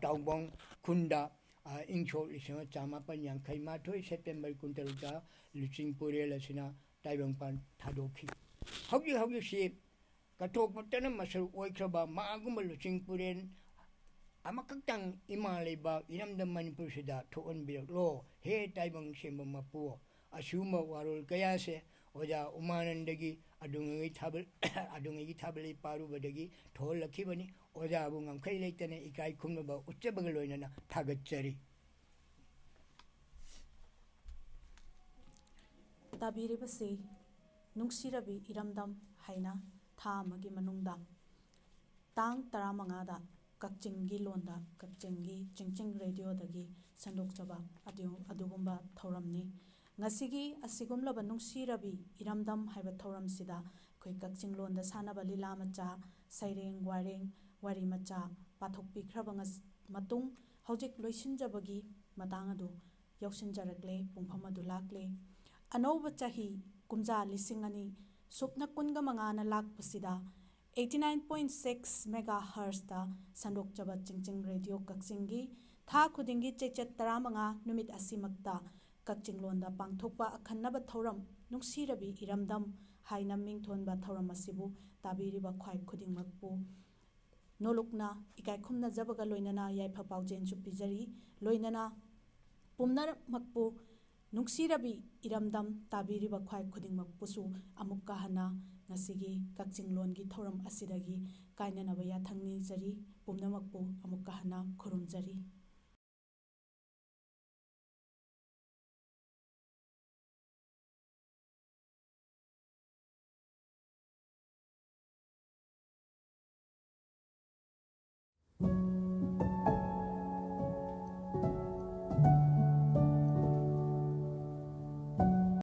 ꯇꯥꯎꯕꯣꯡ ꯈꯨꯟꯗ, ꯑ, ꯏꯪ ꯁꯣꯛ ꯂꯤꯁꯤꯡ ꯑꯃ ꯆꯥꯃꯥꯄꯟ ꯌꯥꯡꯈꯩ ꯃꯥꯊꯣꯏ September ꯀꯨꯟꯇꯔꯨꯛꯇ ꯂꯨꯆꯤꯡ ꯄꯨꯔꯦꯜ ꯑꯁꯤꯅ ꯇꯥꯏꯕꯪꯄꯥꯟ ꯊꯥꯗꯣꯛꯈꯤ꯫ ꯍꯧꯖꯤꯛ ꯍꯧꯖꯤꯛꯁꯤ ꯀꯠꯊꯣꯛꯄꯇꯅ ꯃꯁꯔꯨꯛ ꯑꯣꯏꯈ꯭ꯔꯕ ꯃꯥꯒꯨꯝꯕ ꯂꯨꯆꯤꯡ ꯄꯨꯔꯦꯜ ꯑꯃꯈꯛꯇꯪ ꯏꯃꯥ ꯂꯩꯕꯥꯛ ꯏꯔꯝꯗꯝ ꯃꯅꯤꯄꯨꯔꯁꯤꯗ ꯊꯣꯛꯍꯟꯕꯤꯔꯛꯂꯣ, ꯍꯦ ꯇꯥꯏꯕꯪ ꯁꯦꯝꯕ ꯃꯄꯨ꯫ ꯑꯁꯤꯒꯨꯝꯕ ꯋꯥꯔꯣꯜ ꯀꯌꯥꯁꯦ ꯑꯣꯖꯥ ꯎꯃꯥꯅꯟꯗꯒꯤ ꯑꯗꯨꯉꯩꯒꯤ ꯊꯥꯕꯜ-, ꯑꯗꯨꯉꯩꯒꯤ ꯊꯥꯕꯜ ꯄꯥꯔꯨꯕꯗꯒꯤ ꯊꯣꯛꯍꯜꯂꯛꯈꯤꯕꯅꯤ꯫ ꯑꯣꯖꯥꯕꯨ ꯉꯝꯈꯩ ꯂꯩꯇꯅ ꯏꯀꯥꯏ ꯈꯨꯝꯅꯕ ꯎꯠꯆꯕꯒ ꯂꯣꯏꯅꯅ ꯊꯥꯒꯠꯆꯔꯤ꯫ ꯇꯥꯕꯤꯔꯤꯕꯁꯤ ꯅꯨꯡꯁꯤꯔꯕꯤ ꯏꯔꯝꯗꯝ ꯍꯥꯏꯅ ꯊꯥ ꯑꯃꯒꯤ ꯃꯅꯨꯡꯗ ꯇꯥꯡ ꯇꯔꯥꯃꯉꯥꯗ ꯀꯛꯆꯤꯡꯒꯤ ꯂꯣꯟꯗ ꯀꯛꯆꯤꯡꯒꯤ ꯆꯤꯡꯆꯤꯡ ꯔꯦꯗꯤꯑꯣꯗꯒꯤ ꯁꯟꯗꯣꯛꯆꯕ ꯑꯗꯨ-, ꯑꯗꯨꯒꯨꯝꯕ ꯊꯧꯔꯝꯅꯤ꯫ ꯉꯁꯤꯒꯤ ꯑꯁꯤꯒꯨꯝꯂꯕ ꯅꯨꯡꯁꯤꯔꯕꯤ ꯏꯔꯝꯗꯝ ꯍꯥꯏꯕ ꯊꯧꯔꯝꯁꯤꯗ ꯑꯩꯈꯣꯏ ꯀꯛꯆꯤꯡ ꯂꯣꯟꯗ ꯁꯥꯟꯅꯕ ꯂꯤꯂꯥ ꯃꯆꯥ, ꯁꯩꯔꯦꯡ, ꯋꯥꯔꯦꯡ, ꯋꯥꯔꯤ ꯃꯆꯥ ꯄꯥꯊꯣꯛꯄꯤꯈ꯭ꯔꯕ ꯉꯁ-, ꯃꯇꯨꯡ ꯍꯧꯖꯤꯛ ꯂꯣꯏꯁꯤꯟꯖꯕꯒꯤ ꯃꯇꯥꯡ ꯑꯗꯨ ꯌꯧꯁꯤꯟꯖꯔꯛꯂꯦ, ꯄꯨꯡꯐꯝ ꯑꯗꯨ ꯂꯥꯛꯂꯦ꯫ ꯑꯅꯧꯕ ꯆꯍꯤ ꯀꯨꯝꯖꯥ ꯂꯤꯁꯤꯡ ꯑꯅꯤ ꯁꯨꯞꯅ ꯀꯨꯟꯒ ꯃꯉꯥꯅ ꯂꯥꯛꯄꯁꯤꯗ eighty nine point six megahertzꯇ ꯁꯟꯗꯣꯛꯆꯕ ꯆꯤꯡꯆꯤꯡ ꯔꯦꯗꯤꯑꯣ ꯀꯛꯆꯤꯡꯒꯤ ꯊꯥ ꯈꯨꯗꯤꯡꯒꯤ ꯆꯩꯆꯠ ꯇꯔꯥꯃꯉꯥ ꯅꯨꯃꯤꯠ ꯑꯁꯤꯃꯛꯇ ꯀꯛꯆꯤꯡ ꯂꯣꯟꯗ ꯄꯥꯡꯊꯣꯛꯄ ꯑꯈꯟꯅꯕ ꯊꯧꯔꯝ ꯅꯨꯡꯁꯤꯔꯕꯤ ꯏꯔꯝꯗꯝ ꯍꯥꯏꯅ ꯃꯤꯡꯊꯣꯟꯕ ꯊꯧꯔꯝ ꯑꯁꯤꯕꯨ ꯇꯥꯕꯤꯔꯤꯕ ꯈ꯭ꯋꯥꯏ ꯈꯨꯗꯤꯡꯃꯛꯄꯨ ꯅꯣꯂꯨꯛꯅ ꯏꯀꯥꯏ ꯈꯨꯝꯅꯖꯕꯒ ꯂꯣꯏꯅꯅ ꯌꯥꯏꯐ ꯄꯥꯎꯖꯦꯜꯁꯨ ꯄꯤꯖꯔꯤ꯫ ꯂꯣꯏꯅꯅ ꯄꯨꯝꯅꯃꯛꯄꯨ ꯅꯨꯡꯁꯤꯔꯕꯤ ꯏꯔꯝꯗꯝ ꯇꯥꯕꯤꯔꯤꯕ ꯈ꯭ꯋꯥꯏ ꯈꯨꯗꯤꯡꯃꯛꯄꯨꯁꯨ ꯑꯃꯨꯛꯀ ꯍꯟꯅ ꯉꯁꯤꯒꯤ ꯀꯛꯆꯤꯡ ꯂꯣꯟꯒꯤ ꯊꯧꯔꯝ ꯑꯁꯤꯗꯒꯤ ꯀꯥꯏꯅꯅꯕ ꯌꯥꯊꯪ ꯅꯤꯖꯔꯤ꯫ ꯄꯨꯝꯅꯃꯛꯄꯨ ꯑꯃꯨꯛꯀ ꯍꯟꯅ ꯈꯨꯔꯨꯝꯖꯔꯤ꯫